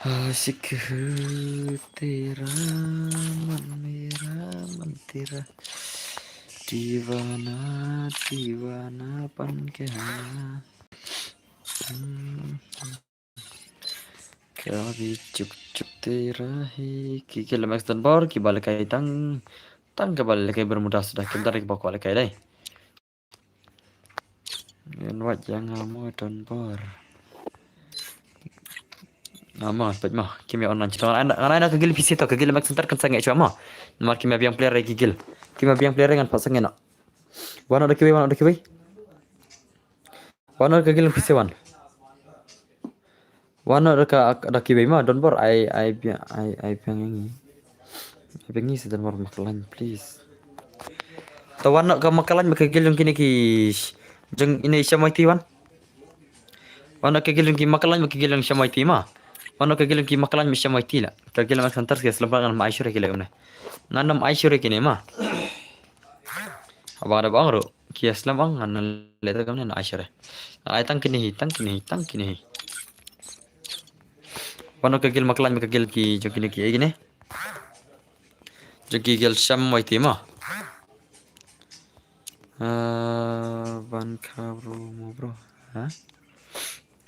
Aashik hoon tera, man mera, man tera. Deewana, deewana ban kehna. Hmm. Kabhi chup chup tera hai. Ki ki lemek Don Bor, ki ba lekai tang. Tang ki ba lekai Bermuda suda, kim tang ki ba kwah lekai dei. Ngan wad ïa nga mo Don Bor. Nga mo, peit mo, kim ïa online shuh. Ngan ai na ka gil phi sito, ka gil mek center kan sangeh shuh mo. Namar kim ïa biang player ki gil. Kim ïa biang player ngan pat sangeh noh. Wan noh da kiwei, wan noh da kiwei. Wan noh da ka gil phi sito wan. Wan noh da ka, da kiwei ma, Don Bor, ai, ai, ai, ai biang ngi. Ai biang ngi sa Don Bor Makalaiñ, please. To wan noh ka Makalaiñ, ma ka gil jong kine ki, jong ine Shamaiti wan. Wan noh ka gil jong ki Makalaiñ, ma ka gil jong Shamaiti ma. Wan noh ka gil jong ki Makalaiñ, ma Shamaiti la. Ka gil ma center ki slem bad ngan ma ai shuh re ki la kumne. Ngan ma ai shuh re kine ma. Haba da bang ruh. Ki slem ang ngan leh ta kamne na ai shuh re. Ai tang kine hi, tang kine hi, tang kine hi. Wan noh ka gil Makalaiñ, ma ka gil ki, jong kine ki, eh, kine. Jong ki gil Shamaiti ma. Ah, ban kha bro, mo bro. Ha?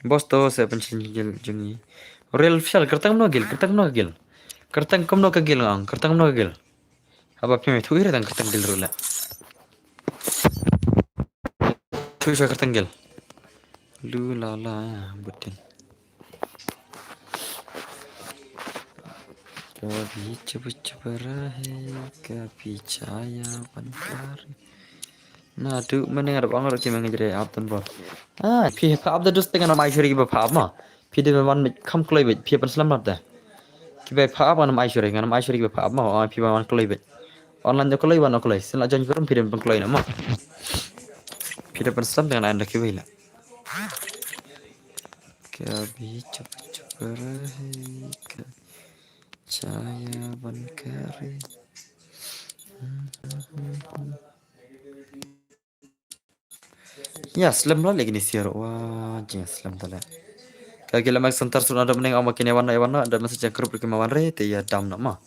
Boss to se pen shin gil jong ngi. Real official kyrteng kumno gil, kyrteng kumno gil. Kyrteng kumno ka gil ngang, kyrteng kumno ka gil. Haba phi me thu ire tang kyrteng gil ruh la. Thu sha kyrteng gil. Lu la la ya butin. Kabhi chup chup rahe, kabhi chaya ban kare. Na tu mane ngar bang ruh ki mane jere ap Don Bor. Ah, phi pha ap da dus te ngan ma ai shuh re ki ba pha ap ma. Phi de man kham kloi bit, phi ban slem lat da. Ki ba pha ap ngan ma ai shuh re, ngan ma ai shuh re ki ba pha ap ma, ah, phi ban kloi bit. Online da kloi, wan da kloi. Sin la join room phi de ban kloi na ma. Phi de ban slem dengan anda ki wei la. Kabhi chup chup rahe, ka chaya ban kare. Ya, slem la lagi ni siar. Wah, jing slem ta la. Ka gila mak center sut na da mending ama kine wan na wan na da message group ki ma wan re te ya dam na ma.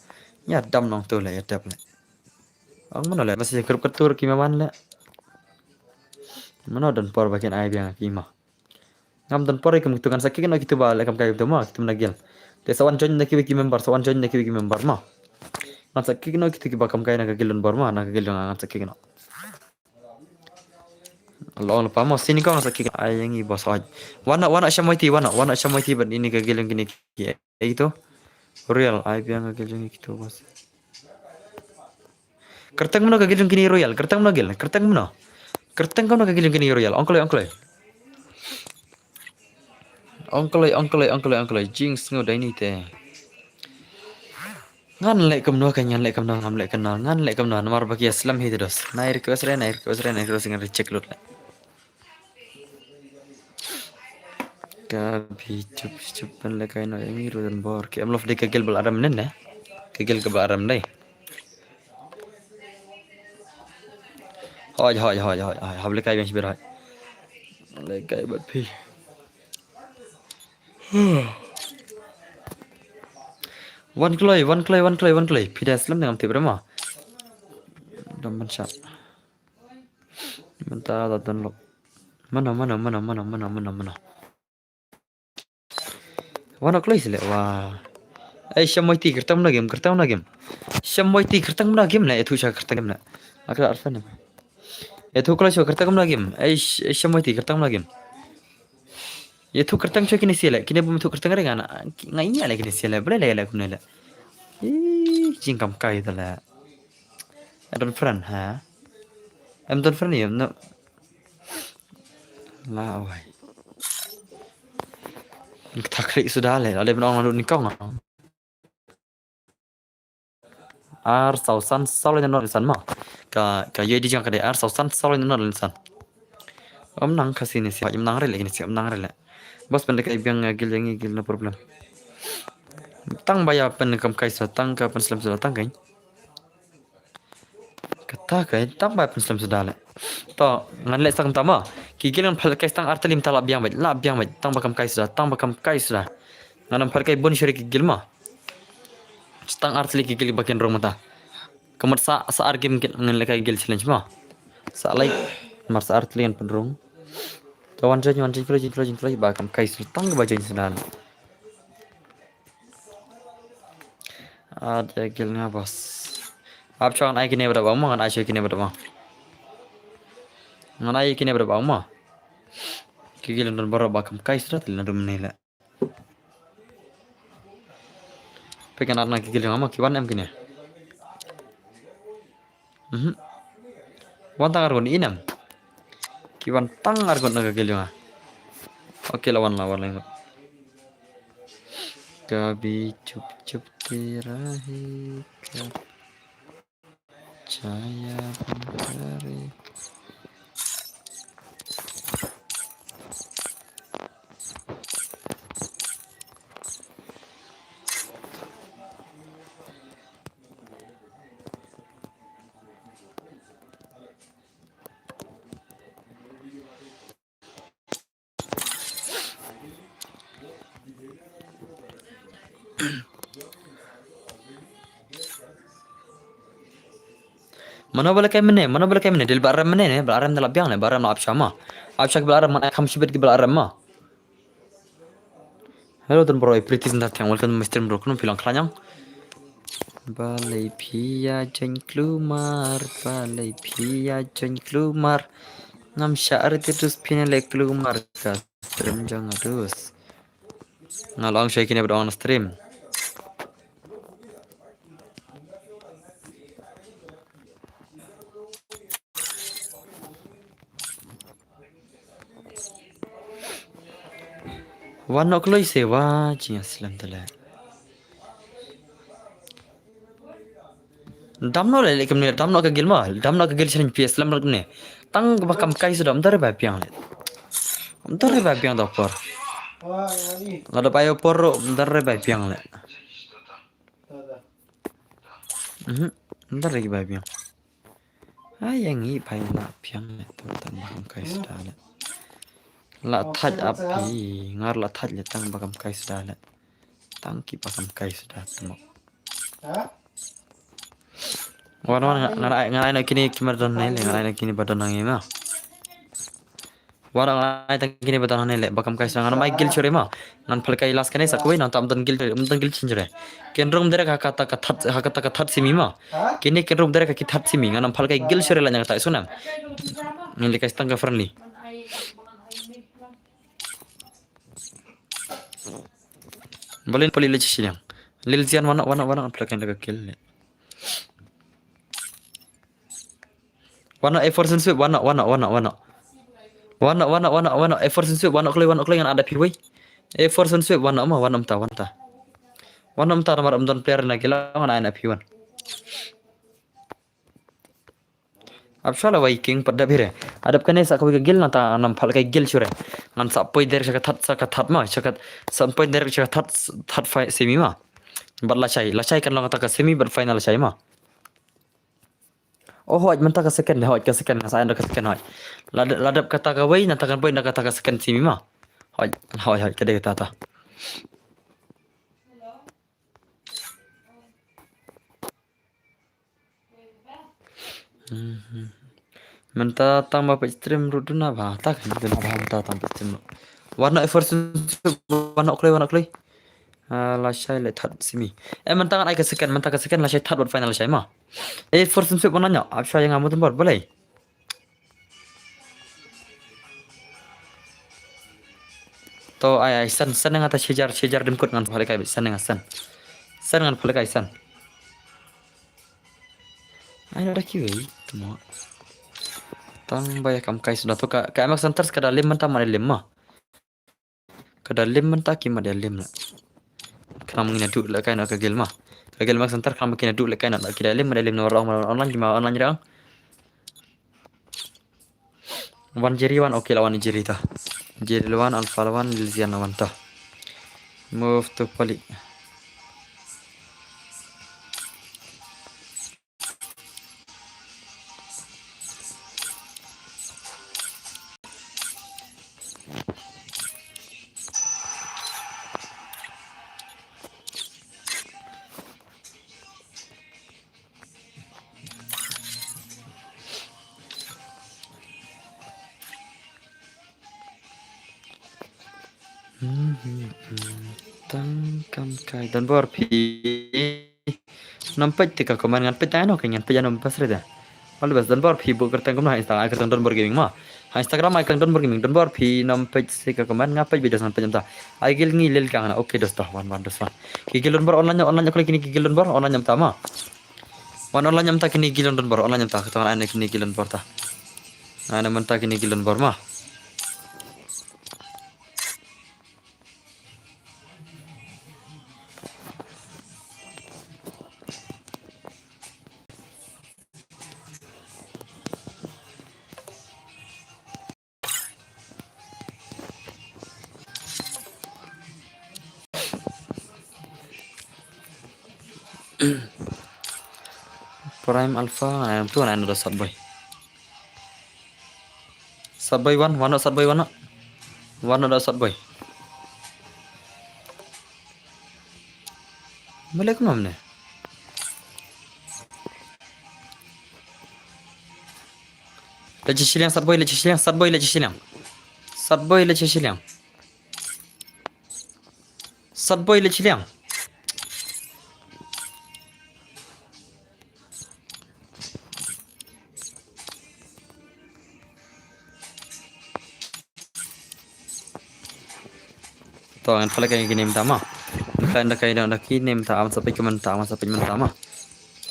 Ya dam nong tu la ya dap la. Ang mana la message group ka tur ki ma wan la. Mana Don Bor ba kin ai biang ki ma. Ngam Don Bor kum kitu ngan sa kick noh kitu ba le kam kai kitu ma kitu na gil. Te sa wan join na kiwi ki member, sa wan join na kiwi ki member ma. Ngan sa kick noh kitu ki ba kam kai na ka gil Don Bor ma, na ka gil ngan sa kick noh. Long pa mo sini ko ngan sa kick ai yang i boss oj. Wan noh, wan noh Shamaiti, wan noh, wan noh Shamaiti ban ini ka gil yang kini ki. Ai kitu. Real ai biang ka gil yang kitu boss. Kyrteng kumno ka guild jong kine Royal? Kyrteng kumno guild? Kyrteng kumno? Kyrteng kumno ka guild jong kine Royal? Ong kloi, ong kloi. Ong kloi, ong kloi, ong kloi, ong kloi. Jinx ngu dai ni te. Ngan leh kumno ka, ngan leh kumno, ngam leh kumno, ngan leh kumno. Namar ba ki ïa slem hi te dos. Nai request re, nai request re, nai request re, ngan reject lut leh. Ka bi chup chup ban leh kai no ïa ngi ruh don bor. Ki em lof dei ka guild ba la rem nen ne. Ka guild ka ba la rem dei. Hoi, hoi, hoi, hoi, hoi. Hap leh kai biang shibit hoi. Leh kai bad phi. Wan kloi, wan kloi, wan kloi, wan kloi. Phi da slem ne ngam tip re ma. Dom ban shap. Mynta da don lok. Mano, mano, mano, mano, mano, mano, mano. Wan kloi sile wa. Ei, Shyam Moiti, kyrteng kumno game, kyrteng kumno game. Shyam Moiti, kyrteng kumno game le, ïathuh sha kyrteng game le. Akra arfa ne. Ïathuh kloi sha kyrteng kumno game. Ei, Sh-, ei, Shyam Moiti, kyrteng kumno game. Ïathuh kyrteng sha kine sile, kine bym ïathuh kyrteng re ngan. Nga ïa le kine sile, ble le le kumne le. Ih, jingkam kai ta le. I don't friend, ha? Em don friend ïa, no. La wai. Ka thak ri suda le, la dep nong la lut ni kong. Ar saw san saw le nong le san ma. Ka, ka ïoh di jong ka dei ar saw san saw le nong le san. Ym nang ka sini si, ym nang re le, kini si, ym nang re le. Bos pynleh kai biang, eh, guild ïa ngi guild, no problem. Tang ba ïa pynkam kai sa, tang ka pynslem sa, tang kai. Kata ka, tang ba pynslem suda le. To, ngan leh sa kumta ma. Ki guild ngan phah kai tang ar tylli mynta la biang beit, la biang beit. Tang ba kam kai suda, tang ba kam kai suda. Ngan phah kai bun shuh ki guild ma. Tang ar tylli ki guild ba kin rung mynta. Ka mut sa, sa ar game kin, ngan leh kai guild challenge ma. Sa lai, mar sa ar tylli ngan pynrung. To wan join, wan join, join, join, join, ba kam kai suda, tang ba join suda le. Ar guild nga bos. Ap chong ai kine ba da bang ma, ngan ai kine ba da bang. Ngan ai kine ba da bang ma. Ki guild don baroh ba kam kai suda tylli na dum ne le. Pek ngan ar na ki guild nga ma, ki wan em kine. Mhm. Wan tang arngut inem. Ki wan tang arngut na ka guild jong nga. Okay, la wan, la wan, la wan. Kabhi chup chup tera hi kab chaya bhari. Mano ba la kai mynne, mano ba la kai mynne, dei ba la rem mynne ne, ba la rem da la biang ne, ba la rem la ap sha ma. Ap sha ki ba la rem man ai kham shibit ki ba la rem ma. Hello, don bro, i Priti Sundar Theng, welcome to my stream, bro. Kano phi long khlaiñ? Balei phi ïa join klumar, balei phi ïa join klumar. Ngam shah re te dus phi ne leh klumar ka stream jong nga dus. Nga long shai kine ba don stream. Wan noh kloi se wa jingïaslem te le. Dam noh le, le kumne, dam noh ka guild ma, dam noh ka guild shen P S lem kumne. Tang ba kam kai suda, ym dei re ba biang le. Ym dei re ba biang da por. Lada ba ïa por ruh, ym dei re ba biang le. Mhm, ym dei re ba biang. Ai, ïa ngi phai la biang le, tang tang ba kam kai suda le. La thait ap phi, ngar la thait le tang ba kam kai suda le. Tang ki ba kam kai suda tmo. Wan wan ngan ai, ngan ai na kine ki ba don ne le, ngan ai na kine ba don hangne ma. Wan ngan ai tang kine ba don hangne le, ba kam kai suda ngan ai guild shuh re ma. Ngan phal kai last kane sa kawei nang tam don guild, um don guild shuh re. Kin rung direct ha kata ka third, ha kata ka third semi ma. Kine kin rung direct ha ki third semi, ngan phal kai guild shuh re la nang ta sunam. Ngan le kai tang ka friendly. Balin pali le chisiang. Lil Zian wana, wana, wana, play kan daga kill le. Wan noh, A four Sunsweep, wan noh, wan noh, wan noh, wan noh. Wan noh, wan noh, wan noh, wan noh, A four Sunsweep, wan noh kloi, wan noh kloi, ngan add ïa phi wei. A four Sunsweep, wan noh ma, wan noh mynta, wan noh mynta. Wan noh mynta, namar ym don player na guild, ngan add ïa phi wan. Ap sha la wei king pat dep hi re. Adep kane sa kawei ka guild nangta ngan ym phah lehkai guild shuh re. Ngan sa poi direct sha ka third, sha ka third ma, sha ka, sa poi direct sha ka third, third fight semi ma. Bad lashai, lashai kan long kata ka semi bad final lashai ma. Oh, hooid, mynta ka second, hooid, ka second, nga sa ai noh ka second, hooid. La dep, la dep kata kawei, nangta kan poi noh kata ka second semi ma. Hooid, hooid, hooid, ka dei kata ta. Mhm. Mynta tang ba peit stream ruh duna ba, ta kan duna ba mynta tang peit stream ruh. Wan noh A four Sunsweep, wan noh kloi, wan noh kloi. Ah, lashai leh third semi. Eh, mynta ngan ai ka second, mynta ka second lashai third bad final lashai ma. A four Sunsweep wan noh, ap sha ïa nga mo Donbor, balei? To ai, ai, send, send nga ta shi hajar, shi hajar dym kut, ngan phah lehkai, send nga, send. Send, ngan phah lehkai, send. Ai, da kiwei, tmo. Tang ba ïa kam kai suda to ka, ka M X Hunters ka da lem mynta, mad ïa lem ma. Ka da lem mynta, ki mad ïa lem la. Khnang ngin ïa duh lehkai noh ka guild ma. Ka guild M X Hunters khnang ba kin ïa duh lehkai noh, ki da lem, mad ïa lem noh, rong online, ki ma online rong. Wan Jerry wan, okay, la wan Jerry ta. Jerry la wan, Alpha la wan, Lil Zian la wan ta. Move to Pali. Tang kam kai Donbor phi. Nam peit te ka comment ngan peit ai no, ka ngan peit ai no bas re da. All the best Donbor phi, buh kyrteng kumno ha Instagram, ai kyrteng Donbor Gaming ma. Ha Instagram ai kyrteng Donbor Gaming, Donbor phi nam peit te ka comment, nga peit beit, ngan peit mynta. Ai guild ngi lel kang na. Okay, dosta, wan, wan, dosta. Ki guild Donbor online, online, okay, kine ki guild Donbor online mynta ma. Wan online mynta kine ki guild Donbor online mynta, kata ngan ai kine ki guild Donbor ta. Ai mynta kine ki guild Donbor ma. Prime Alpha, em, tu anak dah Sat Boy. Sat Boy wan, wan noh Sat Boy, wan noh. Wan noh da Sat Boy. Balik kumno ne? Leit sha shiliang Sat Boy, leit sha shiliang Sat Boy, leit sha shiliang. Sat Boy, leit sha shiliang. Sat Boy, leit sha shiliang. To ngan pale kai kine mynta ma. Ngan pale kai da kine mynta, am sa peit kumne mynta, am sa peit mynta ma.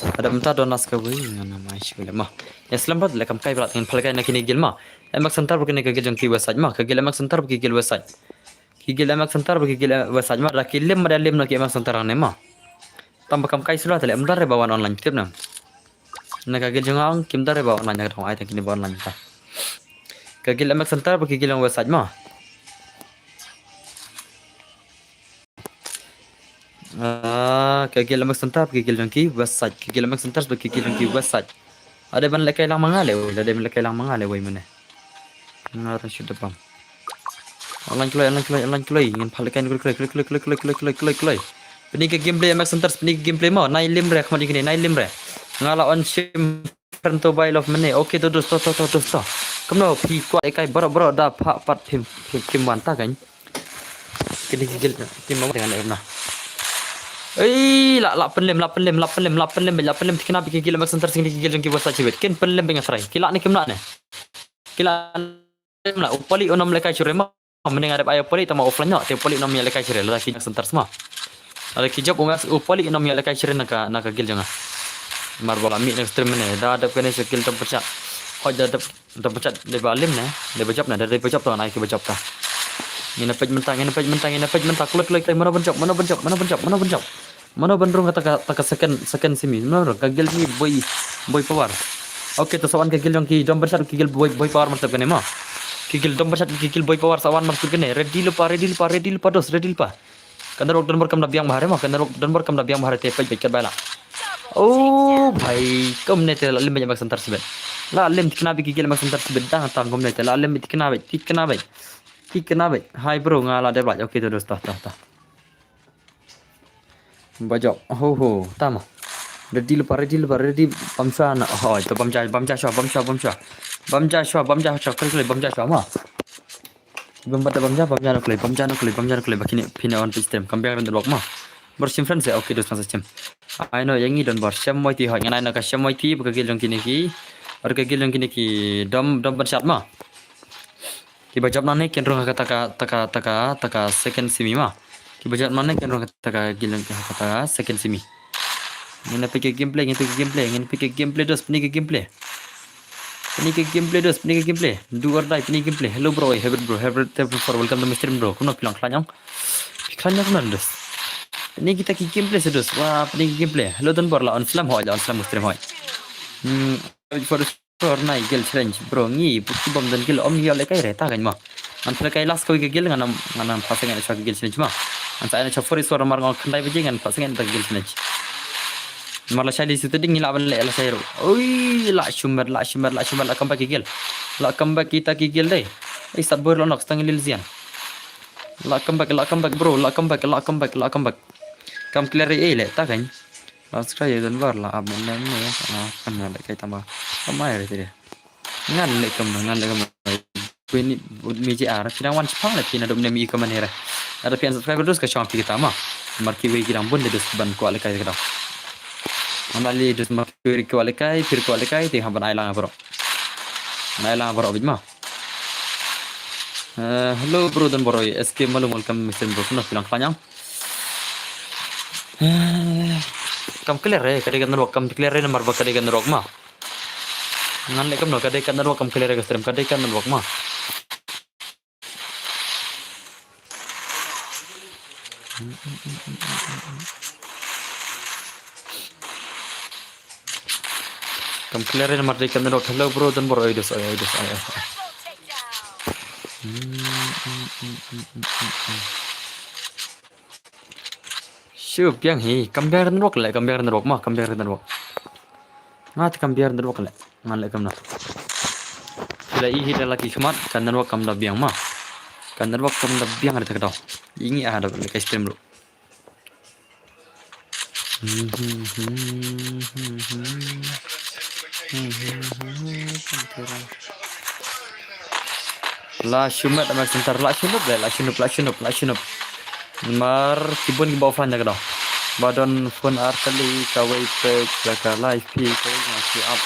Haba mynta don nas kawei ngan mai shu le ma. Ïa slem bad leh kam kai bad ngan pale kai na kine guild ma. M X Center bad kine ka guild jong ki West Side ma. Ka guild M X Center bad ki guild West Side. Ki guild M X Center bad ki guild West Side ma, da ki lem ma, da lem na ki M X Center ne ma. Tang ba kam kai sula te leh, ym don re ba wan online, tip ne. Na ka guild jong nga kim don re ba wan online, ka dang ai tang kine ba online ta. Ka guild M X Center bad ki guild jong West Side ma. Ah, ka guild M X Center bad ki guild jong ki West Side, ka guild M X Center bad ki guild jong ki West Side. Ade ban lehkai lang ma nga le, ade ban lehkai lang ma nga le wei mane. Nga rang shu da bam. Online kloi, online kloi, online kloi. Ngin pale kai kloi, kloi, kloi. Pyni ka gameplay M X Center, pyni ka gameplay mo. Nai lim re, khmat ïa kine, nai lim re. Nga la on shim friend to buy love mane. Okay, to, to, to, to, to, to. Kumno, phi kwah ïa kai bro, bro, da pha pat phim, phim, phim wan ta kan. Kine ki guild, phim ma dengan na. Ei, la, la pynlem, la pynlem, la pynlem, la pynlem, la pynlem, thikna bad ki guild M X Center sing ki guild jong ki West Side shibit. Kin pynlem bad nga try. Ki la ne kim la ne. Ki la ne kim la. U Pali u nym lehkai shuh re ma. Mynne nga dep ai u Pali tang ma offline noh, te u Pali u nym ïalehkai shuh re, lada ki M X Center ma. Lada ki jop u Pali u nym ïalehkai shuh re na ka, na ka guild jong nga. Mar ba la mih na ka stream mynne, da dep kane sa guild tam pyrshah. Hoi da da da bachat da ba lim ne, da bajop ne, da da bajop to nai ki bajop ta. Ngin pej mentang, ngin pej mentang, ngin pej mentang, kulit kulit, mano bajop, mano bajop, mano bajop, mano bajop. Mano ban rung kata ka, kata ka second, second semi. Mano rung ka gel ni boy, boy power. Okay, to sawan ka gel jong ki dom bajop ki gel boy, boy power mantap kane ma. Ki gel dom bajop ki gel boy power sawan mantap kane. Ready lupa, ready lupa, ready lupa dos, ready lupa. Kan rok don bor kam da biang bahare ma, kan rok don bor kam da biang bahare te pej pej kat baila. Oh bhai, kam ne te la lim bej mak santar sibet. La lim tikna bej ki gel mak santar sibet dang tang kam ne te la lim tikna bej, tikna bej. Tikna bej. Hai bro nga la de bej. Okay to dos ta ta ta. Bajop. Ho ho. Tama. Ready lupa, ready lupa, ready bamsa na. Hoi to bamja, bamja shwa, bamsa, bamsa. Bamja shwa, bamja shwa, klik klik bamja shwa ma. Bam bata bamja, bamja no klik, bamja no klik, bamja no klik, bakine pina on stream. Kam biang ren dok ma. Bor sim friend se, okay dos masa sim. Ai no yang i don bor sem moi ti hoi, ngan ai no ka sem moi ti, baka gil jong kine ki. Ar ka gil jong kine ki dom, dom ban shat ma. Ki bajop nane ken rung ha kata ka, taka, taka, taka second semi ma. Ki bajop nane ken rung ha kata ka gil jong ki ha kata second semi. Ngin pike gameplay, ngin pike gameplay, ngin pike gameplay dos, pini ke gameplay. Pini ke gameplay dos, pini ke gameplay. Do or die, pini gameplay. Hello bro, oi, Hebert bro, Hebert, thank you for welcome to my stream bro. Kumno phi long khlaiñ ong? Phi khlaiñ ong kumno dos? Pini kita ki gameplay se dos. Wah, pini ki gameplay. Hello don bor la on slam hoi, la on slam stream hoi. Hmm, for the score nai gel challenge bro ngi bukti bom don gel om yol kai re ta kan ma. Ngan play kai last kawei ka gel ngan ngan phaseng ngan shwa ka gel challenge ma. Ngan sa ngan shwa for score mar ngan khandai baje ngan phaseng ngan ta gel challenge. Mar la shai li sutu ding la ban le la shai ro. Oi la shumer la shumer la shumer la comeback ki gel. La comeback kita ki gel dei. Ei sat bor la nok stang lil zian. La comeback la comeback bro la comeback la comeback la comeback. Kam clear ei le ta kan. La subscribe don bor la ab ne ne. Kan la kai tama. Kamai re tiri. Ngan le kam ngan le kam. Kweni mi je ar kidang wan chipang le kina dum ne mi ka manera. Ada pian subscriber dus ka chong pi kita ma. Mar ki wei kidang bun de dus ban kwah le kai kidang. Mana li dus mar ki wei kwah le kai, pir kwah le kai, te haban ai lang bro. Ban ai lang bro bit ma. Eh, hello bro don bor oi, S K Malum welcome mister bro. Kumno phi long khlaiñ ong? Eh, kam clear re, ka dei ka network kam clear re namar ba ka dei ka network ma. Ngan leh kumno ka dei ka network kam clear ka stream ka dei ka network ma. Kam clear namar dei ka network. Hello bro, don bor oi dos oi oi dos oi oi. Shu biang hi, kam biang network le, kam biang network ma, kam biang network. Nga te kam biang network le, ngan le kam na. Sila i hi da laki khmat, kan network kam da biang ma. Kan network kam da biang da tak dau. Ingi ah da le kai stream lu. La shumet ama center la shumet le la shumet la shumet la shumet. Mar kibun ki ba offline da ka dong. Ba don phone ar kali ka wei pe ka live pi ka wei na ki app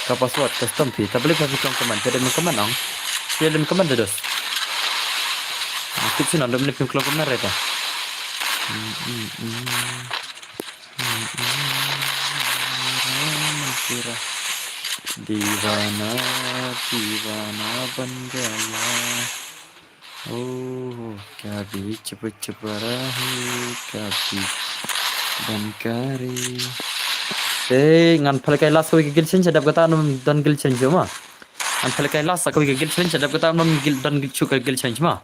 ka password custom pi. Ta beli ka ki tong comment, ta dem comment ong. Ki dem comment da dos. Kit sinan dem ni pim klong comment reta. Divana, divana ban gaya. Oh, kabhi chup chup rahe, kabhi ban kare. Eh, ngan phalkai last week gil chen chadap kata num don gil chen ma. Ngan phalkai last week gil chen chadap kata num gil don gil chuka gil chen ma.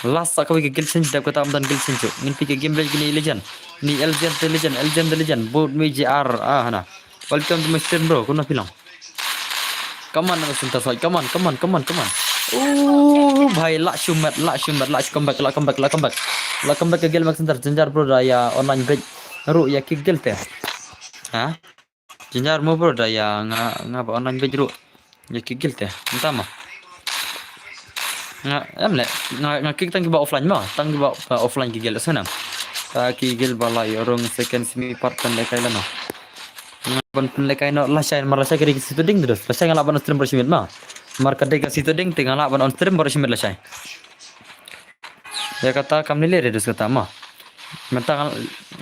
Last sa kawei ka gil chen dep kata am don gil chen chu. Ngin pi ka game bej gini legend. Ni L G N the legend, L G N the legend. Boot me J R. Ah, hana. Welcome to my stream bro. Kumno phi long? Come on, na center side. Come on, come on, come on, come on. Oh, bhai, la shumet, la shumet, la come back, la come back, la come back. La come back ka gel mak center. Jinjar bro da ya online bej. Ru ya kick gel te. Ha? Jinjar mo bro da ya nga nga ba online bej ru. Ya ki gil te. Entama. Nga em le nga nga kick tang ki ba offline ma, tang ki ba offline ki gil sana. Ta ki gil ba la yorong second semi part kan le kai la no. Nga ban pun le kai no la shai mar la shai ka dei ka situ ding dos. La shai nga la ban on stream bar shimit ma. Mar ka dei ka situ ding te nga la ban on stream bar shimit la shai. Ya kata kam ni le re dos kata ma. Mentang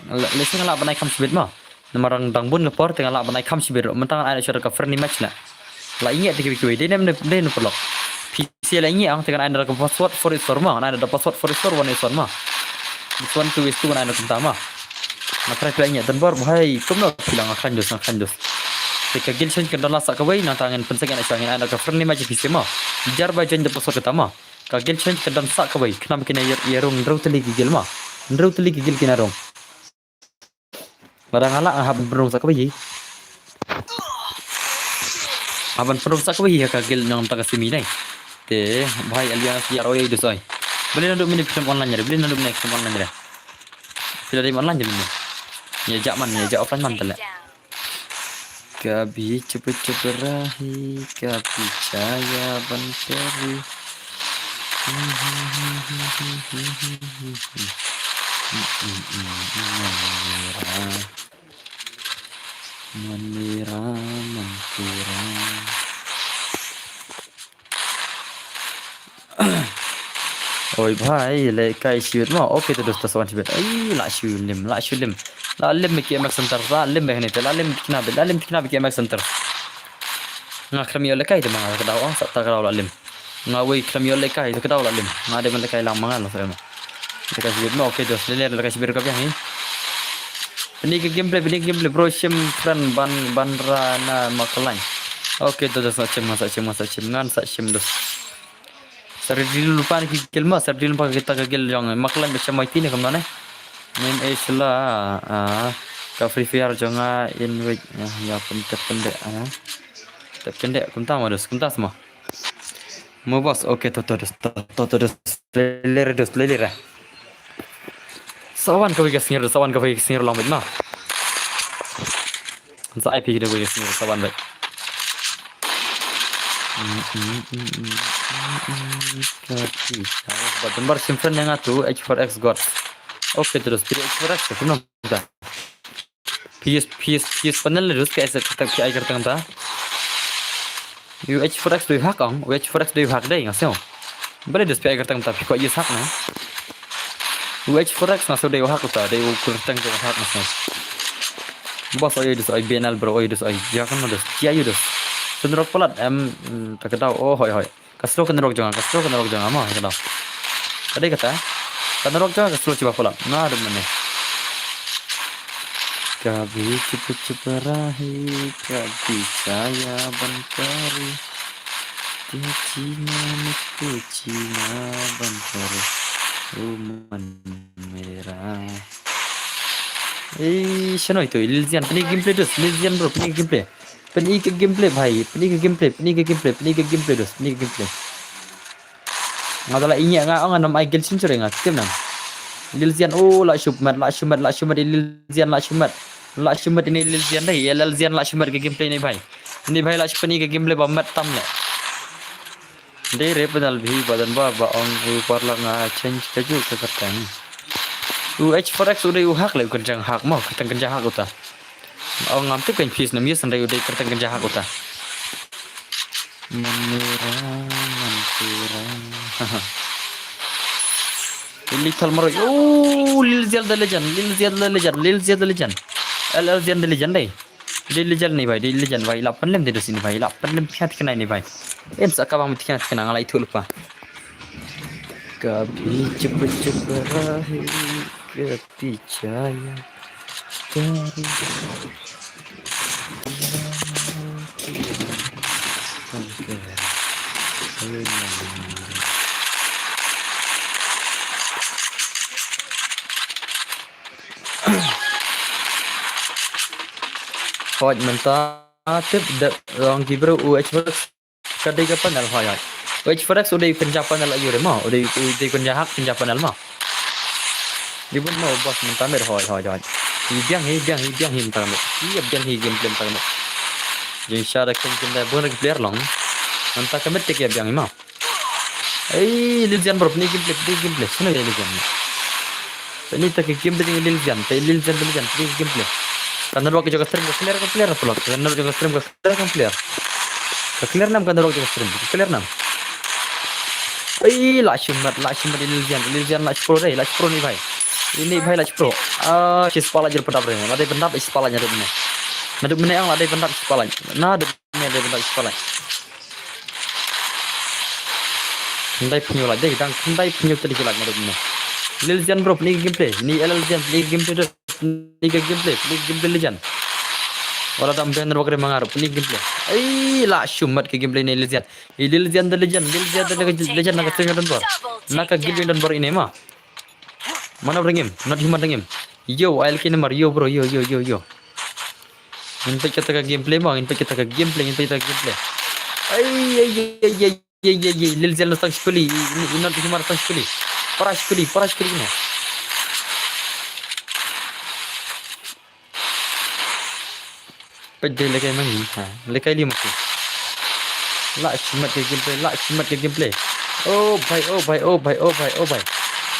le sing la ban ai kam shimit ma. Namar dang bun ka por te nga lah ban ai kham shibit ruh. Mynta ngan ai na shuwa ka friendly match lah. La ïa te kiwei kiwei dei ne, dei ne paralok. Phi sa la ïa ang te kan ai da ka password four eight four ma, kan ai da password four eight four one eight one ma. This one two is two kan ai da kumta ma. Nga try phi la ïa don bor bhai, kumno phi la, nga khlaiñ dos, nga khlaiñ dos. Te ka guild change kan don la sa kawei, nangta ngin pynsangeh na shuwa, ngin ai da ka friendly match phi sa ma. Jar ba join da password kata ma. Ka guild change kan don sa kawei, khnang ba kin ïa, ïa rung hynriew tylli ki guild ma. Hynriew tylli ki guild kin ïa rung. Lada nga lah nga hap ban pynrung sa kawei. Hap ban pynrung sa kawei ha ka guild nangta ka simi nai. Te bhai, albiang ïa ro ïa dos oi. Balei naduh mynne phi khlem online re, balei naduh mynne khlem online re. Phi la dei online re mynne. Ïa jah man, ïa jah offline man tale. Kabhi chup chup rahi, kabhi chaya ban kari. Manira, manira, manira. Oi bhai, lehkai shiwit mo. Okay to dos, to sa wan shiwit. Ai, la shu lim, la shu lim. La lim ki M X Center, la lim beh ni te, la lim tikna beh, la lim tikna beh ki M X Center. Nga khlem ïoh lehkai te ma nga, ka daw ong sa ta ka daw la lim. Nga wei khlem ïoh lehkai te ka daw la lim. Nga dei ban lehkai lang ma nga la sa lim. Lehkai shiwit mo, okay to. Lele lehkai shiwit ka biang hi. Pyni ka gameplay, pyni ka gameplay bro, shim friend ban, ban ra na ma ka line. Okay to, to sa shim, nga sa shim, nga sa shim, ngan sa shim dos. Sa ready lypa ki guild ma, sa ready lypa kita ka guild jong ma ka line ba shim mighty ne kumno ne. Name is la, ah, ka Free Fire jong nga in wait, ah, ïa pun tep pyndep, ah. Tep pyndep kumta ma dos, kumta sma. Mo boss, okay, to, to, to, to, to, to, lele re dos, lele re. Sa wan kawei ka sngewbha, sa wan kawei ka sngewbha lang bad ma. Sa ai phi kawei ka sngewbha, sa wan bad. Mm, mm, mm, mm, mm, mm, ka phi sa. Bad number shim friend ïa nga tu, H four X God. Okay, to dos, phi H four X, kumno ta. Phi use, phi use, phi use panel le dos, phi ai sa kata, phi ai kyrteng ta. U H four X dei u hack ong, u H four X dei u hack dei, nga sngew. Balei dos phi ai kyrteng ta, phi kwah use hack ne. U H four X nga sngew dei u hack uta, dei u kyrteng dei u hack nga sngew. Boss oi dos oi, B N L bro oi dos oi, ïa kan dos, ïa ïa dos. Sendrok palat, em, mm, ta ka daw, oh, hoi, hoi. Ka slow ka network jong nga, ka slow ka network jong nga mo, ka dei. Ka dei kata. Ka network jong nga ka slow shiba palat. Naduh mynne. Kabhi chup chup rahi, kabhi chaya ban kari. Te china mujhko china ban kari. O man mera. Ei, shano ito, Lil Zian, pyni gameplay dos, Lil Zian bro, pyni gameplay. Pyni ka gameplay bhai, pyni ka gameplay, pyni ka gameplay, pyni ka gameplay dos, pyni ka gameplay. Nga da la ïa nga ong ngam ai guild century nga, tim nang. Lil Zian, oh, la shu mat, la shu mat, la shu mat, Lil Zian, la shu mat. La shu mat ini Lil Zian dei, ïa Lil Zian la shu mat ka gameplay ni bhai. Ni bhai la shu pyni ka gameplay ba mat tam le. Dei re panel bhi ba don ba, ba ong u paralok nga change ka ju ka kyrteng. U H four X u dei u hack le, u kyrteng hack mo, kyrteng kyrteng hack uta. Ong ngam tip kan phi snem yes, ndai u dei kyrteng kyrteng hack uta. Manira, manira. Lethal maroi. Oh, Lil Zian the legend, Lil Zian the legend, Lil Zian the legend. L L Zian the legend dei. Dei legend ni bhai, dei legend bhai. La pynlem dei dos ini bhai, la pynlem phi ha tikna ini bhai. Em sa ka bang tikna tikna nga la ithuh lypa. Kabhi chup chup rahi, kabhi chaya kari. Hoi mynta tip da ong ki bro u H four X ka dei ka panel hoi hoi. U H four X u dei kynja panel ayu re mo, u dei, u dei kynja hack kynja panel mo. Di bun mo boss mynta mer hoi hoi hoi. I biang hi, biang hi, biang hi mynta mer. I biang hi gameplay mynta mer. Jing sha da kin kin da bun re player long. Mynta ka met te ki biang hi mo. Ei, Lil Zian bro, pyni gameplay, pyni gameplay. Sino ya Lil Zian? Pyni ta ka gameplay Lil Zian, ta Lil Zian, Lil Zian, pyni gameplay. Ka network jong ka stream ka clear, ka clear na vlog. Ka network jong ka stream ka clear, ka clear. Ka clear nam ka network jong ka stream, ka clear nam. Ei, la shu mat, la shu mat Lil Zian, Lil Zian la shu pro dei, la shu pro ni bhai. Ini bhai la shu pro. Ah, shi spotlight jor pyndap re. La dei pyndap shi spotlight naduh mynne. Naduh mynne ang la dei pyndap shi spotlight. Naduh dei ban da spotlight. Khyndai phew hynñiew like, dei dang khyndai phew hynñiew tylli ki like ma dei mo. Lil Jan bro, pyni ka gameplay. Ni L L Jan, pyni ka gameplay de. Pyni ka gameplay, pyni ka gameplay Lil Jan. Wala dang bad network re ma nga ruh, pyni ka gameplay. Ai, la shu mat ka gameplay ni Lil Jan. I Lil Jan da Lil Jan, Lil Jan da Lil Jan na ka seng don bor. Na ka guild don bor ine ma. Mano ringim, not human ringim. Yo, ai laki namar, yo bro, yo, yo, yo, yo. Ngin peit kata ka gameplay ma, ngin peit kata ka gameplay, ngin peit kata ka gameplay. Ai, ai, ai, ai, ai, ai, ai, ai, Lil Jan na sang shkuli, i, i, i not human sang shkuli. Para shkuli, para shkuli ne. Peit dei lekai ma ngi, ha, lekai li ma ki. La shimet ka gameplay, la shimet ka gameplay. Oh bhai, oh bhai, oh bhai, oh bhai, oh bhai.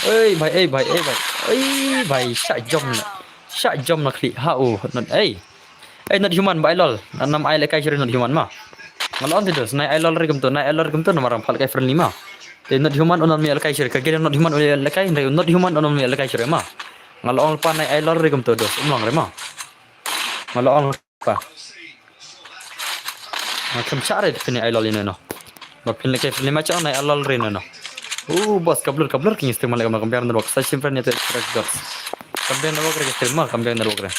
Oi bhai, oi bhai, oi bhai. Oi bhai, shah jom na. Shah jom na khlieh, ha, oh, not, ei. Ei, not human, ba ai lol. Nam ai lekai shuh not human ma. Nga la ong te dos, nai ai lol re kumto, nai ai lol re kumto, namar ngan phah lekai friendly ma. Te not human, un ym ïoh lekai shuh, ka guild not human, un ïoh lekai, hynrei not human, un ym ïoh lekai shuh ma. Nga la ong lypa nai ai lol re kumto dos, um long re ma. Nga la ong lypa. Nga khlem shah re phin ai lol ïa no no. Ba phin lekai phin lima shah nai ai lol re no no. Uh, boss, ka blur, ka blur ki stream ma leh, kam biang network. Sa shim friend ïa te, correct, boss. Kam biang network re ki stream ma, kam biang network re.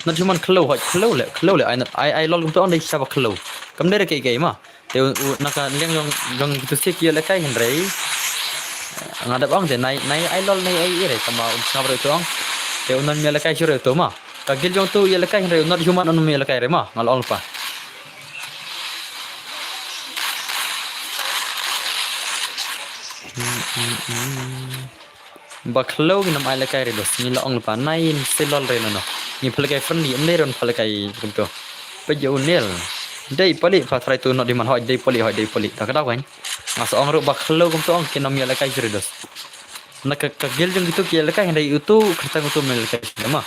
Not human, khlo, hoi, khlo le, khlo le, ai not, ai, ai lol kumto ong dei shaba khlo. Kam dei re kaei kaei ma. Te u, u, na ka liang jong, jong kito sha ki ïoh lekai hynrei. Nga dap ong te nai, nai ai lol nai ai ire, tangba um sngap re to ong. Te un ym ïoh lekai shuh re to ma. Ka guild jong to ïoh lekai hynrei not human un ym ïoh lekai re ma. Nga la ong lypa. Ba khlo ngin ym ai lekai re dos, ngi la ong lypa, nai ngin sa lol re no no. Ngi phah lekai friendly, ym dei re phah lekai kumto. Peit ïa u Neil. Dei pali pha trai tu not human, hoi dei pali, hoi dei pali. Ta ka daw kan. Nga sa ong ruh ba khlo kumto ong kin ym ïoh lekai re dos. Na ka, ka guild jong kito ki ïoh lekai hynrei uto kyrteng uto ym ïoh lekai ma.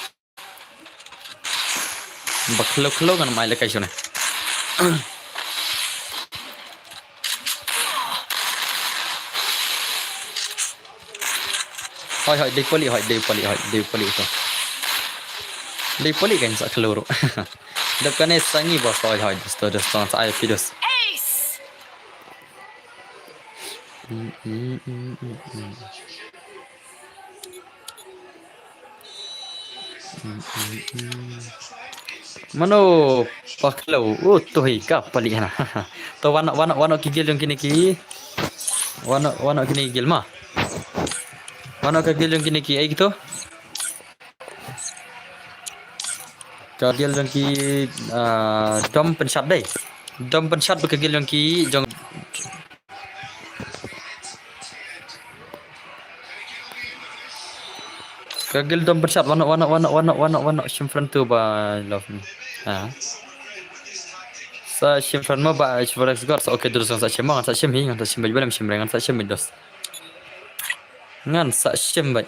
Ba khlo khlo ngan mai lekai shone. Hoi hoi dei pali, hoi dei pali, hoi dei pali to. Dei pali kan sa khlo ruh. Dap kane sangi bos, hoi hoi dos to, dos to sa ai pidos. Mano pa khlo, oh, to hi ka pali hana. To wan noh, wan noh, wan noh ki guild jong kine ki. Wan noh, wan noh kine ki guild ma. Wan noh ka guild jong kine ki, ai kito. Ka guild jong ki, ah, dom pynshad dei. Dom pynshad bad ka guild jong ki jong Ka guild dom pynshad, wan noh, wan noh, wan noh, wan noh, wan noh, wan noh, shim friend to ba love me. Ha. Sa shim friend mo ba shim friend got. Sa okay, dulu sa shim mo, ngan sa shim hi, ngan sa shim bad ba lem shim re, ngan sa shim bad dos. Ngan sa shim bad.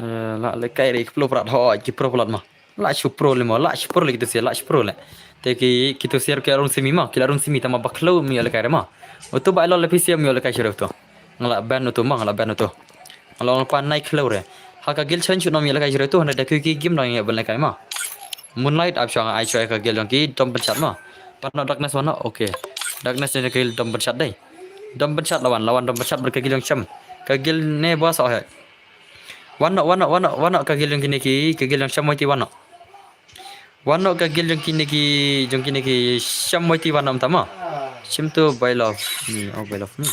Eh, la lekai re ki pro prat ho, ki pro plat ma. La shu pro le mo, la shu pro le kito sia, la shu pro le. Te ki, kito sia ki la rung simi ma, ki la rung simi tama ba khlo mi lekai re ma. Uto ba lo le pisia mi lekai shiro to. Nga la ban uto ma, nga la ban uto. Nga la ong pa nai khlo re. Ha ka guild challenge no mi lekai shiro to, hana da ki ki game dang ïa ban lekai ma. Moonlight ap shong ai shong ka guild jong ki dom pynshad ma. Wan noh Darkness wan noh, okay. Darkness ne ka guild dom pynshad dei. Dom pynshad lawan, lawan dom pynshad bad ka guild jong Shem. Ka guild ne ba sa oh. Wan noh, wan noh, wan noh, wan noh ka guild jong kine ki, ka guild jong Shem Whitey wan noh. Wan noh ka guild jong kine ki, jong kine ki Shem Whitey wan noh tama. Shim to by love me, oh by love me.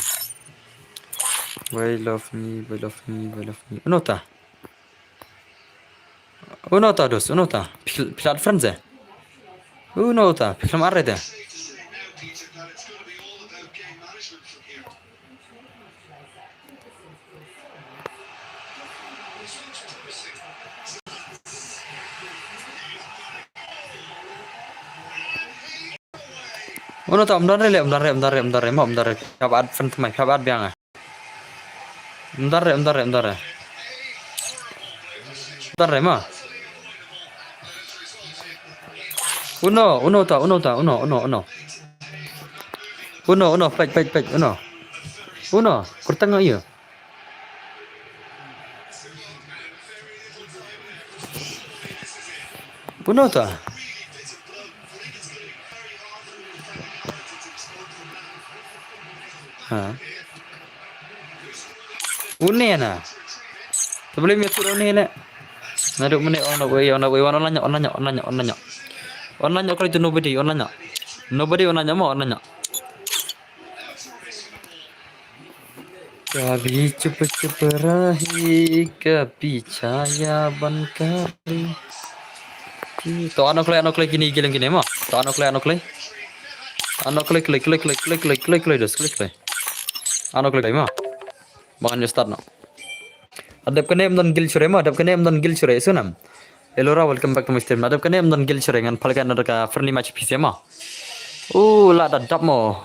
By love me, by love me, by love me. Uno ta. Uno ta dos, uno ta. Pil-, pilat friends eh. Uno ta, pilat arre te. Uno ta, um don re le, um don re, um don re, um don re, ma, um don re. Phia bad friend tmai, phia bad biang eh. Mdar re, mdar re, mdar re. Mdar re ma. Uno, uno ta, uno ta, uno, uno, uno. Uno, uno, peit, peit, peit, uno. Uno, kurtang ayo. Uno ta. Ha. Une na. Problem ya tu une le. Naduh mene on the way, on the way, on the way, on the way, on the way. On the way, nobody, on the way. Nobody on the way, on the way. Kabhi chup chup rahi, kabhi chaya ban kari. To ano klei, ano klei kine gileng kine ma. To ano klei, ano klei. Ano klei, klei, klei, klei, klei, klei, klei, klei, dos, klei, klei. Ano klei ma. Bangan yo start no. Adep kane em don gil chore ma, adep kane em don gil chore sunam. Elora, welcome back to my stream. Adep kane em don gil chore ngan phalkan adep ka friendly match pise ma. Uh, la da dap mo.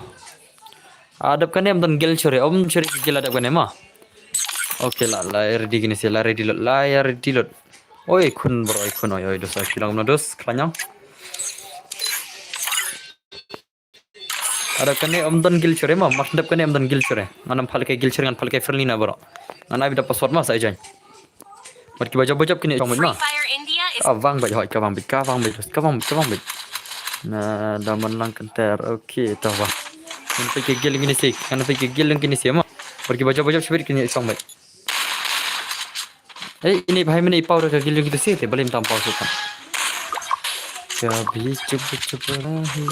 Adep kane em don gil chore, om chore ki gil adep kane ma. Okay, la, la ready kine se, la ready lot, la ready lot. Oi khun bro, oi khun, oi, oi, dos, oi kilang na dos, klanyang. Adep kane em don gil chore ma, mas adep kane em don gil chore. Ngan phal ke gil chore, ngan phal ke friendly na bro. Ngan ai bida password ma sa join. Mat ki bajop bajop kine chong ma. Free Fire India is Ah, vang baj hoi, ka vang baj, ka vang baj, ka vang baj, ka vang baj. Na da man lang kenter. Okay, ta wa. Ngan phal ke gil kine se, ngan phal ke gil kine se ma. Mat ki bajop bajop shibit kine chong baj. Eh, ini bahai mene ipau da ka gil kine se te balim tam pau sukan. Kabhi chup chup rahi,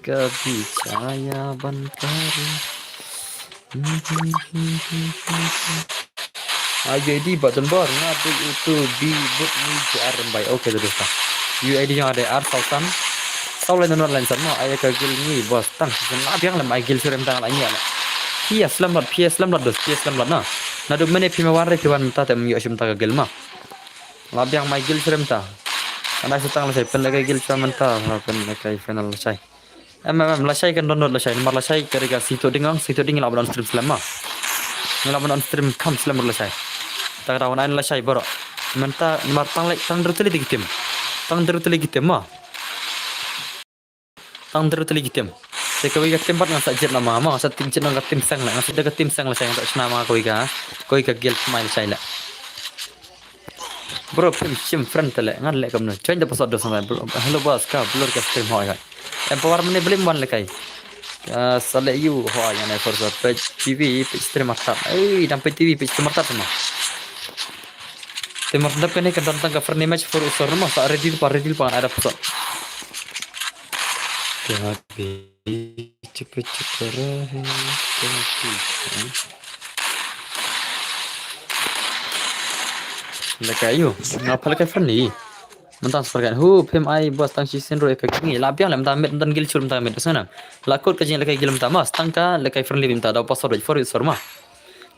kabhi chaya ban kari. Ayo di button bar nga tu itu bi but ni jar bai. Okay, tu dah. U I D yang ada ar thousand. Tau lain, lain san ma, ai ka gil ngi bos tang season la biang lem ai gil chore mynta la ngi la. Phi ïa slem lot, phi ïa slem lot dos, phi ïa slem lot na. Naduh mynne phi ma wan re phi wan mynta te ym ïoh shuh mynta ka gil ma. La biang ma ai gil chore mynta. Ana sa tang lashai, pynlehkai gil chore mynta, ha, pynlehkai final lashai. Em, em, em, lashai kan download lashai, namar lashai ka dei ka sito ding ang, sito ding la ban on stream slem ma. Ngi la ban on stream kham slem lashai. Ta ka daw na lashai bro. Mynta namar tang leh, tang dru tylli ki team. Tang dru tylli ki team ma. Tang dru tylli ki team. Te kawei ka team pat ngan sa jied na ma, ma, ngan sa jied na ka team seng leh, ngan sa da ka team seng leh, seng da shna ma kawei ka, kawei ka guild mai leh shai leh. Bro, phim shim friend te leh, ngan leh kumno. Join da password dos ngan, bro. Hello boss, ka blur ka stream hoi hoi. Empower mane blim wan leh kai. Ka sa leh yu hoi ngan ai for sa page T V, page stream atat. Ei, dang page T V, page stream atat sama. Te mar dap kane ka don tang ka friendly match for usor ma, sa ready pa, ready pa, ada password. Kabhi chup chup rahi, kabhi chaya. Lehkai yu, nga phal kai friendly. Mynta sa pyrkhat, hu, phim ai bos tang shisien ruh ïa ka gil ngi. La biang leh mynta mid, mynta gil chore mynta mid, sa na. La kut ka jinglehkai gil mynta ma, tang ka lehkai friendly mynta, da password for usor ma.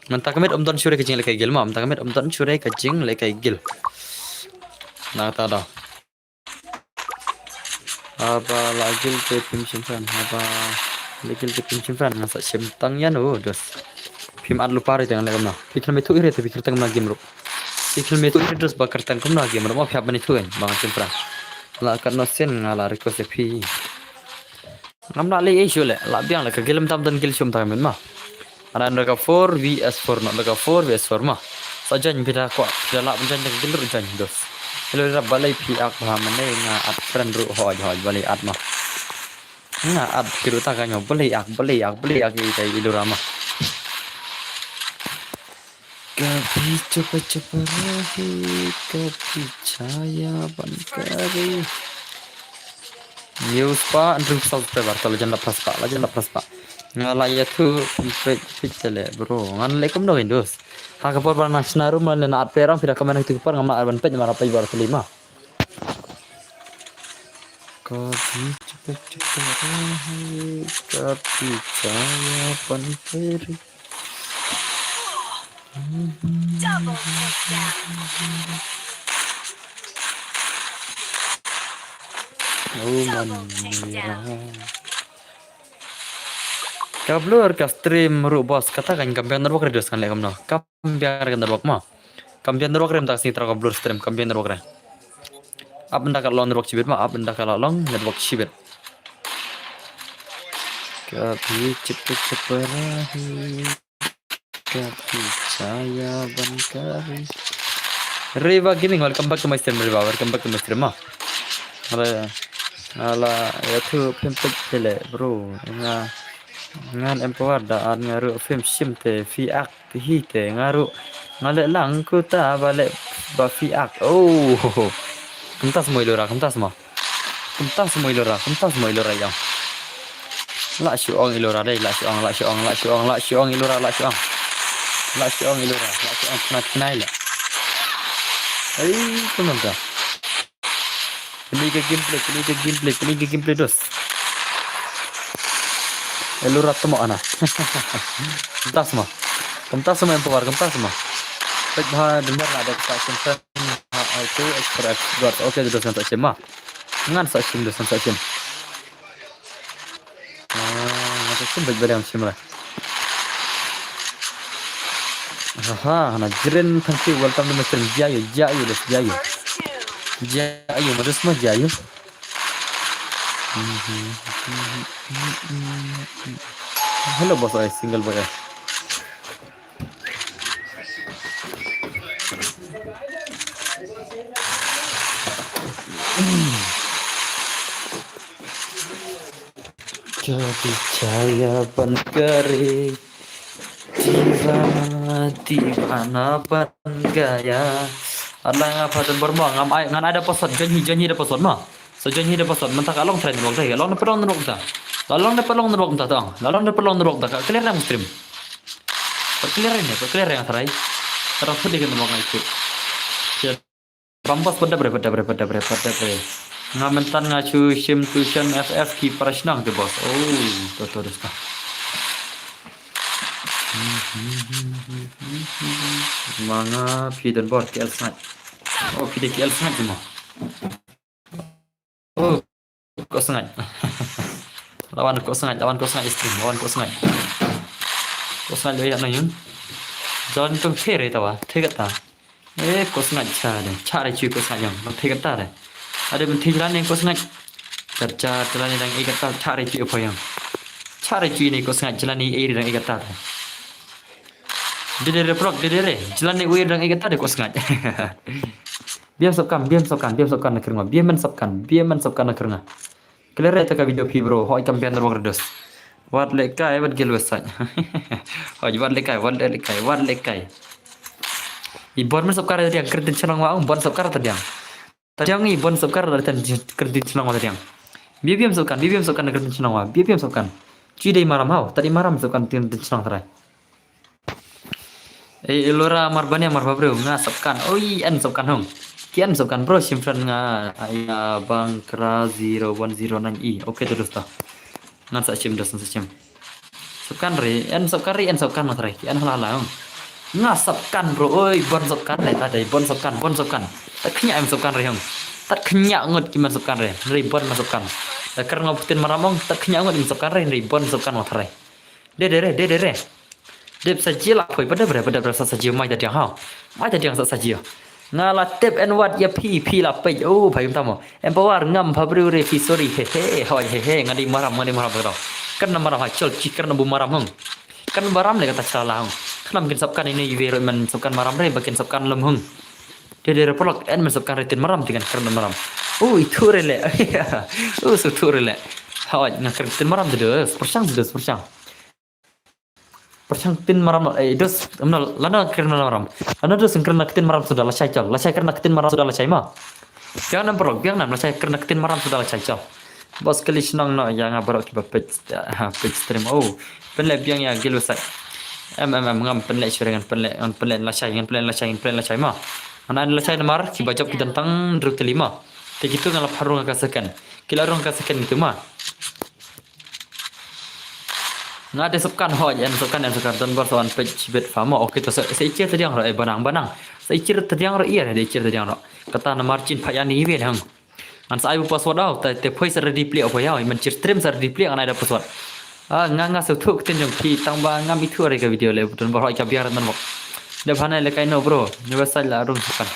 Mynta ka mid ym don shuh re ka jinglehkai gil ma, mynta ka mid ym don shuh re ka jinglehkai gil. Na ta da. Haba la gil te phim shim friend, haba la gil te phim shim friend, ngan sa shim tang ïa no dos. Phim at lupa re te ngan leh kumno. Phi khlem ithuh ire te phi kyrteng kumno game ruh. Phi khlem ithuh ire dos ba kyrteng kumno game ruh, ma phi hap ban ithuh ba ngan shim friend. La katno sien nga la request ïa phi. Ngam lah leh ei shuh leh, la biang leh ka gil mynta ym don gil shuh mynta mynta ma. Ana under ka four V S four, not under ka four V S four ma. Sa join phi da kwah, phi da lah ban join da ka gil ruh join dos. Hello, rap balei phi ak bha mane nga add friend ruh hoj hoj balei add ma. Nga add phi ruh ta ka nyo balei ak, balei ak, balei ak ita i lura ma. Kabhi chup chup rahi, kabhi chaya ban kari. News pa, andrew subscriber, ta la jan da plus pa, la jan da plus pa. Nga la ïathuh, phi, phi te leh, bro. Ngan leh kumno in dos. Ha ka por ba nang shna ruh ma leh na at pe rang, phi da comment ha kito ki por ngam lah ban peit, namar peit ba ar tylli ma. Kabhi chup chup rahi, kabhi chaya ban kari. Double takedown. Oh, man. Ka blur ka stream ruh boss, kata kan ka biang network re dos ngan leh kumno. Ka biang re ka network ma. Ka biang network re mynta ka sngi tang ka blur stream, ka biang network re. Ap ynda ka long network shibit ma, ap ynda ka long network shibit. Kabhi chup chup rahi, kabhi chaya ban kari. Riva Gaming, welcome back to my stream, Riva, welcome back to my stream ma. Nga la, nga la ïathuh phim peit te leh bro. Nga, ngan Empower da ar nga ruh phim shim te phi ak hi te nga ruh. Nga leh lang kuta ba leh ba phi ak. Oh. Kumta sma i Lora, kumta sma. Kumta sma i Lora, kumta sma i Lora ïa. La shu ong i Lora dei, la shu ong, la shu ong, la shu ong, la shu ong i Lora, la shu ong. La shu ong i Lora, la shu ong khnat khnai leh. Ai, kumta. Pynlong ka gameplay, pynlong ka gameplay, pynlong ka gameplay dos. Elura temo ana. Kumta sma. Kumta sma Empower, kumta sma. Peit bha dendar na da sa shim san. Ha, itu extra extra. Oke, dos ngan sa shim ma. Ngan sa shim, dos ngan sa shim. Ah, ngan sa shim bad bad ngan shim la. Aha, na Jren, thank you, welcome to my stream. Jia ïa u, jia ïa u, jia ïa u. Jia ïa u, ma dos ma jia ïa u. Hello boss, ai single boy ai. Ka bichaya ban kare, divana, divana ban gaya. Ala nga pha don bor mo, ngam ai, ngan ai da password, join hi, join hi da password mo. So join hi da password, mynta ka long try network da, ka long da pynlong network da. Ka long da pynlong network da tang, ka long da pynlong network da, ka clear ang stream. Ka clear ne, ka clear ang try. Ka rap di ka network ngai tu. Bam boss, padap re, padap re, padap re, padap re. Nga mynta nga shu shim tuition F F ki para shnong te boss. Oh, to to dosta. Ma nga phi don bor K L sngaid. Oh, phi dei K L sngaid mo. Oh, ko sngaid. Lawan ko sngaid, lawan ko sngaid stream, lawan ko sngaid. Ko sngaid lo ïa na yun. Jan tong phi re tawa, phi kata. Eh, ko sngaid cha de. Cha re chui ko sngaid yang. Ban thei kata de. Ade ban thei jlan ne ko sngaid. Cha cha jlan ne dang i kata cha re chui pho yang. Cha re chui ne ko sngaid jlan ne i dang i kata de. De de re prok de de re. Jlan ne u dang i kata de ko sngaid. Biam sopkan, biam sopkan, biam sopkan na kernga. Biam men sopkan, biam men sopkan na kernga. Clear ïa ka video phi bro, hoi kam biang ruh reduce. Wat lehkai, wat gil website. Hoi wat lehkai, wat lehkai, wat lehkai. I bon men sopkar tadiang, kyrtin chnong wa ong, bon sopkar tadiang. Tadiang i bon sopkar tadiang, kyrtin chnong wa tadiang. Bia biam sopkan, bia biam sopkan, kyrtin chnong wa, bia biam sopkan. Chui dei maram hau, tadi maram sopkan kyrtin chnong trai. Eh, Elora mar bania mar babru nga sopkan. Oi, en sopkan hong. Ki en sopkan bro, shim friend nga. Aya bang kra zero one zero nine e. Okay, terus ta. Ngan sa shim, dos ngan sa shim. Sopkan re, en sopkan re, en sopkan mas re. Ki en hala hala hong. Nga sopkan bro, oi, bon sopkan re, ta dei, bon sopkan, bon sopkan. Tat khnya em sopkan re hong. Tat khnya ngut ki man sopkan re, re bon man sopkan. Ta kar nga putin maram hong, tat khnya ngut em sopkan re, re bon sopkan mas re. De de re, de de re. Dep sa jia la poi, pada bre, pada bre sa sa jia mai ta diang ha. Mai ta diang sa sa jia. Nga la tep en wat ïa phi, phi la peit. Oh, bai um tamo. Em pawar ngam pha briew re phi sorry. He he, hoi he he, nga di maram, nga di maram ka dau. Kan na maram ha chol, chi kan na bu maram hong. Kan maram le kata chala hong. Kan nam kin sopkan ini iwe ro man sopkan maram re, bakin sopkan lem hong. De de re polok, en man sopkan re tin maram, tingan kan na maram. Oh, itu re le. Oh, su tu re le. Hoi, nga kan tin maram de de, persang de de, persang. Pyrshang tin maram, eh, dos, em, na, lano kren na maram. Lano dos kren na ktin maram suda lashai chal. Lashai kren na ktin maram suda lashai ma. Biang nam paralok, biang nam lashai kren na ktin maram suda lashai chal. Bos kali shnong no ïa nga baroh kiba peit, ha, peit stream. Oh, pynleh biang ïa gil website. Em, em, em, ngam pynleh shuh re ngan pynleh, ngan pynleh lashai, ngan pynleh lashai, ngan pynleh lashai ma. Ngan ai lashai namar kiba jop ki don tang hynriew tylli ma. Te kitu nga la pharung ka second. Ki la rung ka second kitu ma. Nga de sopkan hoi, en sopkan, en sopkan, don bor sa wan peit shibit fa mo. Okay, to sa, sa ichir tadiang ro, eh, banang, banang. Sa ichir tadiang ro, iya, de ichir tadiang ro. Kata namar chin pha yani iwe hang. Ngan sa ai bu password au, te, te phoi sa ready play au phoi au, man chir stream sa ready play, ngan ai da password. Ah, nga, nga sa thu ktin jong phi, tang ba ngam ithu are ka video le, don bor hoi ka biar nan bok. De bhana le kai no bro, ni website la rung sopkan.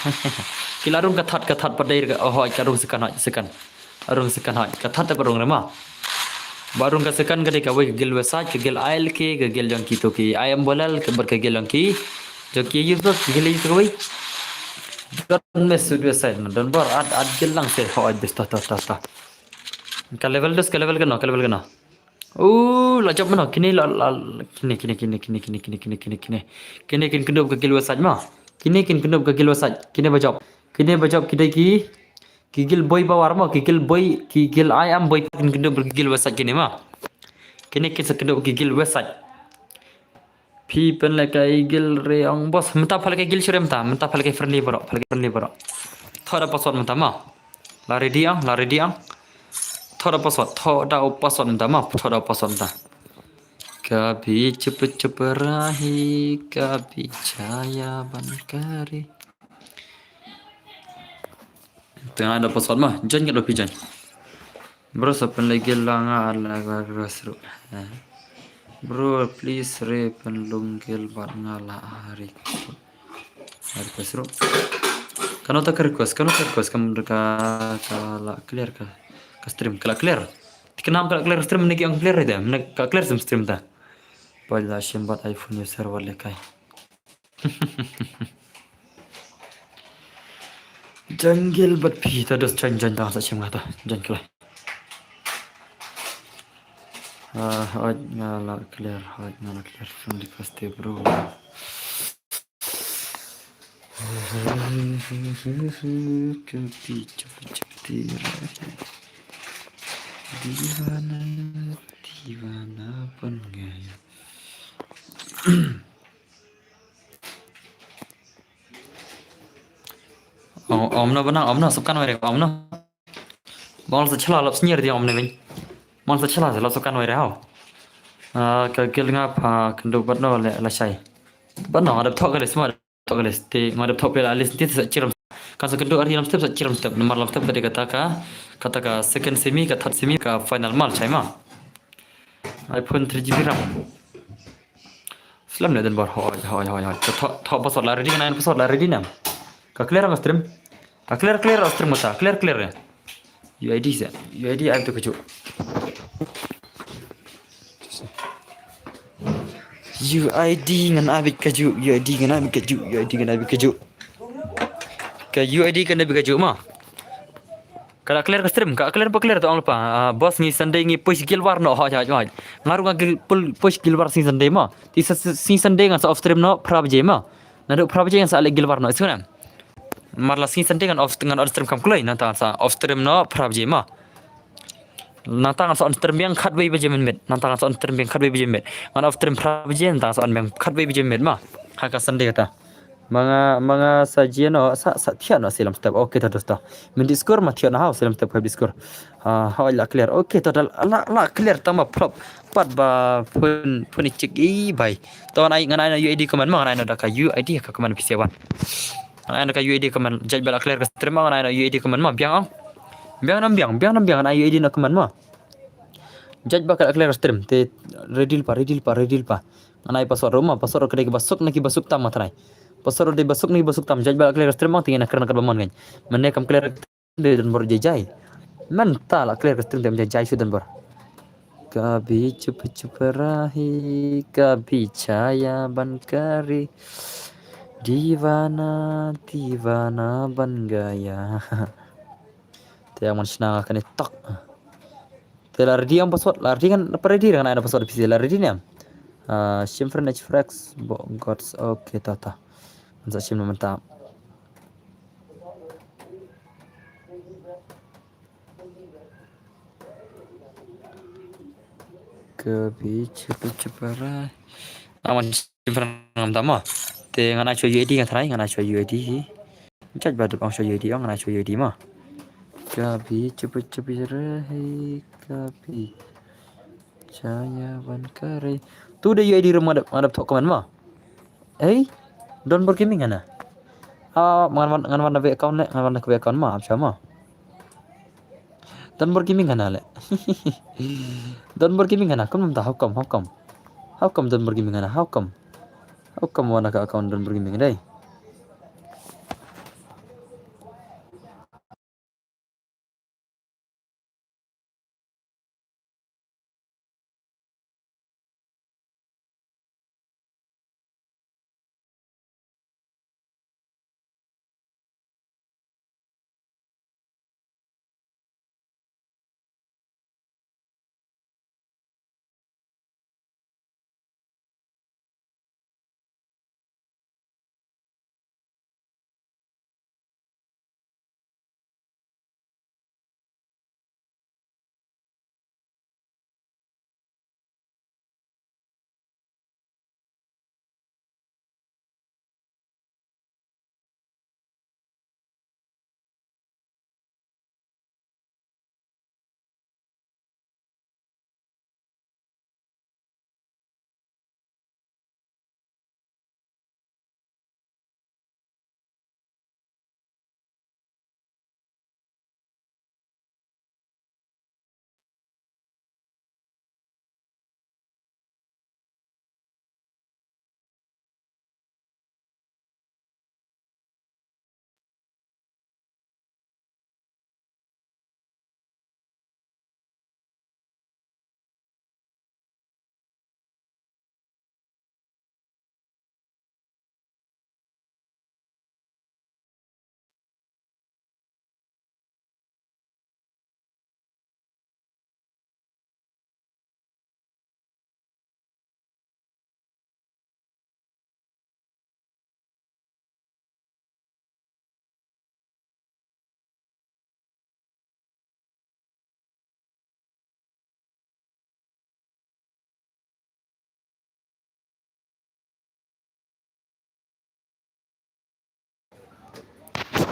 Ki la rung ka thot, ka thot pa dei ka, oh, hoi ka rung sopkan, hoi, sopkan. Arung second hoi. Ka thad te ba rung re ma. Ba rung ka second ka dei kawei ka guild Westside, ka guild I L K, ka guild jong ki to ki I M Bolel, ka bad ka guild jong ki. Jong ki youth ka guild youth kawei. Don't mess with your side, man. Don't bother. At, at gil lang se. Ho, at this, ta, ta, ta, ta. Ka level dus, ka level kano, ka level kano. Oh, la jump mano. Kine la, la, kine, kine, kine. Kine kin kyndup ka gil west side ma. Kine kin kyndup ka gil west side. Kine ba jump. Kine ba jump, kine ki, ki gil boi ba war ma. Ki gil boi, ki gil ai am boi kin kyndup ki gil west side kine ma. Kine kin sa kyndup ki gil west side. Phi pynlehkai gil re ong boss. Mynta pha lehkai gil shuh re mynta. Mynta pha lehkai friendly baroh. Pha lehkai friendly baroh. Thoh da password mynta ma. La ready ang, la ready ang. Thoh da password, thoh da password mynta ma. Thoh da password mynta. Kabhi chup chup rahi, kabhi chaya ban kari. Tengah da password ma. Join ka da phi join. Bro, sa pynlehkai gil la nga la request ruh. Eh. Bro, please re pynlung gil bad nga la hari. Hari request ruh. Kano ta ka request, kano ta ka request kam ka, ka la clear ka, ka stream, ka la clear. Ti ka nam ka la clear stream ne ki ong clear ida, ne ka clear stream stream ta. Poi la shim bad iPhone user wat lehkai. Jungle bad phi ta dos jan jan dang sa shim nga ta jan khlai. Ah, hot nga la clear, hot nga la clear from the first day, bro. Kati chapti chapti. Divana, divana ban gaya. Om, om no bana, om no, sub kan wai re, om no. Bang sa chala lap senior dia om ne vin. Bang sa chala lap sub kan wai re hau. Ah, ka gil nga pha kyndup bad no le la shai. Bad no, adap thok ka le sma, thok ka le sti, ma adap thok pela le sti sa chiram. Kan sa kyndup ari lam step sa chiram step. Namar lam step ka de kata ka, kata ka second semi, ka third semi, ka final mal shai ma. iPhone three G B RAM. Slem le den bor hoi hoi hoi hoi. Ka tho tho password la ready na password la ready nam. Ka clear ang stream. Ka clear clear ang stream mata clear clear. U I D se. U I D ai to kaju. U I D ngan abit kaju. U I D ngan abit kaju. U I D ngan abit kaju. Ka U I D kan abit kaju ma. Ka la clear ka stream, ka clear ba clear to ang lepa. Ah, boss ngi Sunday ngi push gilwar no, hoj hoj hoj. Nga ruh nga gil push gilwar sngi Sunday ma. Ti sa sngi Sunday ngan sa off stream no, phra baje ma. Naduh phra baje ngan sa leh gilwar no, isn't it? Mar la sngi Sunday ngan off ngan on stream kam kloi, nangta ngan sa off stream no, phra baje ma. Nangta ngan sa on stream biang khatwei baje mynmiet. Nangta ngan sa on stream biang khatwei baje mynmiet. Ngan off stream phra baje, nangta ngan sa on biang khatwei baje mynmiet ma. Ha ka Sunday kata. Manga manga sa jia no sa sa thiah no silam step. Okay to dosto. Min diskur ma thiah no hau silam step ka diskur. Ha hau la clear. Okay to dal la la clear tama prop. Pat ba phone phone chik i bai. To ngan ai ngan ai no U I D command ma ngan ai no da ka U I D ka command P C one. Ngan ai no ka U I D command judge ba la clear ka stream ma ngan ai no U I D command ma biang ang. Biang nam biang biang nam biang ngan ai U I D no command ma. Judge ba ka la clear ka stream te ready pa ready pa ready pa. Ngan ai password ruh ma, password ruh ka dei kaba suk na kiba suk tam ma trai. Password ruh dei ba suk na kiba suk tam, judge ba la clear ka stream ma te ngan kren katba mon ngan. Mynne kam clear dei don bor jai jai. Mynta la clear ka stream te jai jai shu don bor. Kabhi chup chup rahi, kabhi chaya ban kari. Divana, divana ban gaya. Te yang man shna kane tok. Te la ready ang password, la ready kan, apa ready kan ada password P C, la ready ne am. Ah, shim friend H Frax, bo gods, okay, ta ta. Ngan sa shim na mynta. Kabhi chup chup ra. Ngan shim friend ngam ta ma. Te ngan ai shuwa U I D ngan try, ngan ai shuwa U I D. Judge ba dep ong shuwa U I D ong ngan ai shuwa U I D ma. Kabhi chup chup rahi kabhi chaya ban kari. Tu dei U I D ruh ma dep ma dep thok comment ma. Ei, Don Bor Gaming hana. Ah, ngan wan ngan wan na be account le, ngan wan na be account ma, am sha ma. Don Bor Gaming hana le. Don Bor Gaming hana, kum ta how come, how come. How come Don Bor Gaming hana, how come. How come wan na ka account Don Bor Gaming dei.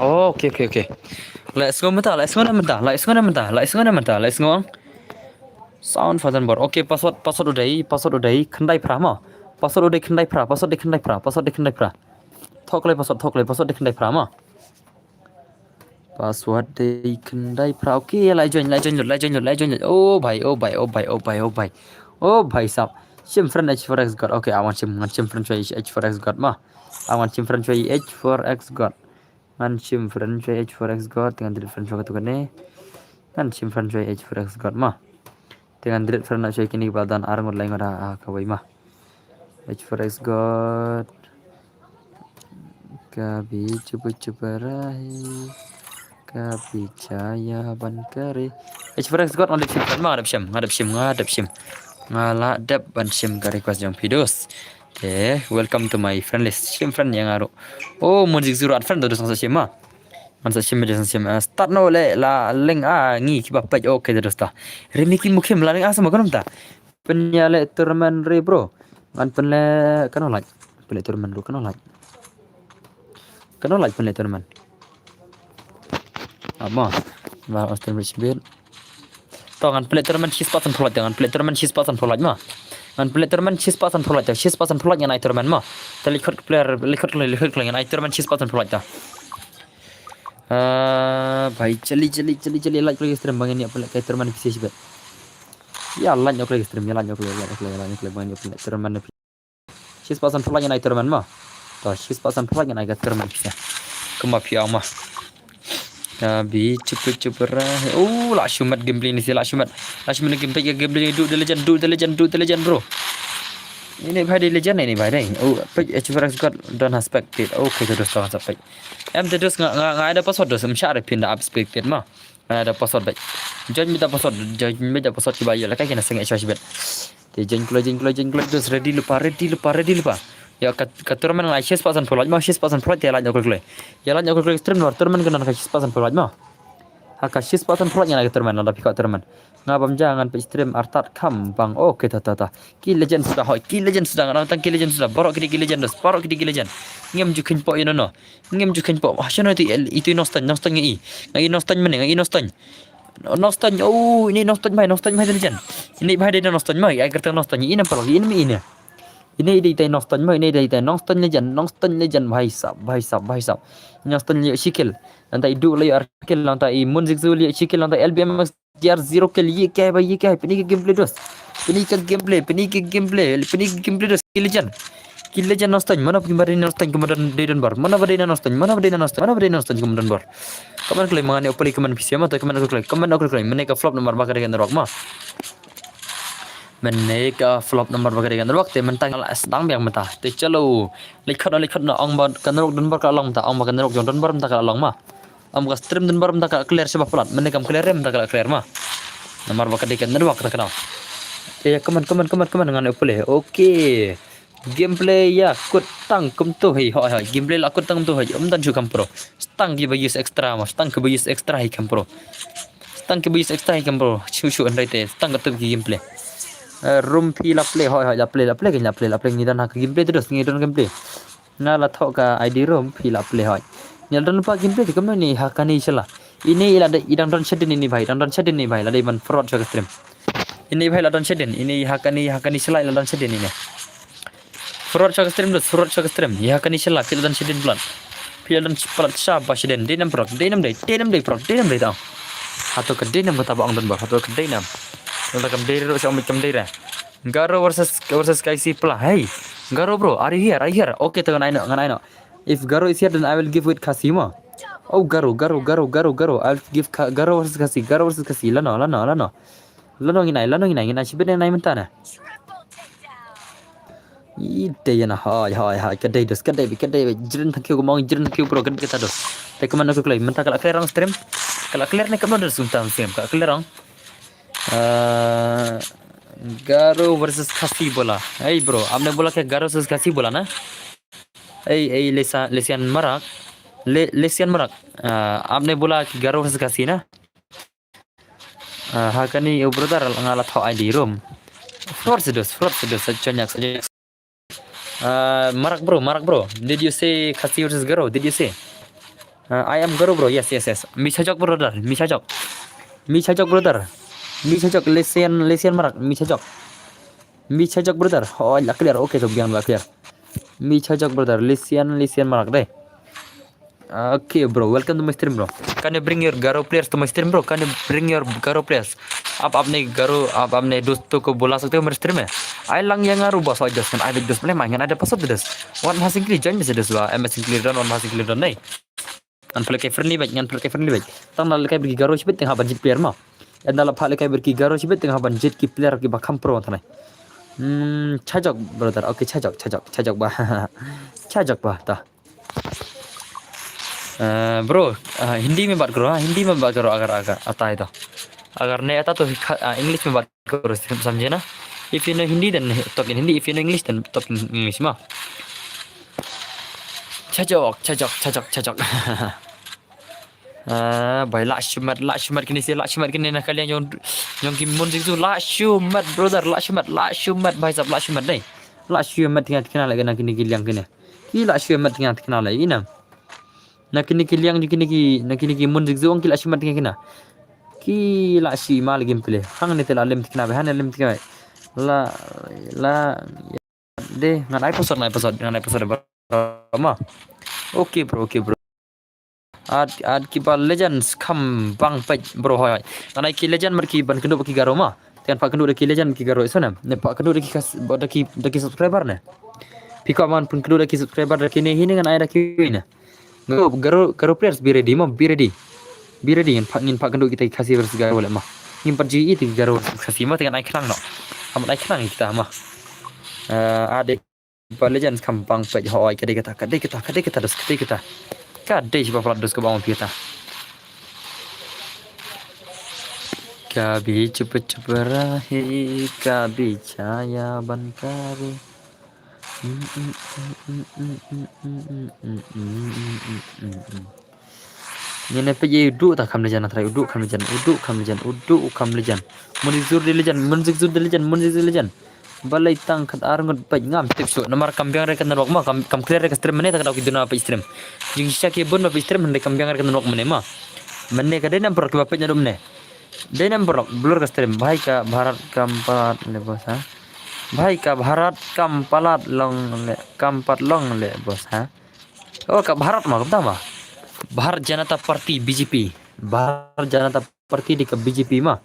Oh, okay, okay, okay. Let's go mynta, let's go mynta, let's go mynta, let's go mynta, let's go. Sound Fatanbor. Okay, password, password u dei, password u dei khyndai phra mo. Password u dei khyndai phra, password dei khyndai phra, password dei khyndai phra. Thoh kloi password, thoh kloi password dei khyndai phra mo. Password dei khyndai phra. Okay, la join, la join lut, la join lut, la join lut. Oh bhai, oh bhai, oh bhai, oh bhai, oh bhai. Oh bhai sab. Shim friend H four X God. Okay, awan shim, ngan shim friend shuwa H four X God mo. Awan shim friend shuwa H four X God. Ngan shim friend shuwa H four X God, te ngan delete friend shuwa katu kane. Ngan shim friend shuwa H four X God mo. Te ngan delete friend shuwa kine kiba don ar ngut lai ngut ha kawei mo. H four X God. Kabhi chup chup rahe, kabhi chaya ban kare. H four X God, nga dep shim friend mo, nga dep shim, nga dep shim, nga dep shim. Nga la dep ban shim ka request jong phi dos. Te, welcome to my friend list. Shim friend ïa nga ruh. Oh, Music Zero add friend, to dos ngan sa shim mo. Ngan sa shim, ngan sa shim. Ah, start noh leh la link, ah, ngi kiba peit. Okay, to dos ta. Rimi ki mukhim la link, ah, sama ka num ta. Pynïaleh tournament re bro. Ngan pynleh, kano lait. Pynleh tournament ruh, kano lait. Kano lait pynleh tournament. Amo. Ba Austin Rich Beat. To ngan pynleh tournament shispah sanphew lait, to ngan pynleh tournament shispah sanphew lait mo. Ngan pynleh tournament shispah sanphew lait, to shispah sanphew lait ngan ai tournament mo. Te leit khot player, leit khot kloi, leit khot kloi, ngan ai tournament shispah sanphew lait to. Ah, bhai, jali, jali, jali, jali, lait kloi ka stream ba ngin ïa pynleh ka tournament pisa shibit. Ïa lait kloi ka stream, ïa lait kloi, ïa lait kloi, ïa lait kloi ba ngin ïa pynleh tournament. Shispah sanphew lait ngan ai tournament mo. To shispah sanphew lait ngan ai ka tournament pisa. Kumba phi ong mo. Kabhi chup chup rahe. Oh, la shu met gameplay ni seh, la shu met. La shu met gameplay, gameplay, do the legend, do the legend, do the legend bro. Ini bhai dei legend, ini bhai dei. Oh, peit H four X God don ha spectate. Okay, to dos, to ngan sa peit. Em, to dos, nga, nga, nga ai da password dos, em, shah re phin da ap spectate mo. Nga ai da password beit. Join beit da password, join beit da password kiba ïoh lehkai kine seng H four X God. Te join kloi, join kloi, join kloi dos, ready lypa, ready lypa, ready lypa. Ïa ka, ka tournament ngan ai shispah sanphew lait mo, shispah sanphew lait te lait noh kloi kloi. Ïa lait noh kloi kloi stream noh, tournament ka don ka shispah sanphew lait mo. Ha ka shispah sanphew lait ngan ai ka tournament, lada phi kwah tournament. Nga bam ja ngan peit stream artat kham bang. Okay, ta, ta, ta. Ki legend suda hoi, ki legend suda, nga tang ki legend suda. Baroh ki dei ki legend dos, baroh ki dei ki legend. Ngim ju kheiñ pok ïa no no. Ngim ju kheiñ pok. Ah, shano ito, ito Nongstoiñ, Nongstoiñ nga i. Nga i Nongstoiñ mane, nga i Nongstoiñ. Nongstoiñ, oh, ini Nongstoiñ bhai, Nongstoiñ bhai dei legend. Ini bhai dei Nongstoiñ bhai, ai kyrteng Nongstoiñ, ini pala, ini, ini. Ini dei tai Nongstoiñ bhai, ini dei tai Nongstoiñ legend, Nongstoiñ legend bhai sab, bhai sab, bhai sab. Nongstoiñ leh shi kill. Nangta i Du leh ar kill, nangta i Munzik Zu leh shi kill, nangta L B M X D R zero kill, ye kya hai bhai, ye kya hai, pynleh ka gameplay dos. Pynleh ka gameplay, pynleh ka gameplay, pynleh ka gameplay dos, ki legend. Ki legend Nongstoiñ, mano phi ba dei Nongstoiñ kumba don, dei don bor. Mano ba dei Nongstoiñ, mano ba dei Nongstoiñ, mano ba dei Nongstoiñ kumba don bor. Comment kloi ma ngan ïa u pynleh comment pisa mo, to comment kloi, comment kloi, mane ka flop namar ba ka dei ka network mo. Mane ka flop namar ba ka dei ka network, te mynta nga la sdang biang mynta. Te chalo, leit khot noh, leit khot noh, ong ba ka network don bor ka la long mynta, ong ba ka network jong don bor mynta ka la long mo. Ong ba ka stream don bor mynta ka la clear sha ba palat, mane kam clear re mynta ka la clear mo. Namar ba ka dei ka network kata ka daw. Te comment, comment, comment, comment ngan ïa u pynleh. Okay. Gameplay ïa kut tang kumto hi, hoi, hoi. Gameplay la kut tang kumto hi. Ym don shuh kam pro. Stang kiba use extra mo, stang kiba use extra hi kam pro. Stang kiba use extra hi kam pro. Shu shu hynrei te stang katuh ki gameplay. Eh, Rum phi la play, hoi, hoi, la play, la play, la play, la play, ngi don ha ka gameplay te dos, ngi don gameplay. Nga la thoh ka I D Rum phi la play, hoi. Ngi la don pa gameplay te kumno ini ha kane shala. Ini i la dei, i dang don shadin ini bhai, dang don shadin ini bhai, la dei ban forward sha ka stream. Ini bhai la don shadin, ini ha kane, ha kane shala i la don shadin ini. Forward sha ka stream dos, forward sha ka stream. Ïa kane shala phi la don shadin palat. Phi la don palat sha ba shadin. Dei nam prok, dei nam dei, dei nam dei prok, dei nam dei tang. Hato ka dei nam kata ba ong don bor, hato ka dei nam. Nda kam dei re, sha ong kam dei re. Garo versus, versus Khasi pla. Hey, Garo bro, are you here? Are you here? Okay, to ngan ai noh, ngan ai noh. If Garo is here, then I will give with Khasi mo. Oh, Garo, Garo, Garo, Garo, Garo. I'll give Kha-, Garo versus Khasi, Garo versus Khasi. Lano, lano, lano. Lano ngin ai, lano ngin ai, ngin ai shibit ngin ai mynta na. I dei na, hoi, hoi, hoi, ka dei dos, ka dei, ka dei, jren thang kiew kumong, jren thang kiew bro, ka dei kata dos. Te kumno ka kloi, mynta ka la clear ong stream. Ka la clear ne kumno dos mynta stream, ka la clear ong. Ah, Garo versus Khasi bola. Hey bro, aapne bola kya Garo versus Khasi bola na? Hey, hey, Lesa-, Lesian Marak. Le-, Lesian Marak. Ah, aapne bola ki Garo versus Khasi na? Ah, ha kane, oh brother, nga la thoh I D Rum. Fraud se dos, fraud se dos, sa chonyak, sa chonyak. Ah, Marak bro, Marak bro. Did you say Khasi versus Garo? Did you say? Uh, I am Garo, bro. Yes, yes, yes. Mi chajok, brother. Mi chajok. Mi chajok, brother. Mi chajok. Listen, listen, marak. Mi chajok. Mi chajok, brother. Oh, la clear. Okay, to biang la clear. Mi chajok, brother. Listen, listen, marak deh. Okay, bro. Welcome to my stream, bro. Can you bring your Garo players to my stream, bro? Can you bring your Garo players? आप अपने गारो, आप अपने दोस्तों को बुला सकते हो मेरे स्ट्रीम में। Ai lang ïa nga ruh ba soi dos ngan ai beit dos, balei ma ngan ai da password dos. Wan ha singkli join message dos ba, em singkli don, wan ha singkli don nei. Ngan pynlehkai friendly beit, ngan pynlehkai friendly beit. Tang na lehkai bad ki Garo shibit tang hap ban jied player ma. Ynda la pha lehkai bad ki Garo shibit tang hap ban jied ki player kiba kham pro thanai. Hmm, chajok, brother. Okay, chajok, chajok, chajok ba. Chajok ba ta. Eh, bro, eh, हिंदी में बात करो, हाँ, हिंदी में बात करो, अगर, अगर आता है तो। अगर नहीं आता तो फिर खा-, अ, इंग्लिश में बात करो, सम-, समझे ना? If you know Hindi, then talk in Hindi. If you know English, then talk in English, ma. Chajok, chajok, chajok, chajok. Ah, bhai, lah shimet, lah shimet kine si, lah shimet kine na ka liang jong, jong ki Moon Singzou, lah shimet, brother, lah shimet, lah shimet, bhai sahab, lah shimet dei. Lah shimet, tengah, tengah lagi na kine ki liang kine. Ki lah shimet, tengah, tengah lagi na. Na kine ki liang, kine ki, na kine ki Moon Singzou, ki lah shimet, tengah kine. Ki lah shi ma lagi pele. Hangne te lah lem, tengah, hangne lem, tengah. La, la, Dei, ngan ai password, ngan ai password, ngan ai password, bro, ma. Okay, bro, okay, bro. Ad, ad ki ba legends kham bang peit, bro, hoi, hoi. Ngan ai ki legend mar ki ban kynduh ki Garo ma. Te ngan pat kynduh da ki legend ki Garo, iso ne. Ne pat kynduh da ki kas-, da ki, da ki subscriber ne. Phi kwah ban pynkynduh da ki subscriber da kine hi ne, ngan ai da kiwei ne. Garo, Garo, Garo players, be ready ma, be ready. Be ready, ngin pat, ngin pat kynduh kita ki Khasi versus Garo leh ma. Ngin pat ju ïohi ïa ki Garo versus Khasi ma, te ngan ai khnang noh. Ngam ai khnang ïa kita ma. Eh, ah, dei ba legends kham bang peit, hoi, ka dei kata, ka dei kata, ka dei kata, dos, ka dei kata. Ka dei shi ba palat dos ka bang phi kata. Kabhi chup chup rahe, kabhi chaya ban kare. Ngin ïa peit ïa u Duh ta kham legend, u Duh kham legend, u Duh kham legend, u Duh kham legend. Moon Singzou dei legend, Moon Singzou dei legend, Moon Singzou dei legend. Balei tang khatar ngut peit, ngam tip shuh. Namar kam biang re ka network ma, kam, kam clear re ka stream mynne, ta ka dei ki duna peit stream. Jingshisha ki bun ba peit stream, hynrei kam biang re ka network mynne ma. Mynne ka dei namar ki ba peit naduh mynne. Dei namar blur ka stream. Bhai ka Bharat kam palat le boss, ha. Bhai ka Bharat kam palat long le, kam pat long le boss, ha. Oh, ka Bharat ma, kumta ma. Bharat Janata Party, B J P. Bharat Janata Party dei ka B J P ma.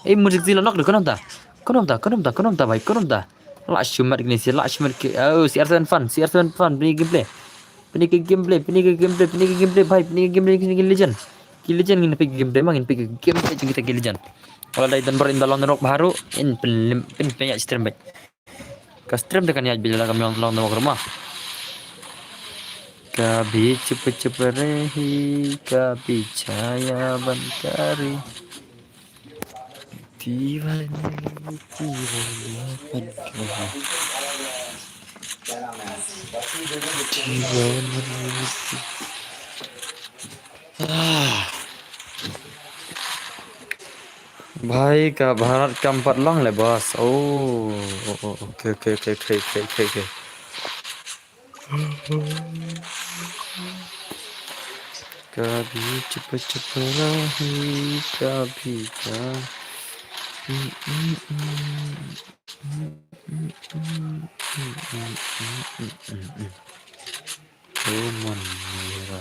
Eh, Moon Singzou la nok de, kumta. Kumta, kumta, kumta, bhai, kumta. Lah shimet kine si, lah shimet ki, oh, C R seven fan, C R seven fan, pynïa gameplay. Pynïa gameplay, pynïa gameplay, pynïa gameplay, bhai, pynïa gameplay, pynïa gameplay, legend. Ki legend ngin pynïa gameplay ma, ngin pynïa gameplay jong kita ki legend. Wala dei don bar in ba long narok baharu, in pynlem, pyn, pynïa stream beit. Ka stream te kan ïaid beit la ka long, long narok ruh ma. Kabhi chup chup rahe, kabhi chaya ban kare. Diwali, Diwali, Diwali. Ah. Bhai ka Bharat kam pat long le boss. Oh, oh, oh, okay, okay, okay, okay, okay, okay, okay. Kabhi chup chup rahe, kabhi ka. Oh, mon mera.